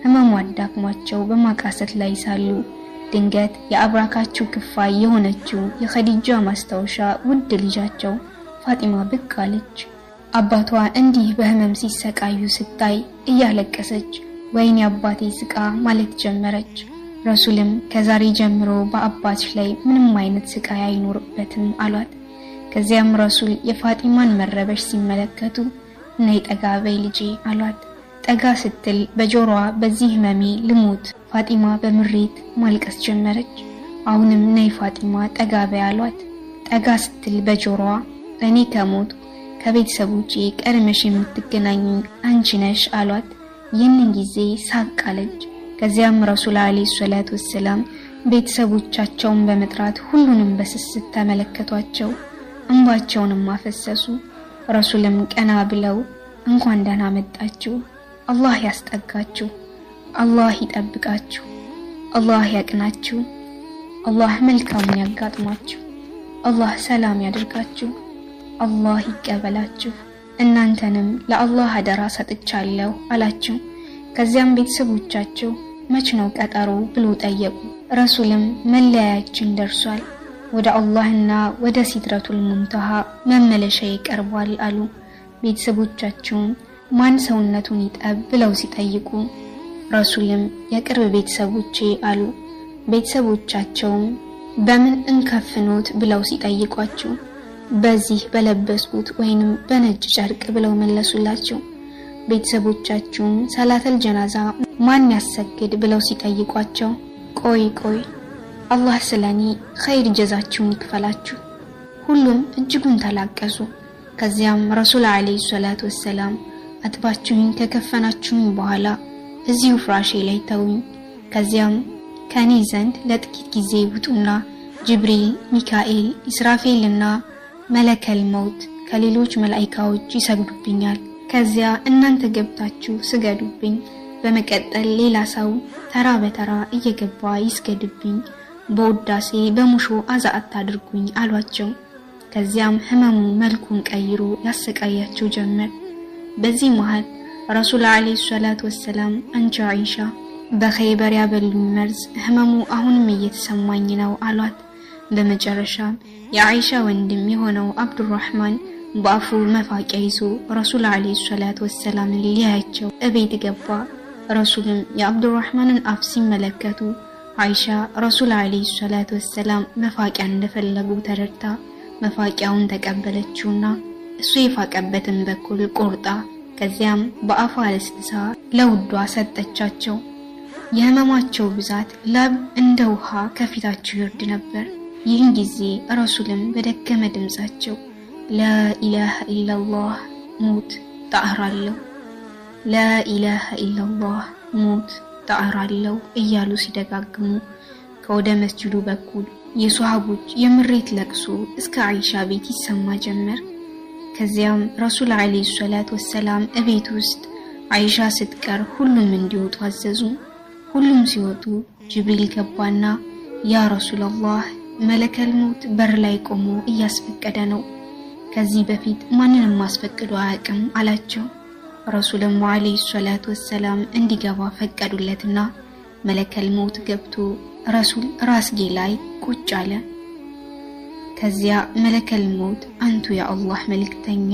ህመሙ አዳክሟቸው በማቃሰት ላይ ሳሉ ድንገት የአብራካቸው ክፋይ የሆነችው የኸዲጃ ማስታወሻ ውድ ልጃቸው ፋጢማ ብቅ አለች። አባቷ እንዲህ በህመም ሲሰቃዩ ስታይ እያለቀሰች ወይኔ አባቴ ስቃ ማለት ጀመረች። ረሱልም ከዛሬ ጀምሮ በአባትሽ ላይ ምንም አይነት ስቃይ አይኖርበትም አሏት። ከዚያም ረሱል የፋጢማን መረበሽ ሲመለከቱ ነይ ጠጋ በይ ልጄ አሏት። ጠጋ ስትል በጆሮዋ በዚህ ህመሜ ልሞት፣ ፋጢማ በምሬት ማልቀስ ጀመረች። አሁንም ነይ ፋጢማ ጠጋ በይ አሏት። ጠጋ ስትል በጆሮዋ እኔ ከሞት ከቤተሰቦቼ ቀድመሽ የምትገናኙኝ አንቺ ነሽ አሏት። ይህንን ጊዜ ሳቅ አለች። ከዚያም ረሱል عليه الصلاة والسلام ቤተሰቦቻቸውን በመጥራት ሁሉንም በስስት ተመለከቷቸው፣ እንባቸውንም አፈሰሱ። ረሱልም ቀና ብለው እንኳን ደህና መጣችሁ፣ አላህ ያስጠጋችሁ፣ አላህ ይጠብቃችሁ፣ አላህ ያቅናችሁ፣ አላህ መልካሙን ያጋጥማችሁ፣ አላህ ሰላም ያድርጋችሁ፣ አላህ ይቀበላችሁ፣ እናንተንም ለአላህ አደራ ሰጥቻለሁ አላቸው። ከዚያም ቤተሰቦቻቸው መች ነው ቀጠሮ ብሎ ጠየቁ። ረሱልም መለያያችን ደርሷል፣ ወደ አላህና ወደ ሲድረቱል ሙንተሃ መመለሻ ይቀርቧል አሉ። ቤተሰቦቻቸውም ማን ሰውነቱን ይጠብ ብለው ሲጠይቁ ረሱልም የቅርብ ቤተሰቦቼ አሉ። ቤተሰቦቻቸውም በምን እንከፍኖት ብለው ሲጠይቋቸው በዚህ በለበስኩት ወይንም በነጭ ጨርቅ ብለው መለሱላቸው። ቤተሰቦቻቸውም ሰላተል ጀናዛ ማን ያሰግድ ብለው ሲጠይቋቸው ቆይ ቆይ አላህ ስለኔ ኸይር ጀዛችሁን ይክፈላችሁ። ሁሉም እጅጉን ተላቀሱ። ከዚያም ረሱል عليه الصلاة والسلام አጥባችሁኝ ከከፈናችሁኝ በኋላ እዚሁ ፍራሼ ላይ ተውኝ። ከዚያም ከኔ ዘንድ ለጥቂት ጊዜ ውጡና ጅብሪል፣ ሚካኤል፣ ኢስራፌልና መለከል መውት ከሌሎች መላኢካዎች ይሰግዱብኛል። ከዚያ እናንተ ገብታችሁ ስገዱብኝ። በመቀጠል ሌላ ሰው ተራ በተራ እየገባ ይስገድብኝ። በውዳሴ በሙሾ አዛ አታድርጉኝ አሏቸው። ከዚያም ህመሙ መልኩን ቀይሮ ያሰቃያቸው ጀመር። በዚህ መሃል ረሱል عليه الصلاة والسلام አንቺ አይሻ በኸይበር ያበሉኝ መርዝ ህመሙ አሁንም እየተሰማኝ ነው አሏት። በመጨረሻ የአይሻ ወንድም የሆነው አብዱራህማን በአፉ መፋቂያ ይዞ ረሱል عليه الصلاة والسلام ሊያያቸው እቤት ገባ። ረሱልም የአብዱራህማንን አፍ ሲመለከቱ አይሻ ረሱል عليه الصلاة والسلام መፋቂያ እንደፈለጉ ተረድታ መፋቂያውን ተቀበለችውና እሱ የፋቀበትን በኩል ቆርጣ ከዚያም በአፏ ለስልሳ ለውዷ ሰጠቻቸው። የህመማቸው ብዛት ላብ እንደ ውሃ ከፊታቸው ይወርድ ነበር። ይህን ጊዜ ረሱልም በደከመ ድምጻቸው ላኢላሃ ኢላላህ ሞት ጣዕራለሁ፣ ላኢላሃ ኢላላህ ሞት ጣዕራለሁ እያሉ ሲደጋግሙ ከወደ መስጂዱ በኩል የሷሃቦች የምሬት ለቅሶ እስከ አይሻ ቤት ይሰማ ጀመር። ከዚያም ረሱል عليه الصلاة والسلام እቤት ውስጥ አይሻ ስትቀር ሁሉም እንዲወጡ አዘዙ። ሁሉም ሲወጡ ጅብሪል ገባና ያ ረሱላላህ፣ መለከል ሞት በር ላይ ቆሞ እያስፈቀደ ነው። ከዚህ በፊት ማንንም አስፈቅዶ አያውቅም አላቸው። ረሱልም ዓለይሂ ሰላቱ ወሰላም እንዲገባ ፈቀዱለትና መለከል ሞት ገብቶ ረሱል ራስጌ ላይ ቁጭ አለ። ከዚያ መለከል ሞት አንቱ የአላህ መልእክተኛ፣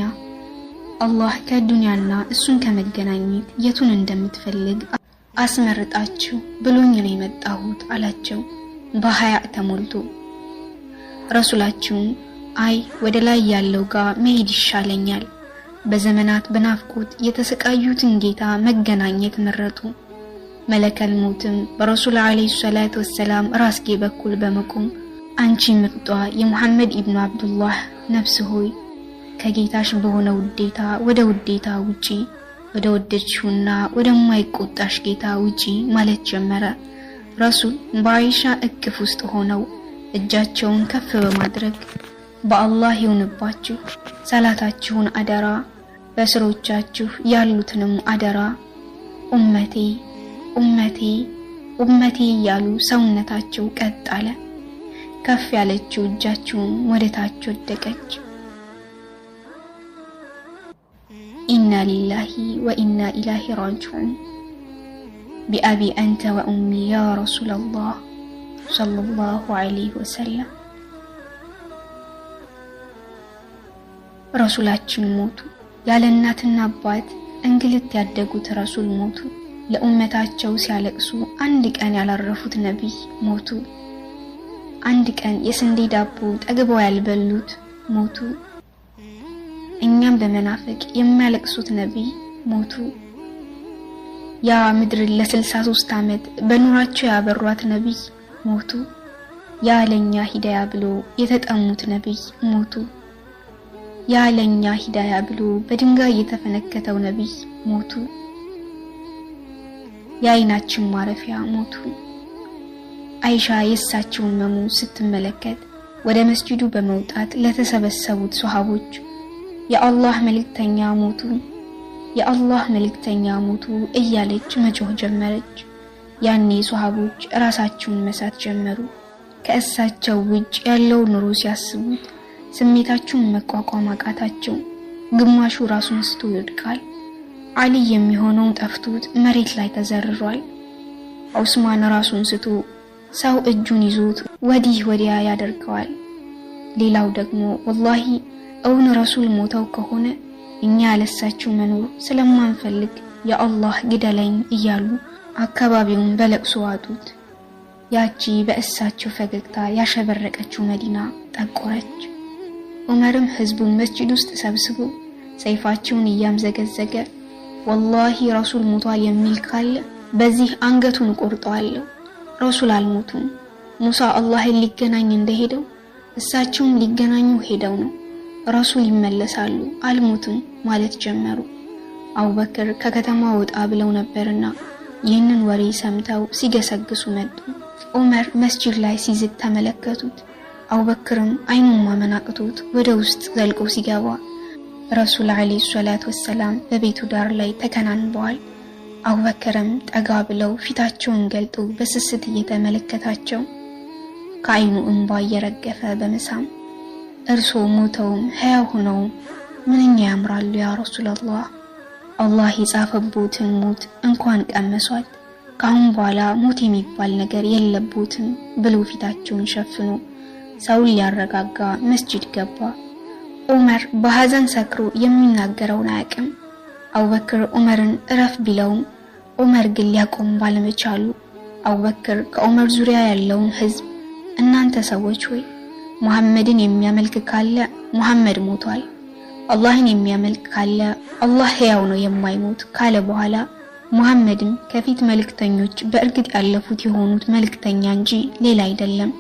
አላህ ከዱንያና እሱን ከመገናኘት የቱን እንደምትፈልግ አስመርጣችሁ ብሎኝ ነው የመጣሁት አላቸው በሀያ ተሞልቶ። ረሱላችሁም አይ ወደ ላይ ያለው ጋር መሄድ ይሻለኛል፣ በዘመናት በናፍቆት የተሰቃዩትን ጌታ መገናኘት መረጡ። መለከል ሞትም በረሱል ዓለይሂ ሰላቱ ወሰላም ራስጌ በኩል በመቆም አንቺ ምርጧ የሙሐመድ ኢብኑ አብዱላህ ነፍስ ሆይ፣ ከጌታሽ በሆነ ውዴታ ወደ ውዴታ ውጪ፣ ወደ ወደድሽውና ወደማይቆጣሽ ጌታ ውጪ ማለት ጀመረ። ረሱል በአይሻ እቅፍ ውስጥ ሆነው እጃቸውን ከፍ በማድረግ በአላህ ይሁንባችሁ፣ ሰላታችሁን አደራ፣ በስሮቻችሁ ያሉትንም አደራ፣ ኡመቴ ኡመቴ ኡመቴ እያሉ ሰውነታቸው ቀጥ አለ። ከፍ ያለችው እጃቸውን ወደ ታች ወደቀች። ኢና ሊላሂ ወኢና ኢላሂ ራጂዑን። ቢአቢ አንተ ወኡሚ ያ ረሱላላህ ሰለላሁ ዐለይሂ ወሰለም። ረሱላችን ሞቱ። ያለ እናትና አባት እንግልት ያደጉት ረሱል ሞቱ። ለኡመታቸው ሲያለቅሱ አንድ ቀን ያላረፉት ነቢይ ሞቱ። አንድ ቀን የስንዴ ዳቦ ጠግበው ያልበሉት ሞቱ። እኛም በመናፈቅ የሚያለቅሱት ነቢይ ሞቱ። ያ ምድርን ለ63 ዓመት በኑራቸው ያበሯት ነቢይ ሞቱ። ያ ለኛ ሂዳያ ብሎ የተጠሙት ነቢይ ሞቱ። ያ ለኛ ሂዳያ ብሎ በድንጋይ የተፈነከተው ነቢይ ሞቱ። የአይናችን ማረፊያ ሞቱ። አይሻ የእሳቸውን መሞት ስትመለከት ወደ መስጂዱ በመውጣት ለተሰበሰቡት ሶሃቦች የአላህ መልእክተኛ ሞቱ፣ የአላህ መልእክተኛ ሞቱ እያለች መጮህ ጀመረች። ያኔ ሶሃቦች ራሳቸውን መሳት ጀመሩ። ከእሳቸው ውጭ ያለው ኑሮ ሲያስቡት ስሜታቸውን መቋቋም አቃታቸው። ግማሹ ራሱን ስቶ ይወድቃል። አሊ የሚሆነው ጠፍቶት መሬት ላይ ተዘርሯል። ዑስማን ራሱን ስቶ ሰው እጁን ይዞት ወዲህ ወዲያ ያደርገዋል። ሌላው ደግሞ ወላሂ እውን ረሱል ሞተው ከሆነ እኛ ያለሳቸው መኖር ስለማንፈልግ የአላህ ግደለኝ እያሉ አካባቢውን በለቅሶ ዋጡት። ያቺ በእሳቸው ፈገግታ ያሸበረቀችው መዲና ጠቆረች። ዑመርም ህዝቡን መስጂድ ውስጥ ሰብስቦ ሰይፋቸውን እያምዘገዘገ ወላሂ ረሱል ሞቷል የሚል ካለ በዚህ አንገቱን ቆርጠዋለሁ። ረሱል አልሞቱም። ሙሳ አላህን ሊገናኝ እንደሄደው እሳቸውም ሊገናኙ ሄደው ነው። ረሱል ይመለሳሉ፣ አልሞቱም ማለት ጀመሩ። አቡበክር ከከተማ ወጣ ብለው ነበርና ይህንን ወሬ ሰምተው ሲገሰግሱ መጡ። ዑመር መስጂድ ላይ ሲዝት ተመለከቱት። አቡበክርም አይኑን ማመን አቅቶት ወደ ውስጥ ዘልቆ ሲገባ ረሱል ዓለይሂ ሰላቱ ወሰላም በቤቱ ዳር ላይ ተከናንበዋል። አቡበክርም ጠጋ ብለው ፊታቸውን ገልጦ በስስት እየተመለከታቸው ከአይኑ እንባ እየረገፈ በመሳም እርሶ ሞተውም ሕያው ሆነውም ምንኛ ያምራሉ ያ ረሱላላህ፣ አላህ የጻፈቦትን ሞት እንኳን ቀመሷል፣ ከአሁን በኋላ ሞት የሚባል ነገር የለቦትም ብሎ ፊታቸውን ሸፍኖ ሰውን ሊያረጋጋ መስጂድ ገባ። ዑመር በሐዘን ሰክሮ የሚናገረውን አያውቅም። አቡበክር ዑመርን እረፍ ቢለውም ዑመር ግን ሊያቆም ባለመቻሉ አቡበክር ከዑመር ዙሪያ ያለውን ሕዝብ እናንተ ሰዎች ሆይ፣ ሙሐመድን የሚያመልክ ካለ ሙሐመድ ሞቷል፣ አላህን የሚያመልክ ካለ አላህ ሕያው ነው የማይሞት ካለ በኋላ ሙሐመድም ከፊት መልእክተኞች በእርግጥ ያለፉት የሆኑት መልእክተኛ እንጂ ሌላ አይደለም።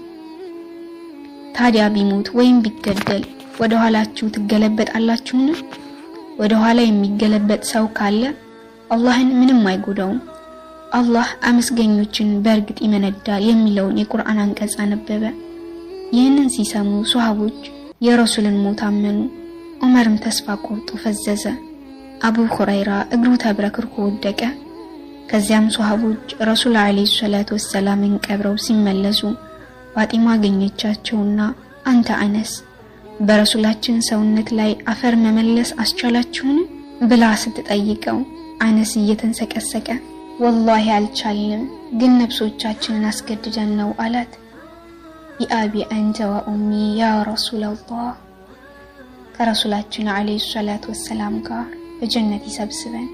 ታዲያ ቢሞት ወይም ቢገደል ወደ ኋላችሁ ትገለበጣላችሁን? ወደ ኋላ የሚገለበጥ ሰው ካለ አላህን ምንም አይጎዳውም። አላህ አመስገኞችን በእርግጥ ይመነዳል የሚለውን የቁርአን አንቀጽ አነበበ። ይህንን ሲሰሙ ሶሃቦች የረሱልን ሞት አመኑ። ዑመርም ተስፋ ቆርጦ ፈዘዘ። አቡ ሁረይራ እግሩ ተብረክርኮ ወደቀ። ከዚያም ሶሃቦች ረሱል ዓለይሂ ሰላቱ ወሰላምን ቀብረው ሲመለሱ ፋጢማ አገኘቻቸውና አንተ አነስ፣ በረሱላችን ሰውነት ላይ አፈር መመለስ አስቻላችሁን? ብላ ስትጠይቀው አነስ እየተንሰቀሰቀ ወላሂ አልቻልንም፣ ግን ነፍሶቻችንን አስገድደን ነው አላት። ቢአቢ አንተ ወኡሚ ያ ረሱላላህ፣ ከረሱላችን ዓለይሂ ሰላቱ ወሰላም ጋር በጀነት ይሰብስበን።